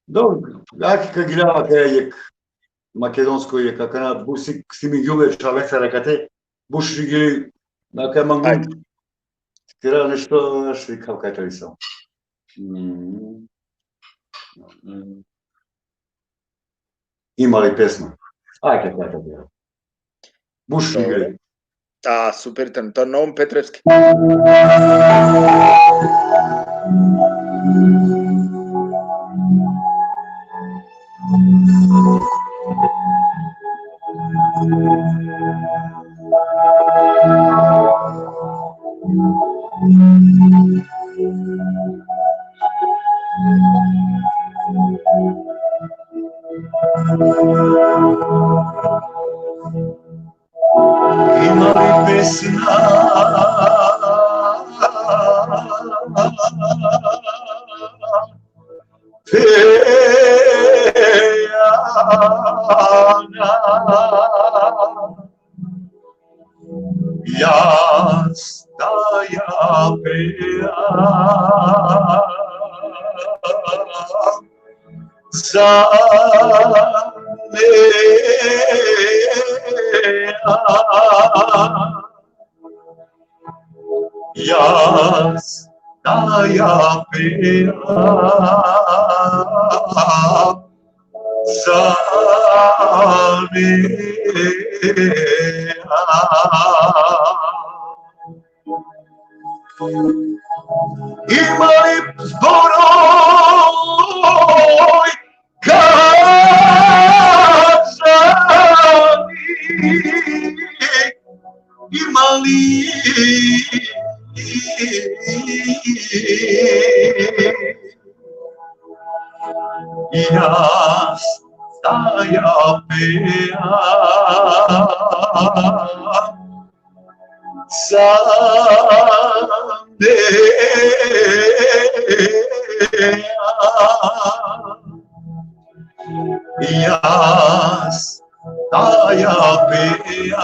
Dobro, aki ka giljava ka jekh makedonsko jekh, akana, buš si, si mi gjule čhavencar akate, buš si gili, na kaj mangum. Ajde. Tira nešto, što kao kaj tari sa. Mm. Mm. Ima li pesma? Ajde, kaj tari. Buš si Dobro. Gili. A, super, ten, to Naum Petrevski. Ima li pesna? Pejana. Ja staja pea. Za me. Ja staja pea. Za me. Ima li zboro imali. Jas taja pea, sane jas taja pea,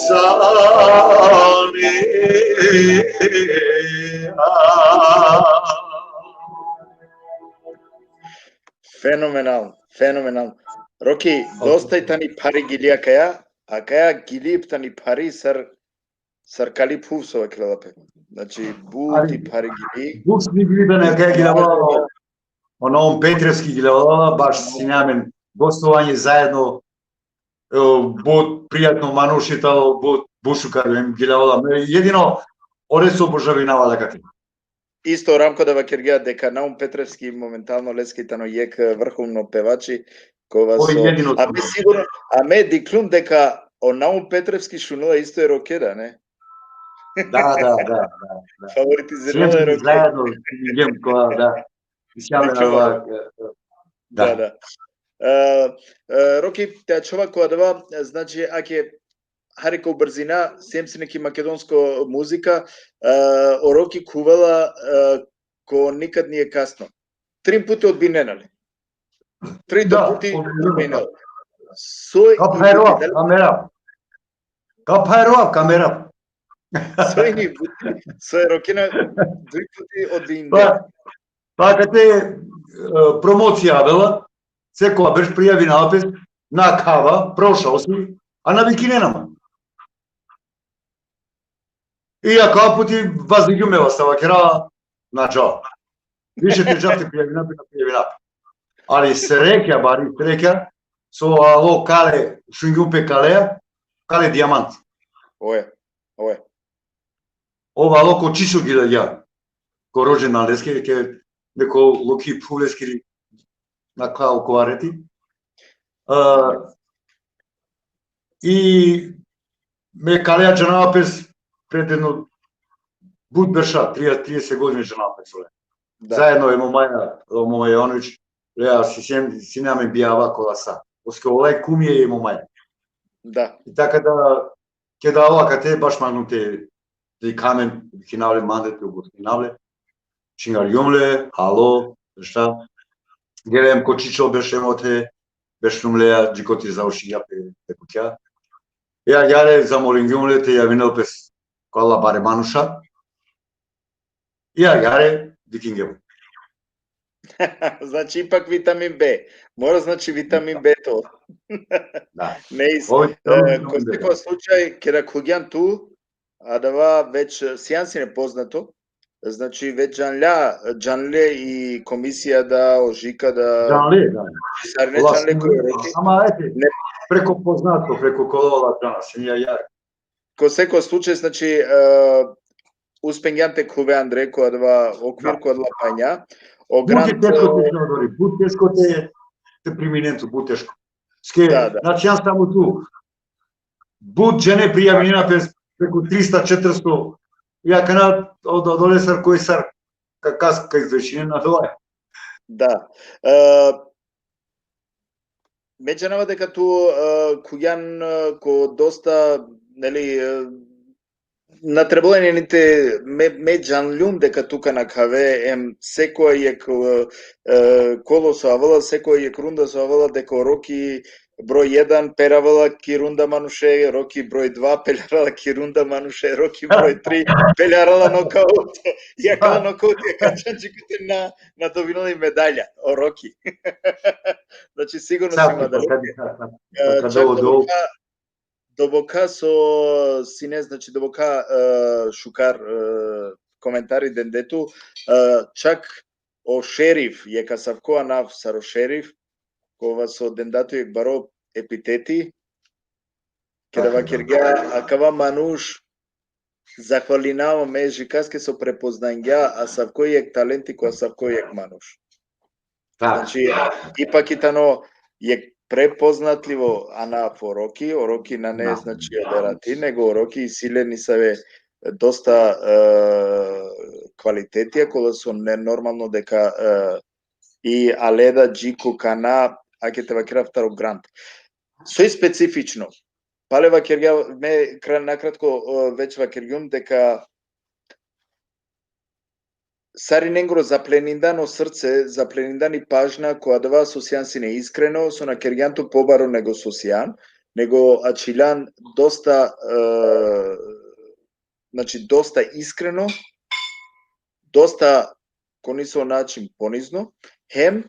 sane jas. Fenomenalno, fenomenalno. Roki, dosta i tani phari gili akaja, akaja gili tani phari sar, sar kali phuv so vakerela pe. Znači, but i phari gili. But i gili tani akaja gili, o Naum Petrevski gili, baš sine amen gostovanje zaedno, e, but prijatno manuš i tano, but, but šukar, em gili. Me jedino ore so obožavinava akate. Isto Ramko da vakergja deka Naum Petrevski momentalno leske tano jekh vrhovno pevači, kova so, a me sigurno, a me dikhljum deka o Naum Petrevski šunela isto e Roke, da, ne? Da, da, da, da, da. Favoritizirela e Roke. Zaedno, idem ko, da. Isjame na, da. Da, da. E, e, Roki, te ačhova ko adava, znači, ake hari ko brzina, sem sine ki makedonsko muzika, e, o Roki khuvela, e, ko Nikad nije kasno. Trin puti odbinena li? Trin puti odbinena. Soj ka phajrova, ka merav. Ka phajrova, ka merav. Soj ni buti, soj Rokina duj puti odbinena. Pa, pa akate, e, promocija avela, sekova berš prijavinava pes, nakhava, prošao si, a na vikinena ma. I akava puti vazdigjum me, vasta vakera, na dža. Više te džav te prijavinav pe, na prijavinav pe. Ali srekja, bari srekja, so alo kale, šungjum pe kale, kale Dijamant. Oje, oje. Ov alo ko Čičo gilja, ko rođendan leske, ke neko lokhi phuv leskiri nakhla okova reti. E, i me kale džanava pes pred jedno but berša, trija-, trideset godine džanava pes ole. Da. Zaedno e mo maja, o mo maja Jovanović, lea si sem, sine amen bijava kola sa. Oske olaj kumi e mo maja. Da. I taka da, keda ava akate baš manglum te, te dikha amen, vikinav le mande te ugostinav le. Čingargjum le, halo, šta. Gele em ko Čičo, bešem ote, bešljum lea, dži kote završingja pe, pe kutja. Ja, agjaar zamolingjum le te javinel pes ko ala bare manuša. Ja, agjaar, vikingjem. Znači, ipak vitamin B. Mora, znači, vitamin B to. Da. Ne is-, e, ko sekova slučaj, keda khuvgjan tu, adava već, e, sijan sine poznato, znači, već džanlja, džanle i komisija da, o Žika da. Džanle, da. Sarine džanle ko Roki. Ama, ete, preko poznato, preko kola ola džana, sine ja, ja. Ko sekova slučaj, znači, e, uspengjan te khuve andre ko adava okvir, ko adala panja. O Grant, but teško te, Teodori, but teško te, te priminen tu, but teško. Ske, da, da. Znači, jam samo tu. But džene prijavinena pes preko trista, četiristo. Ja kana od, od, odolesar koj sar ka, kas, ka izvršinen na dova. Da. E, me džanava deka tu, e, khuvgjan, e, ko dosta, neli, e, na trebela ni te, me, me džanljum deka tu ka nakhave, em sekova jekh, e, kolo so avela, sekova jekh runda so avela, deka o Roki broj jedan peravela ki runda manuše, Roki broj dva pelarela ki runda manuše, Roki broj tri pelarela nokaut. Jaka nokaut, jaka čančiko te na, na dobinela i medalja, o Roki. Znači, sigurno si mada Roki. E, čak doboka, doboka so sine, znači, doboka, e, šukar, e, komentari dende tu, e, čak o Šerif, jekh asavko anav sar o Šerif, kova so denda tu jekh baro epiteti, keda vakergja, akava manuš, zahvalinava me Žikaske so prepoznangja asavko jekh talenti ko asavko jekh manuš. Znači, ipak i tano, jekh prepoznatljivo anav o Roki, o Roki nane, da, znači, o Derati, nego o Roki isi le nisave dosta, e, kvalitetija, kola so ne-, normalno deka, e, i ale da dži ko kana, ake te vakerav taro grant. Soj specifično, pale vakergja, me kra-, nakratko, e, već vakergjum deka sarinengoro zaplenindan o srce, zaplenindan i pažnja, ko adava so sian sine iskreno, so na kergjan tu pobaro nego so sian, nego ačhiljan dosta, e, znači, dosta iskreno, dosta ko niso način ponizno, hem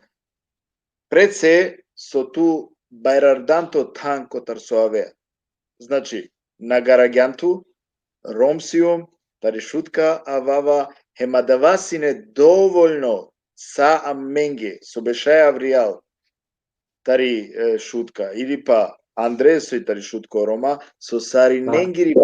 pred se so tu bajrardan to than kotar so avea. Znači, na garagjan tu, Rom sium, tari Šutka avava, hem adava sine dovoljno sa amenge, so bešaj avrijal tari, e, Šutka, ili pa andre soj tari Šutka o Roma, so sarinengiri,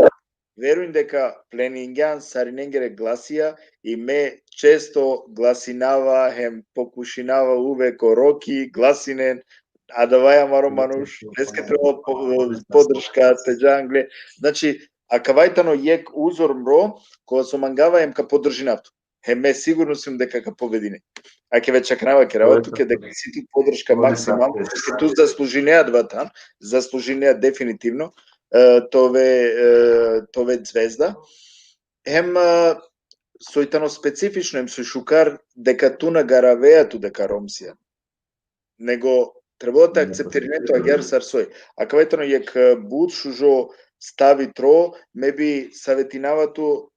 verujin deka pleningjan sarinengere glasija, i me često glasinava, hem pokušinava uvek o Roki, glasinen, adava i amaro manuš, leske treba po-, podrška, te dža angle. Znači, akava i tano jekh uzor mro, kova so mangava hem ka podržinav tu. Hem me sigurno sium deka ka pobedine. Ake već akana vakerava tuke deka isi tu podrška maksimalno, deka tu zaslužinea adava than, zaslužinea definitivno, e, te ove, e, te ove zvezda. Hem, e, soj tano specifično, hem soj šukar, deka tu na garavea tu deka Rom sian. Nego trebela te akceptirinen tu agjaar sar soj. Akava i tano jekh, e, but šužo stavi tro, me bi savetinava tu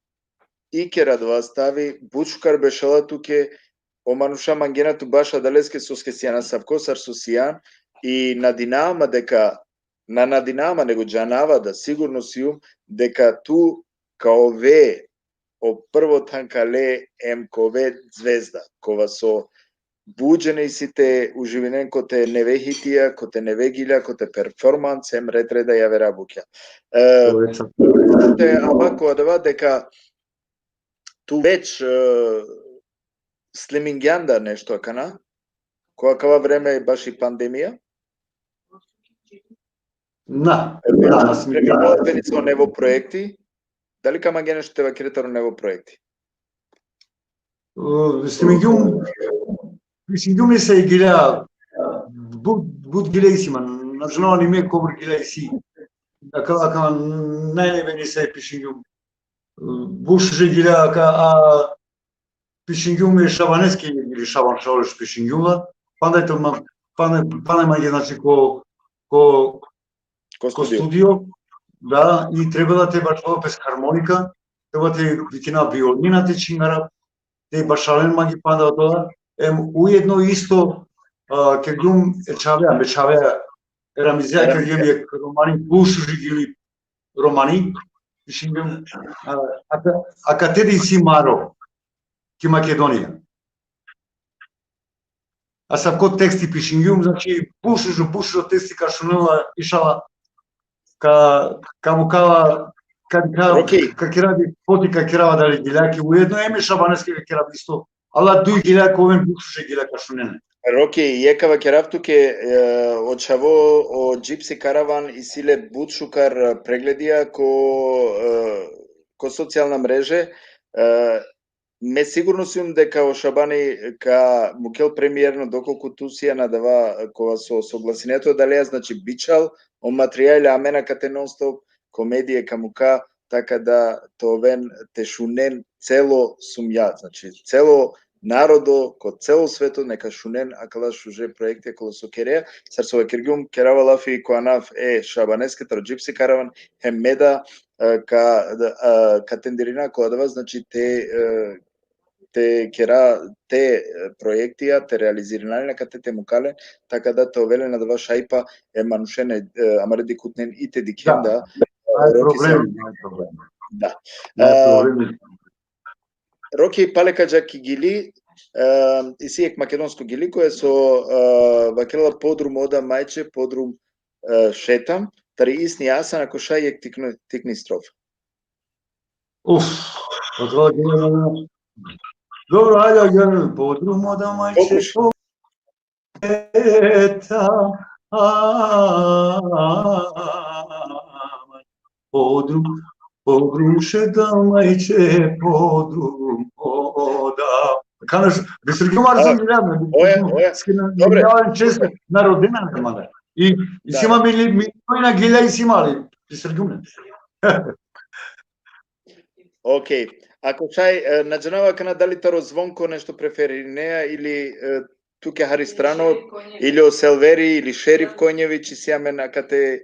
iker adava stavi, but šukar bešela tuke, o manuša mangena tu baš adaleske soske sian asavko sar so sian, i nadinava ma deka, na nadinava ma, nego džanava da, sigurno sium, deka tu ka ove o prvo than kale, hem ka ove zvezda, kova so but džene isi te uživinen kote neve hitija, kote neve gilja, kote performans, hem red reda javera bukja. E, te ava ko adava deka tu već, e, snimingjan da nešto akana, ko akava vreme baši pandemija? Na, e, na, na snimingjan. Pripremava pe niso nevo proekti? Dali ka mangen nešto te vakere taro nevo proekti? E, snimingjan, snimingjan isi gilja, but, but gilja isi, ma na džanava ni me kobor gilja isi. Akala, akala najneve nisave pišingjan. But šuže gilja, ka, a, pišingjan e Šabaneske, ili Šaban Šaolić pišingjan la. Panda i to ma, panda, panda i mange, znači, ko, ko, ko studio. Da, i trebela te bašala pes harmonika, trebela te vikina violina te čhingara, te bašalen mange panda odola. Em, ujedno isto, a, kergjum e čhavea, me čhavea, e Ramizea, kergjum jekh romani, but šuži gili romani, pišingjan, a, aka-, akate da isi maro, ki Makedonija. Asavko teksti pišingjan, znači, but šužo, but šužo teksti ka šunela, inšala, ka, ka mukava, ka, ka, ka kerav, poti ka kerav adale gilja, ki ujedno em e Šabaneske ka kerav isto. Ala duj gilja ka oven, but šuže gilja ka šunen. Roki, jekh ka vakerav tuke, e, o čhavo, o Gypsy Caravan isi le but šukar, e, pregledija ko, e, ko socijalna mreže, e, me sigurno sium deka o Šabani ka mukel premierno, dokolku tu sian adava, e, kova so, so glasinea tu adalea, znači, bičhal o materijali, amen akate non-stop komedije ka muka, taka da te oven te šunen celo sumja, znači, celo narodo, ko celo sveto, neka šunen akala šuže proekti, akala so kerea, sar so vakergjum, kerava lafi ko anav e Šabaneske taro Gypsy Caravan, hem me da, e, ka, e, ka tendirina ko adava, znači, te, e, te kera te, e, proektija, te realizirina len, akate te muka len, taka da te ovel len adava šajpa e manušen, e, amare dikhutnen i te dikhen da, e, Roki, naj problem, naj problem. Da. Naj problem. Roki, pale ka dža ki gili, e, isi jekh makedonsko gili, koja so, e, vakerela: podrum odam majče, podrum, e, šetam, tari isni asan, ako šaj jekh tikno-, tikni strofa. Uf, odova gili. Dobro, ajde, ajde, podrum odam majče, pokušaj. Eta, aman. Podrum, podrum šedam, majče, podrum, podam. Kana š-, bi srgjum arzum. Oja, oja. Dobre. Često narodina ne mane. I, i sima mi, mi, na gila i sima li, bi srgjum ne. Okej. Ako šaj, e, na džanava kana dali taro Zvonko nešto preferineja ili, e, tuke hari strano, ili o Selveri, ili Šerif Konjević, isi amen akate, e,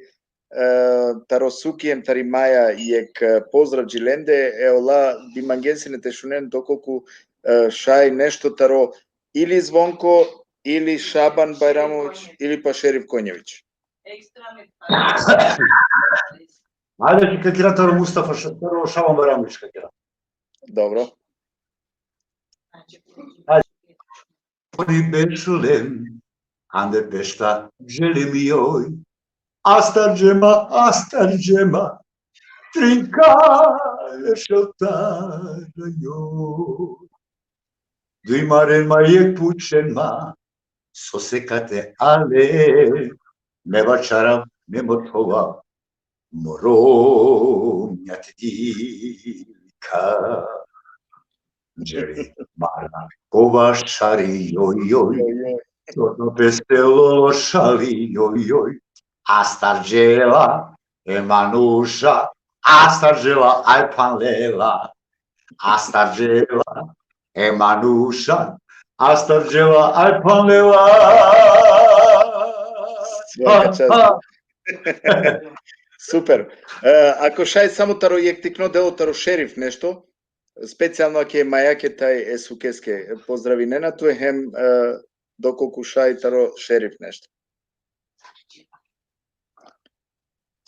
taro Suki em tari Maja jek, e, pozdrav dži lende, e ola bi mangen sine te šunen dokolku, e, šaj nešto taro ili Zvonko, ili Šaban Bajramović, ili pa Šerif Konjević. Ajde, ka kera taro Mustafa Ša-, taro Šaban Bajramović ka kera. Dobro. Ajde. Oni bešlen, ande bešta dželem joj. Astar džema, astar džema, trinka šeltara joj. Duj maren ma, jek pučen ma, sose kate ale, me vačarav, me mothovav, morom ja te dikha. Džeri mara kova šari joj joj, čorno peste lolo šali joj joj. Astar džela e manuša, astar džela aj phanlela, astar džela e manuša, astar džela aj phanlela. Svaka čast. Super. E, ako šaj samo taro jek tikno delo taro Šerif nešto, specijalno ake majake taj e Sukeske pozdravinena tu hem, e, dokolku šaj taro Šerif nešto.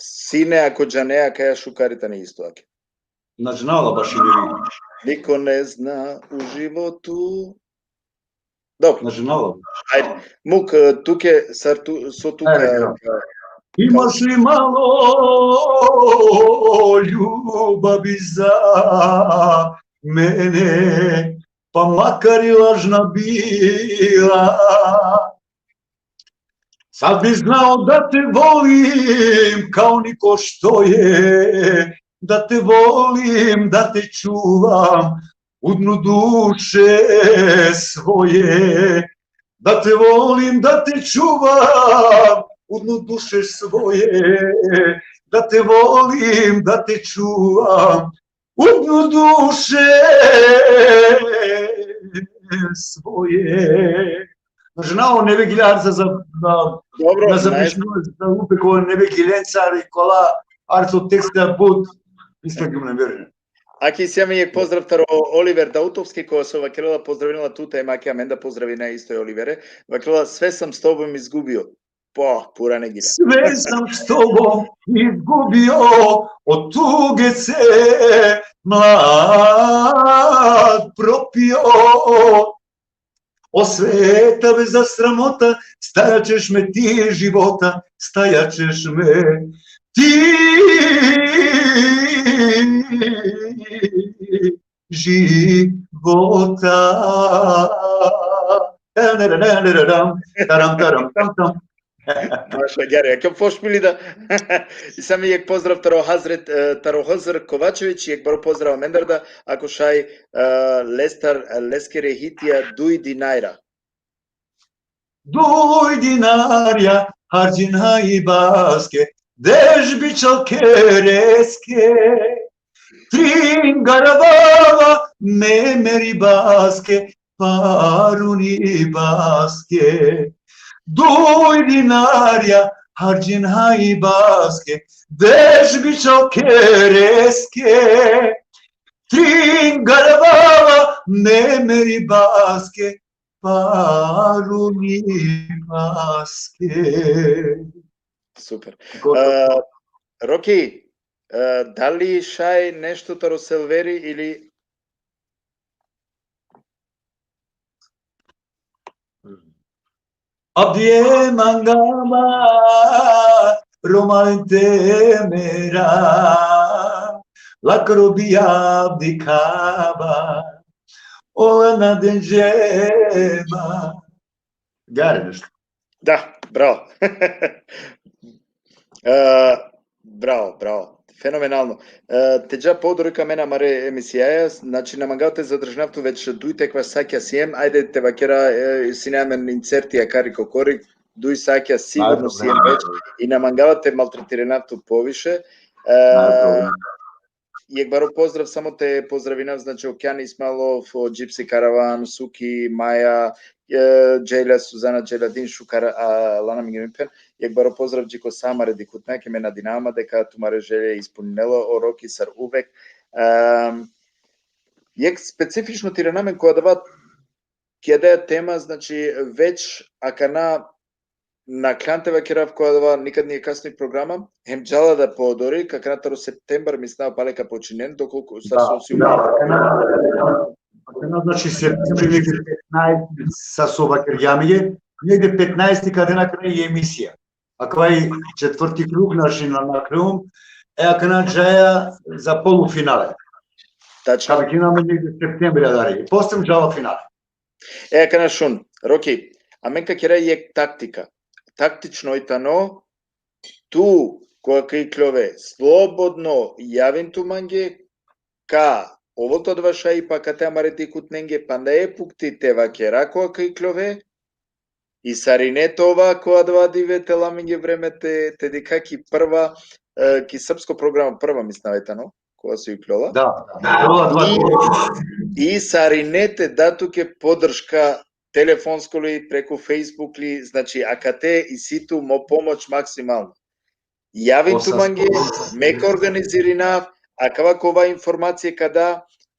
Sine, ako džanea, kaja šukari tani isto ake. Na džanava baši. Niko ne zna u životu. Dobro. Na džanava. Ajde. Muk, e, tuke, sar tu, so tu. Ajde, ka, ja. Imaš li malo ljubavi za mene, pa makar i lažna bila? Sad bi znao da te volim kao niko što je, da te volim, da te čuvam u dnu duše svoje, da te volim, da te čuvam u dnu duše svoje, da te volim, da te čuvam u dnu duše svoje. Znači, na, on ne bi giljar za, za, za, dobro, na, za, naj- za upe ko ne bi gilencar i kola arco teksta but, isto ki ne verujem. Aki isi amen jek pozdrav taro Oliver Dautovski, kova so vakerela, pozdravinela tute, em ake amen da pozdravina isto e Olivere. Vakerela: sve sam s tobom izgubio. Po, pura ne gilja. Sve sam s tobom izgubio, od tuge se mlad propio. O sveta bez sramota, stajat ćeš me ti života, stajat ćeš me ti života. Taram, taram, tam, tam. Maša Gari, ako pošpili da. I samo jek pozdrav taro Hazret, e, taro Hazret Kovačević, jek baro pozdrav amendar da, ako šaj, e, lestar, e, leskere hitija Duj dinarja. Duj dinarja harđin hajbaske, deš bičal kereske, trin garavava me meri baske, paruni baske. Duj dinarja harđin hajbaske, deš bičal kereske, trin garavava me meri baske, paruni baske. Super. Gotovo. E, Roki, e, dali šaj nešto taro Selveri ili Abdie mangama, romalen te mera, lakro bi abdi kaba, ola na denđema. Gari nešto. Da, Bravo. E, bravo, bravo. Fenomenalno. E, te dža poodori ka amen amare emisijaja, znači, na mangava te zadržinav tu, već duj tekva sakja siem, ajde te vakera, e, sine amen incerti akari ko kori, duj sakja sigurno siem već, i na mangava te maltretirinav tu poviše. E, jekh baro pozdrav, samo te pozdravinav, znači, Okjan Ismailov, o Gypsy Caravan, Suki, Maja, e, Dželja, Suzana, Dželadin, šukar, a, lana mi grimpen, jekh baro pozdrav dži ko sa amare dikhutnake, me nadinama deka tumare želje ispuninela o Roki sar uvek. Em, jekh specifično te irana amen ko adava, ki adaja tema, znači, već akana nakhlan te vakerav ko adava, nikad nije kasno i programa, hem džala da poodori, ka akana taro septembar, mislinava, pale ka počinen, dokolku sa Da, so si da, akana, akana, znači, septembar negde petnaesti, sa so vakergjam, negde petnaesti ka dena akana i emisija. Akava i četvrti krug, znači, na, na krug, e, akana džaja za polufinale. Tačno. Ka vikiname negde septembar adari. Posle džala finale. E, akana šun, Roki, amen ka kera jekh taktika. Taktično i tano, tu, koga ka ikljove, slobodno javin tu mange, ka ovel tu adava šajipa kate amare dikhutnenge, panda e pukti te vakera koga ka ikljove, i sarine te ova ko adava dive te la amenge vreme te, te dikha ki prva, e, ki srpsko programa prva, mislinava i tano, koga so ikljola. Da, da, da, da, da. I, i sarine te da tuke podrška telefonsko li, preku Facebook li, znači, akate isi tu mo pomoć maksimalno. Javin tu mange, me ka organizirinav, akava kova informacija ka da,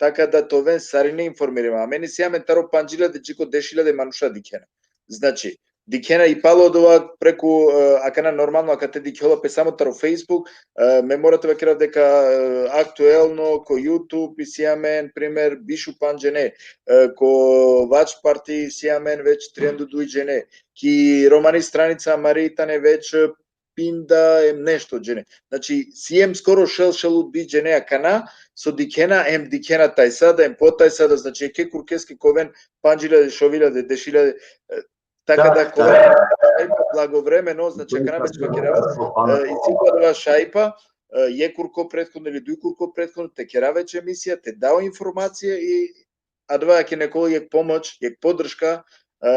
taka da te oven sarine informirime. Amen isi amen taro pandž iljade dži ko deš iljade manuša dikhena. Znači, dikhena i palo dova preku, e, akana normalno, akate dikhjola pe samo taro Facebook, e, me mora te vakerav deka, e, aktuelno ko YouTube isi amen, primer, biš u pandž džene, e, ko Watch Party isi amen već trianda u duj džene, ki romani stranica amari tane već, e, pinda em nešto džene. Znači, siem skoro šel, šel u duj džene akana, so dikhena, em dikhena tajsa da, em po tajsa da, znači, eke kurkeske ka oven pandž iljade, šov iljade, deš iljade, e, taka da, da, ka oven, da, šajipa blagovremeno, znači, akana već ka kera, e, isi ko adava šajipa, e, jekh kurko prethodno ili duj kurko prethodno, te kera već emisija, te da o informacija i adava, ake nekoj jekh pomoć, jekh podrška, e,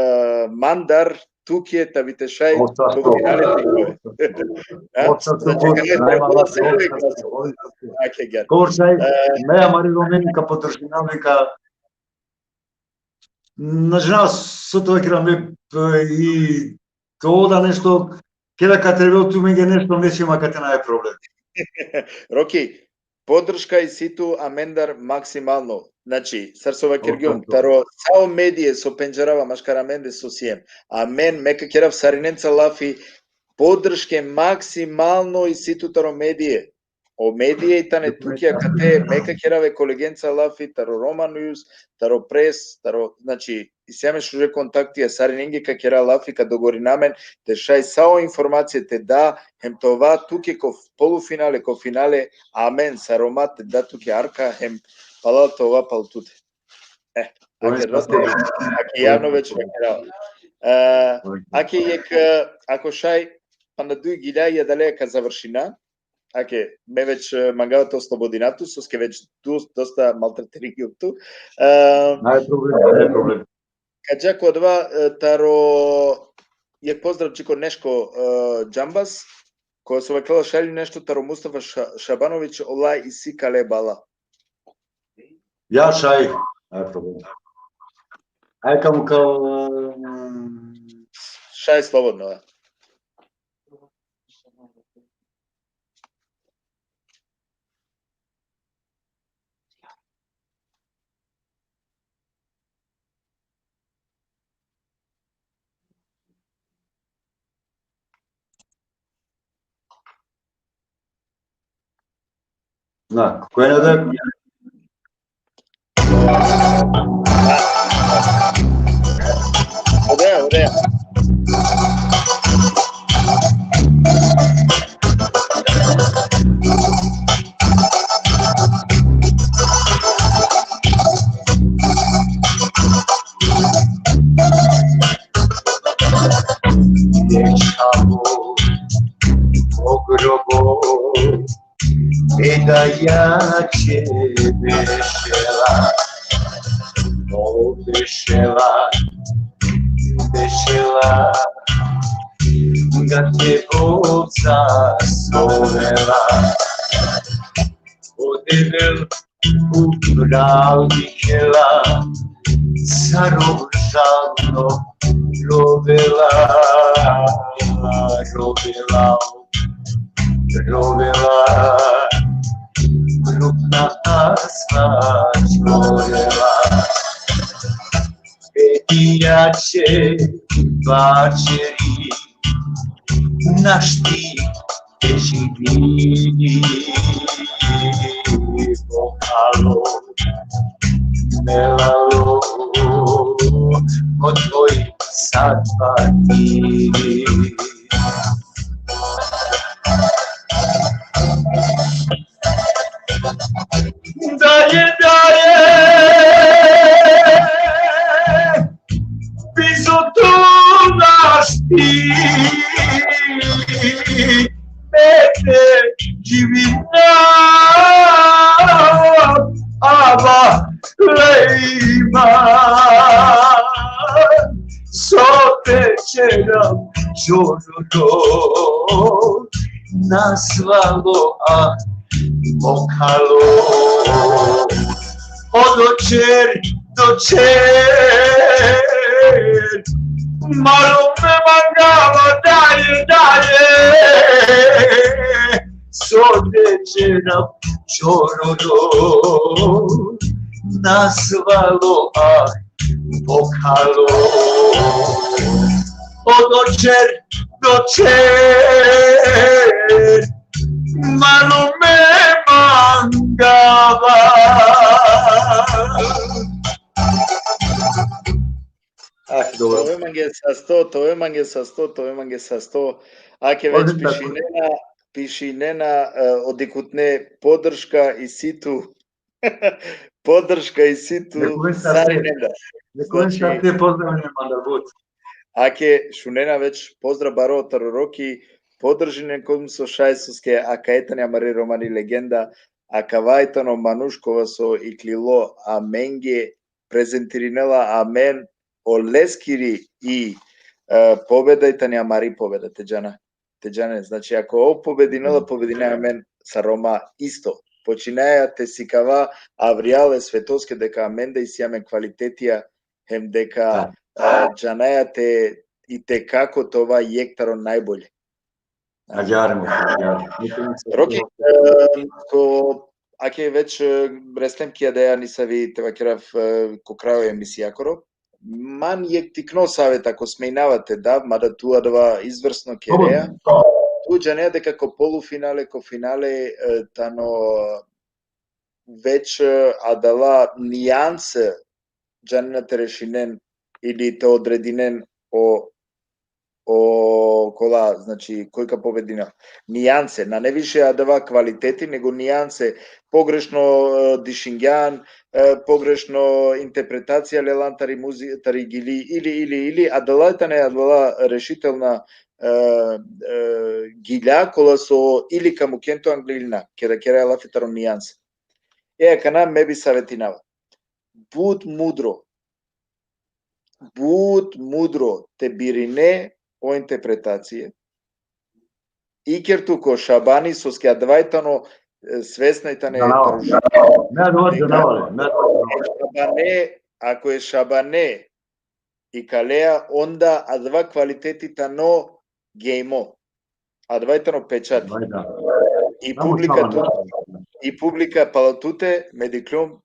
mandar tuke, ta bi te šaj ko finale te ikljove. A? Znači, akana, ake, ger. Kor šaj, e, me amari Romeni ka podržinav, ka, na džanav so te vakerav, me, e, i to da nešto, keda ka trebel tumenge nešto, me siem akate, nane problem. Roki, podrška isi tu amendar maksimalno. Znači, sar so vakergjum, taro sa o medije so pendžarava maškar amende so siem, amen, me ka kerav sarinenca lafi, podrške maksimalno isi tu taro medije. O medije i tane tuke akate, me ka kerav e kolegenca lafi, taro Roma News, taro Press, taro, znači, isi amen šuže kontaktija, sarinenge ka kera lafi, ka dogovorina amen, te šaj sa o informacija te da, hem te ova tuke ko polufinale, ko finale, amen, sa Roma te da tuke arka, hem palal te ova pal tute. E, ake, ake javno već vakerav. E, ake jekh, e, ako šaj, panda duj gilja i adaleja ka završina, ake, me već, e, mangava te oslobodinav tu, soske već dos-, dosta maltretiringjum tu. E, nane problem, nane problem. Ka dža ko adava, e, taro, jekh pozdrav dži ko Neško, e, Džambaz, kova so vakerela šaj li nešto taro Mustafa Ša-, Šabanović, ola isi kale bala. Ja, šaj, nane problem. Aj, kam, kam, šaj slobodno, e. Na, koj na da? Odeja, odeja. grobo. E da jače bešela, o bešela, bešela, ga te ovca sovela. O Devel u pral dikhela, sar ov žalno rovela, rovela, rovela, krupna asla čorela. E jače vaćeri, našti te živi, pohalo, melalo, o tvoj sad pati. Dalje, dalje, bizo tu našti, me te živina, ava lejma, so te čeram čororo, nasvalo, ah, mokhalo. O dočer, dočer, malo me mangava dalje, dalje, so te čeram čororo, nasvalo, ah, mokhalo. O dočer, dočer, malo me mangava. Ah, dobro. Tove mange sasto, tove mange sasto, tove mange sasto. Ake već pišinena, pišinena, e, o dikhutne podrška isi tu. Podrška isi tu sarinenda. Znači, saste, pozdravinen mandar but. Ake šunena već, pozdrav baro taro Roki, podržinen kozom so šaj, soske akaja tani amari romani legenda, akava i tano manuš kova so iklilo amenge, prezentirinela amen oleskiri i, e, pobeda i tani amari pobeda, te džana. Te džane, znači, ako ov pobedinela, pobedina amen sa Roma isto. Počinaja te sikava avrijale svetoske deka amen da isi amen kvalitetija, hem deka, a, džanaja te i te kako te ova jekh taro najbolje. Agjaar, agjaar. Roki, e, ko, ake već, e, resnem ki adaja nisavi te vakerav, e, ko krajo emisijakoro. Man jekh tikno savet, ako smejnava te dav, mada tu adava izvrsno kerea. Tu džanea deka ko polufinale, ko finale, e, tano već, e, adala nijanse džanena te rešinen ili te odredinen o, o kola, znači, koj ka pobedina. Nijanse, nane više adava kvaliteti, nego nijanse, pogrešno, e, dišingjan, e, pogrešno interpretacija lelan tari muzi-, tari gili, ili, ili, ili, adala tane, adala rešitelna, e, e, gilja, kola so ili ka muken tu anglilina, keda keraja lafi taro nijanse. E, akana me bi savetinava. But mudro. But mudro te birine o interpretacije. Iker tu ko Šabani, soske adava i tano, e, svesna i tane. Džanava. Me adava džanava, me adava džanava. Šabane, ako e Šabane ikalea, onda adava kvaliteti tano gejmo. Adava i tano pečati. Adava i tano. I publika tu, i publika pala tute, me dikhljum,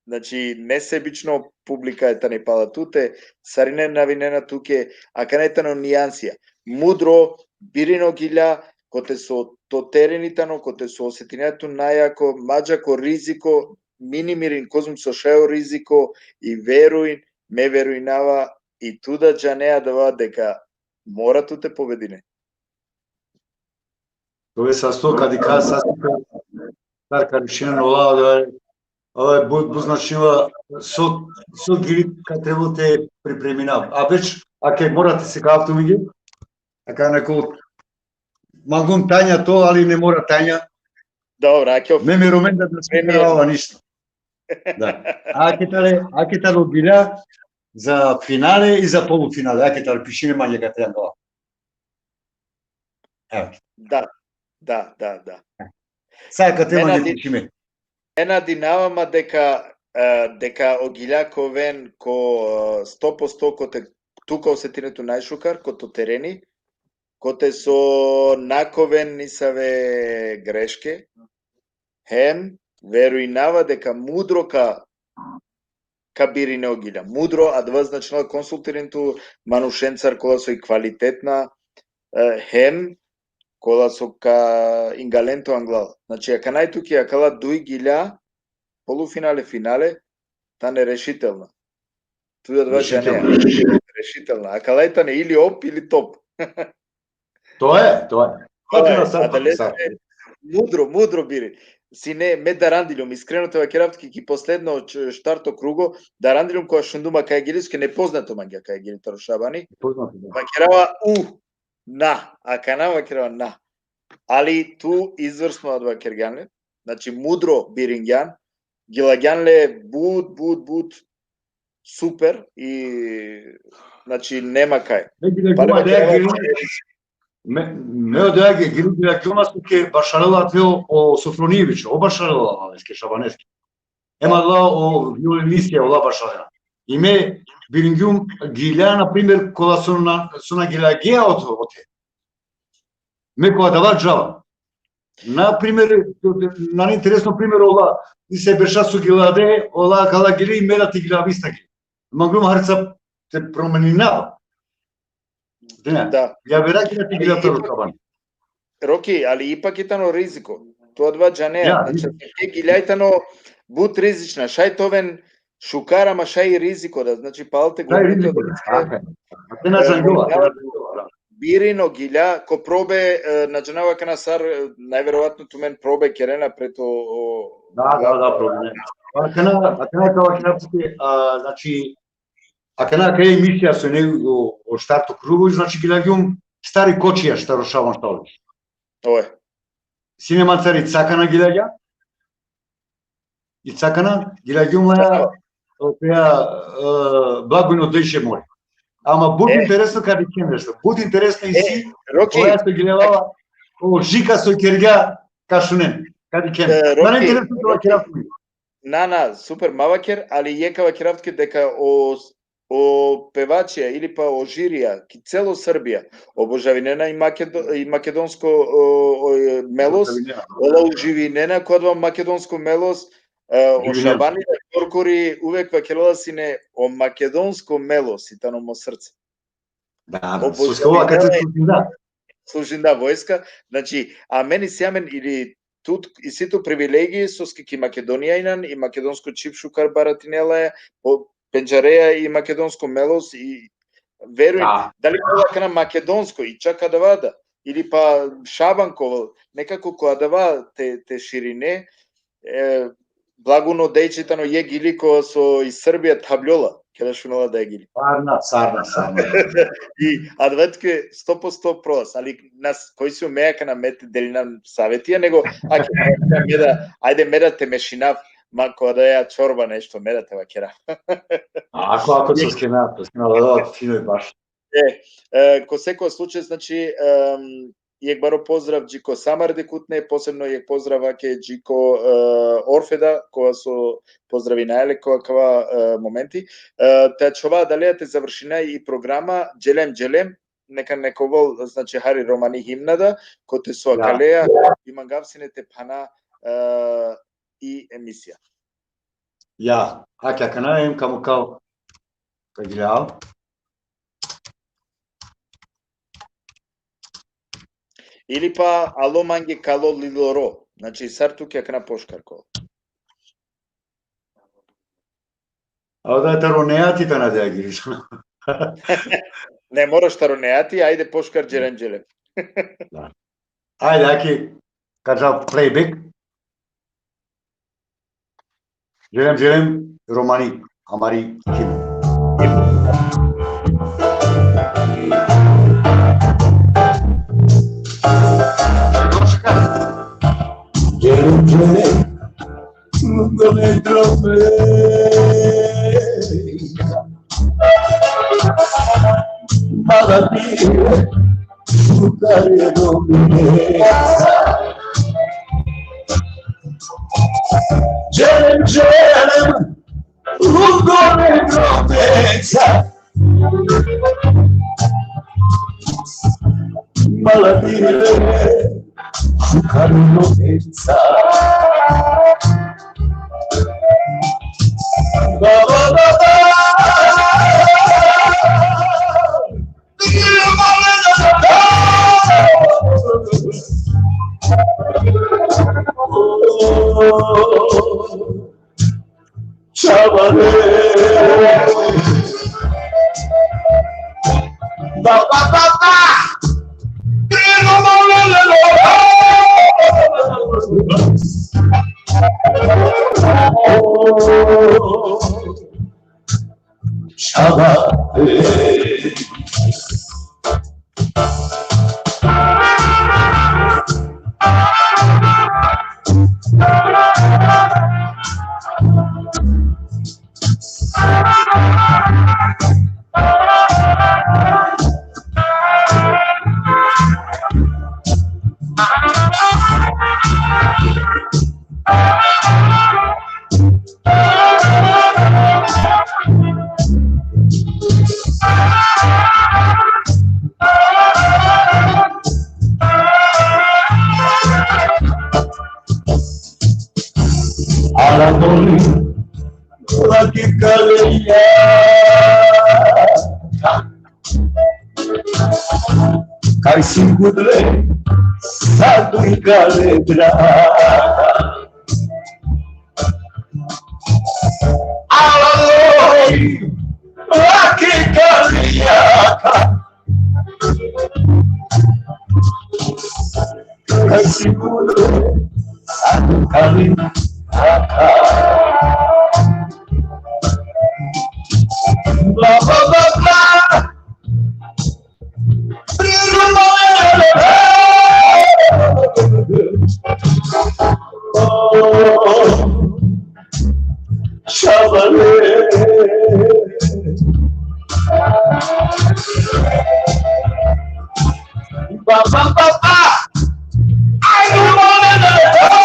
znači, nesebično publika i tani pala tute, sarine navinena tuke, akana i tano nijansija. Mudro, birine o gilja, kote so to tereni tano, kote so osetinea tu najjako, ma dža ko riziko, minimirin kozom so šaj o riziko, i verujin, me verujnava, i tu da džanea adava deka mora tu te pobedine. Tove sasto, ka dikha sasto, sar ka rešinen ola, ola, ola but, but značinela, so, so gili ka trebalo te pripremina. A već, ake mora te sikav tumenge, aka neko Mangum Tanja to, ali ne mora Tanja. Dobro, ake o Me me romen da da se Premier. Prava ništa. Da. Ake tale, ake tale o gilja za finale i za polufinale. Ake tale pišime mange kate angava. Evo. Da, da, da, da. Sa kate Me mange nadi- pišime. Me nadinava ma deka, e, deka o gilja ka oven ko, e, sto posto kote tu ka osetine tu najšukar, ko to tereni, kote so na ka oven nisave greške, hem verujnava deka mudro ka, ka birine o gilja. Mudro, adava značinela konsultirin tu manušencar kola so i kvalitetna, e, hem kola so ka ingalen tu anglal. Znači, akana i tuke akala duj gilja, polufinale, finale, tane rešitelna. Tu adava Rešitelna. Džanea. Rešitelna. Akala i tane ili op ili top. To je, to je. To je, Točno sad, adalese sad. Mudro, mudro biri. Sine, me darandiljum, iskreno te vakerav tuke, ki posledno č-, štarto krugo, darandiljum koga šundum akaja gilja, soske nepoznato mange akaja gilja taro Šabani. Poznato, da. Vakerava, u, na, akana vakerava na. Ali tu izvrsno adava kergjan le. Znači, mudro biringjan, gilagjan le but, but, but super i, znači, nema kaj. Me gilagum Pale odoja vakerava, gilja, me, me odoja gilja, gilagum soske bašarela te o, o Sofronijević, o bašarela, Šabaneski. Ema la o violinistija, ola bašarela. I me biringjum gilja, na primer, kola so na, so na giljagea ote, ote. Me ko adava džava. Na primer, nane interesno primer ola, isi berša so gilade, ola akala gilja i me da te giljav ista gilja. Manglum harica te promeninav. Dena. Da. Ja vera gilja te gilja Ali taro ipak- Šaban. Roki, ali ipak i tano riziko. Tu adava džanea, Ja, znači, riziko. te gilja i tano but rizična, šaj te oven šukar, ama šaj i riziko da, znači, pale te Šaj gurine riziko, to. da. Aha. Te na E, džangjova, da. te na džangjova, da. Birin o gilja, ko probe, e, na džanava akana sar, e, najverovatno tumen probe kerena pred o, o, Da, da, da, problem. Akana, akana ka vakerav tuke, a, znači, akana ka emisija so ine o, o štarto krugo, znači, gilagjum stari kočija, štaro Šaban Štalić. Oj. Sine mancar i cakana gilagja. I cakana, gilagjum la, o, koja, e, blago no dejše mori. Ama but E. Interesno ka dikhen nešto. But interesno E, isi, Roki, koja so giljala, o Žika so kergja ka šunen. Ka dikhen. E, Roki, Nane interesno te Roki. vakerav. Na, na, super, ma vaker, ali jekh ka vakerav tuke deka o, o pevačija ili pa o žirija, ki celo Srbija, obožavinena i Makedo-, i makedonsko, o, o, e, melos, ola uživinena ko adava makedonsko melos, e, o Uživinena. Šabani da korkori uvek vakerela sine o makedonsko melos i tano mo srce. Da, da, Obožavinena soske ova kad e- se služim, da. Služim da vojska, znači, amen isi amen ili tu, isi tu privilegije, soske ki Makedonija inan, i makedonsko čhib šukar baratinela e, po pendžareja i makedonsko melos i verujem, Da. dali kola akana makedonsko i čak adava da, ili pa Šaban ko, nekako ko adava te, te širine, e, blago no dejče tano jekh gili ko so i Srbija thabljola, keda šunela da e gili. Sarna, sarna, sarna. I adava tuke sto posto prolaz, ali nas, koj si me akana me te delinav savetija, nego, ake, me da, ajde me da te mešinav, ma ko da ja čorba nešto, me da te vakerav. Ako, ako soske na, soske na, da, fino i baš. E, e, ko sekova slučaj, znači, em, jekh baro pozdrav dži ko Samardikutne, posebno jekh pozdrav ake dži ko, e, Orfeda, kova so pozdravinaja le ko akava, e, momenti. E, te ačhova adalea te završina i programa, Dželem, dželem, neka, neka ovel, znači, hari romani himna da, kote so, ja, akalea, i mangav sine te phana, e, i emisija. Ja, ake akana em kamo kao, ka giljav. Ili pa alo mange kalo liloro. Znači, sar tuke akana pošukar ka ovel. A da taro Neati tane da giriš. Ne moraš taro Neati, ajde pošukar Dželem, dželem. Da. Ajde, aki, ka džav playback. Dželem, dželem, romani, amari himna. Come trombe, malattie, giocare domenica. Gem, gem, lungo le promessa. Malattie, giocare domenica. Ba, ba, ba, ba. Chavale. Ba, ba, ba, ba. Chavale. Alla morì la chicaleria. Kaj si gudle sa duj kaledra. Alla morì la chicaleria. Kaj si gudle sa duj kaledra. Ba, ba, ba, ba. Chavale. Ba, ba, ba, ba. Ai, no, no, no, no.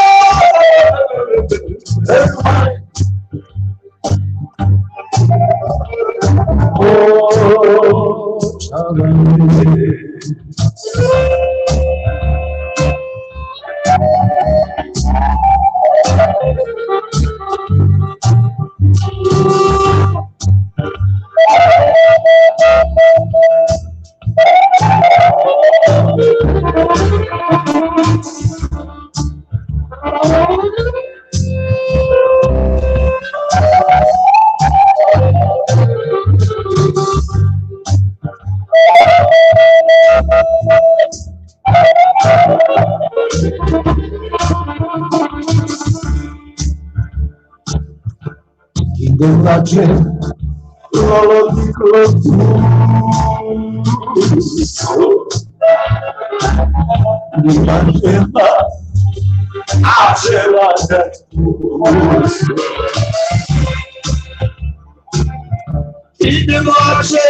Ki domaće lolo di klotu. Ni manjema, a ćela da tu. Ki domaće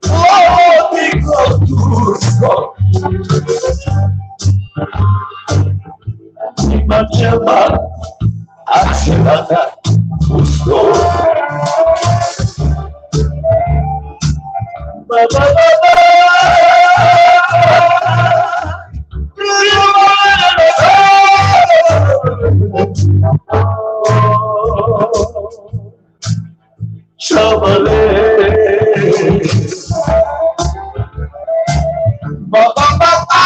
Ovo ti ko Tursko. Ima ćela, a ćela da usko. Ba, ba, ba, ba. Čavale. Ba, ba, ba, ba.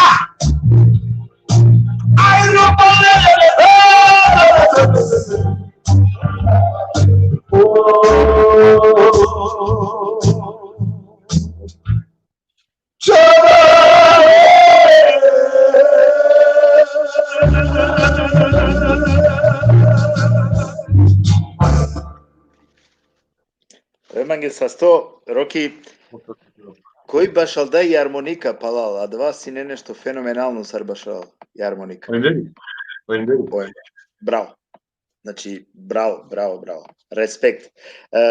Aj, no, ba, le, le, le, le. Oh. Remangel sasto, Roki, koj bašaldaj i armonika palal, adava sine nešto fenomenalno sar bašal i armonika. Oj, ne, oj, ne. Oj, bravo. Znači, bravo, bravo, bravo. Respekt. E,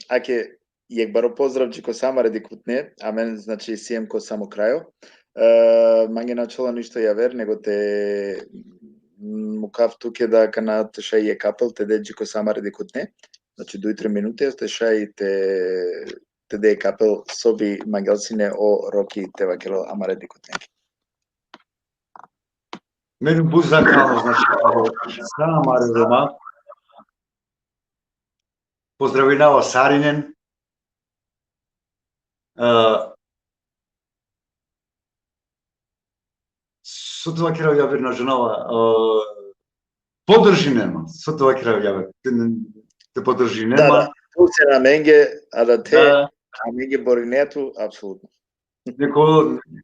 ake, jekh baro pozdrav dži ko sa amare dikhutne, amen, znači, siem ko samo krajo. E, mange na ačhola ništo javer, nego te, mm, mukav tuke da kana te šaj jekh apel te de dži ko sa amare dikhutne. Znači, duj, tri minuti, te šaj te, te de jekh apel so bi mangel sine o Roki te vakerel amare dikhutnenge. Me but zahvalno, znači, sa amare Roma. Pozdravinava sarinen. E, so te vakerav javer, na džanava, e, podržinen ma, so te vakerav javer, te, te podržinen ma. Da, da, tu sien amenge, a da te, da, amenge borinea tu, apsolutno. Neko,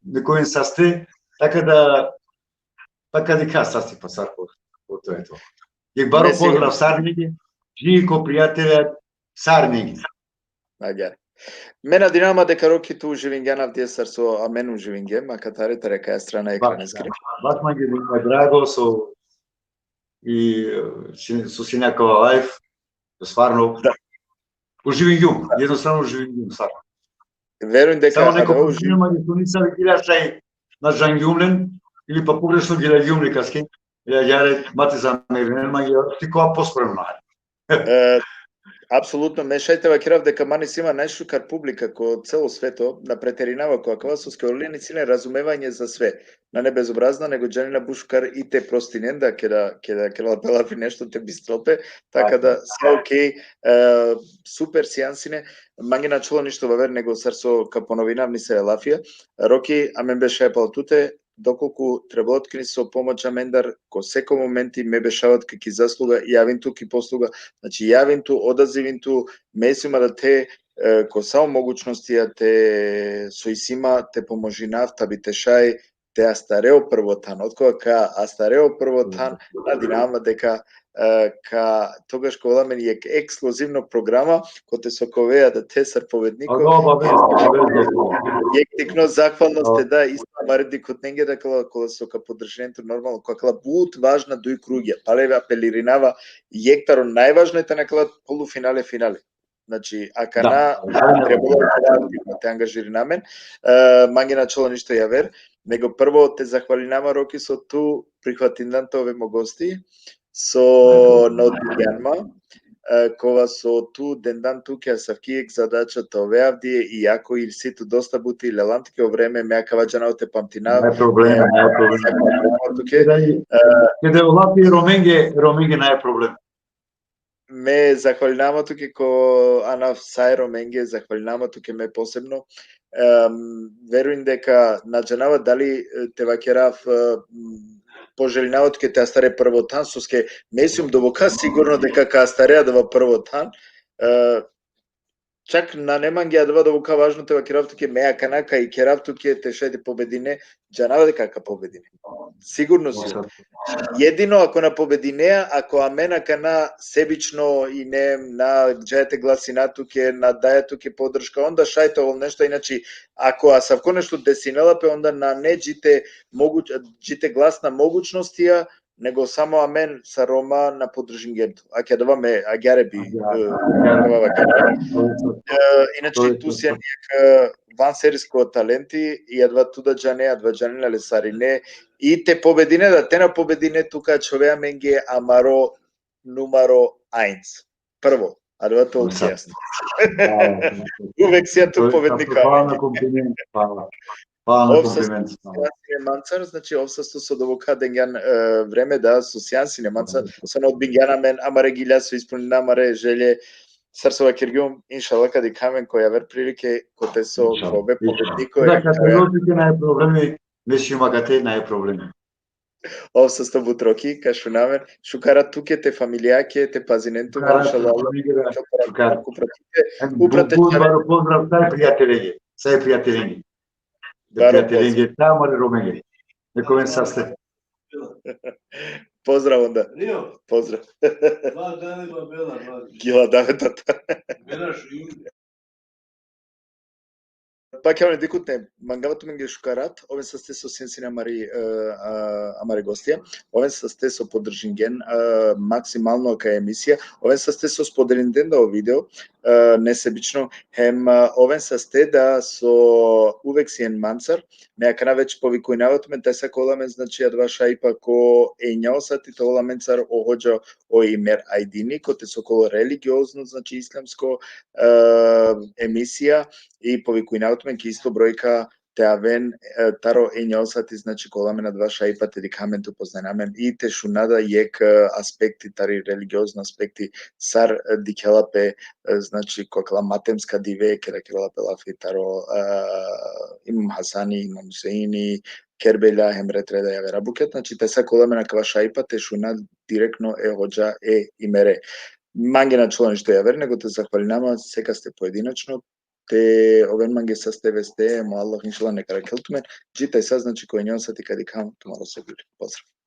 neko in saste, taka da, taka dikha saste pa sar ko, ko to e to. Jekh baro pozdrav sarnenge, dži ko prijatelja sarnenge. Agjaar. Me nadinava ma deka Roki tu uživingjan avdive sar so amen uživingjem, akatar tari akaja strana ekraneskiri. Baš mange mi drago so i, e, si-, so sine akava live, stvarno, da, uživingjum, jednostavno uživingjum, stvarno. Verujem deka samo neko adava uživ- ma, so nisam gilja šaj na džangjum len, ili pa pogrešno gilja ljum li kaske, ja, ja, re, ma te zamerinen ma, ja, ti ko pospremno. E, apsolutno, me šaj te vakerav deka man isi ma najšukar publika ko celo sveto, na preterinava ko akava, soske olen isi len razumevanje za sve. Nane bezobrazna, nego džanena but šukar i te prostinen da, keda, keda, keda pe lafi nešto te bistrel pe, taka da, sve okej, e, super sian sine, mange na ačhola ništo vaver, nego sar so ka ponovinav nisave lafija. Roki, amen bešaja palo tute, dokolku trebela tuke niso pomoć amendar, ko seko momenti me bešava tuke ki zasluga, javin tu ki posluga, znači javin tu, odazivin tu, me isi ma da te, e, ko sa o mogućnostija te so isi ma te pomožinav, ta bi te šaj te astare o prvo than. Otkova ka astare o prvo than, nadinava ma deka, e, ka, togaš ka ovel amen jekh ekskluzivno programa, kote so ka oveja da te sar pobedniko. Obavezno, obavezno. Jekh tikno zahvalnost te da isto amare dikhutnenge, da kola, kola so ka podržinen tu normalno, kola but važna duj krugja. Pale apelirinava, jekh taro najvažno e tane kola polufinale, finale. Znači, akana trebela te angažirina amen, e, mange na ačhola ništo javer, nego prvo te zahvalinava ma, Roki, so tu prihvatindan te ove mo gosti, so na odbingjan ma, e, kova so tu dendan tuke asavki jekh zadača te ove avdive, iako isi tu dosta buti, lelan tuke o vreme, me akava džanav te pamtinav. Naj problemi, e, naj problemi. Zahvalinava ma tuke. Keda i, e, keda o lafi Romenge, Romenge naj problemi. Me zahvalinava ma tuke ko anav sa e Romenge, zahvalinava ma tuke me posebno. Em, verujem deka na džanava dali, e, te vakerav, e, m, poželinava tuke te astare prvo than, soske me sium doboka sigurno deka ka astare adava prvo than. E, čak nane mange adava doboka važno te vakerav tuke, me akana ka ikerav tuke te šaj te pobedine, džanava deka ka pobedine. Sigurno sium. Jedino ako na pobedinea, ako amen akana sebično inem, na džaja te glasina tuke, na daja tuke podrška, onda šaj te ovel nešto, inače, ako asavko nešto desinela pe, onda nane dži te moguć-, dži te glasna mogućnostija, nego samo amen sar Roma na podržingjem tu. Ake adava me, agjaar bi, agjaar, e, agjaar, adava vakerav. E, inače, tu sian jekh, e, vanserisko talenti, i adava tu da džane, adava džanena le sarine, i te pobedine, da te na pobedine, tu ka ačhove amenge amaro numaro eins. Prvo, adava te ovel jasno. Uvek sian tu pobedniko. Hvala na kompliment, hvala. Hvala na kompliment. Ov sa so sian sine mancar, znači, ov sa so, so doboka dengjan, e, vreme, da, so sian sine mancar, so na odbingjan amen, amare gilja so ispunina amare želje, sar so vakergjum, inšallah ka dikha amen ko javer prilike, kote so ka ove pobedniko. Da, ka te ovel tuke naj problemi, me sium akate, naj problemi. Ov sa so but, Roki, ka šuna amen. Šukar a tuke, te familijake, te pazinen tu, šukar, inšallah. Šukar. But baro pozdrav sa e prijatelenge, sa e prijatelenge. Baro prijatelenge, pozdrav. Sa amare Romenge. Nek oven saste. Pozdrav onda. Pozdrav. Gila dave, tata. Pa kjavne dikutne, mangava tumenge šukar rat, oven saste so sien sine amari, e, a, amari gostija, oven saste so podržingen, e, maksimalno ka emisija, oven saste so spodelinen da o video, e, nesebično, hem, e, oven saste da so uvek sien mancar, me akana već povikujnava tumen, tajsa ka ovel amen, znači, adava šajipa ko enja o sati, te ovel amencar o hodža o Imer Ajdini, kote so ka ovel religiozno, znači, islamsko, e, emisija, i povikujnava tumen ki isto brojka te aven, e, taro enja o sati, znači, ka ovel amen adava šajipa te dikha amen, te upoznajna amen i te šuna da jekh, e, aspekti, tari religiozno aspekti, sar, e, dikhela pe, e, znači, ko akala matemska dive, keda kerela pe lafi taro, e, Imam Hasani, Imam Huseini, Kerbela, hem ret reda javera bukja, znači, tajsa ka ovel amen akava šajipa te šuna direktno e hodža e Imere. Mange na ačhola ništo javer, nego te zahvalinama sekaste pojedinačno, te oven mange saste veste, mo Allah inšallah neka arakhel tumen, dži tajsa, znači, ko enja o sati ka dikham tumaro so bili. Pozdrav.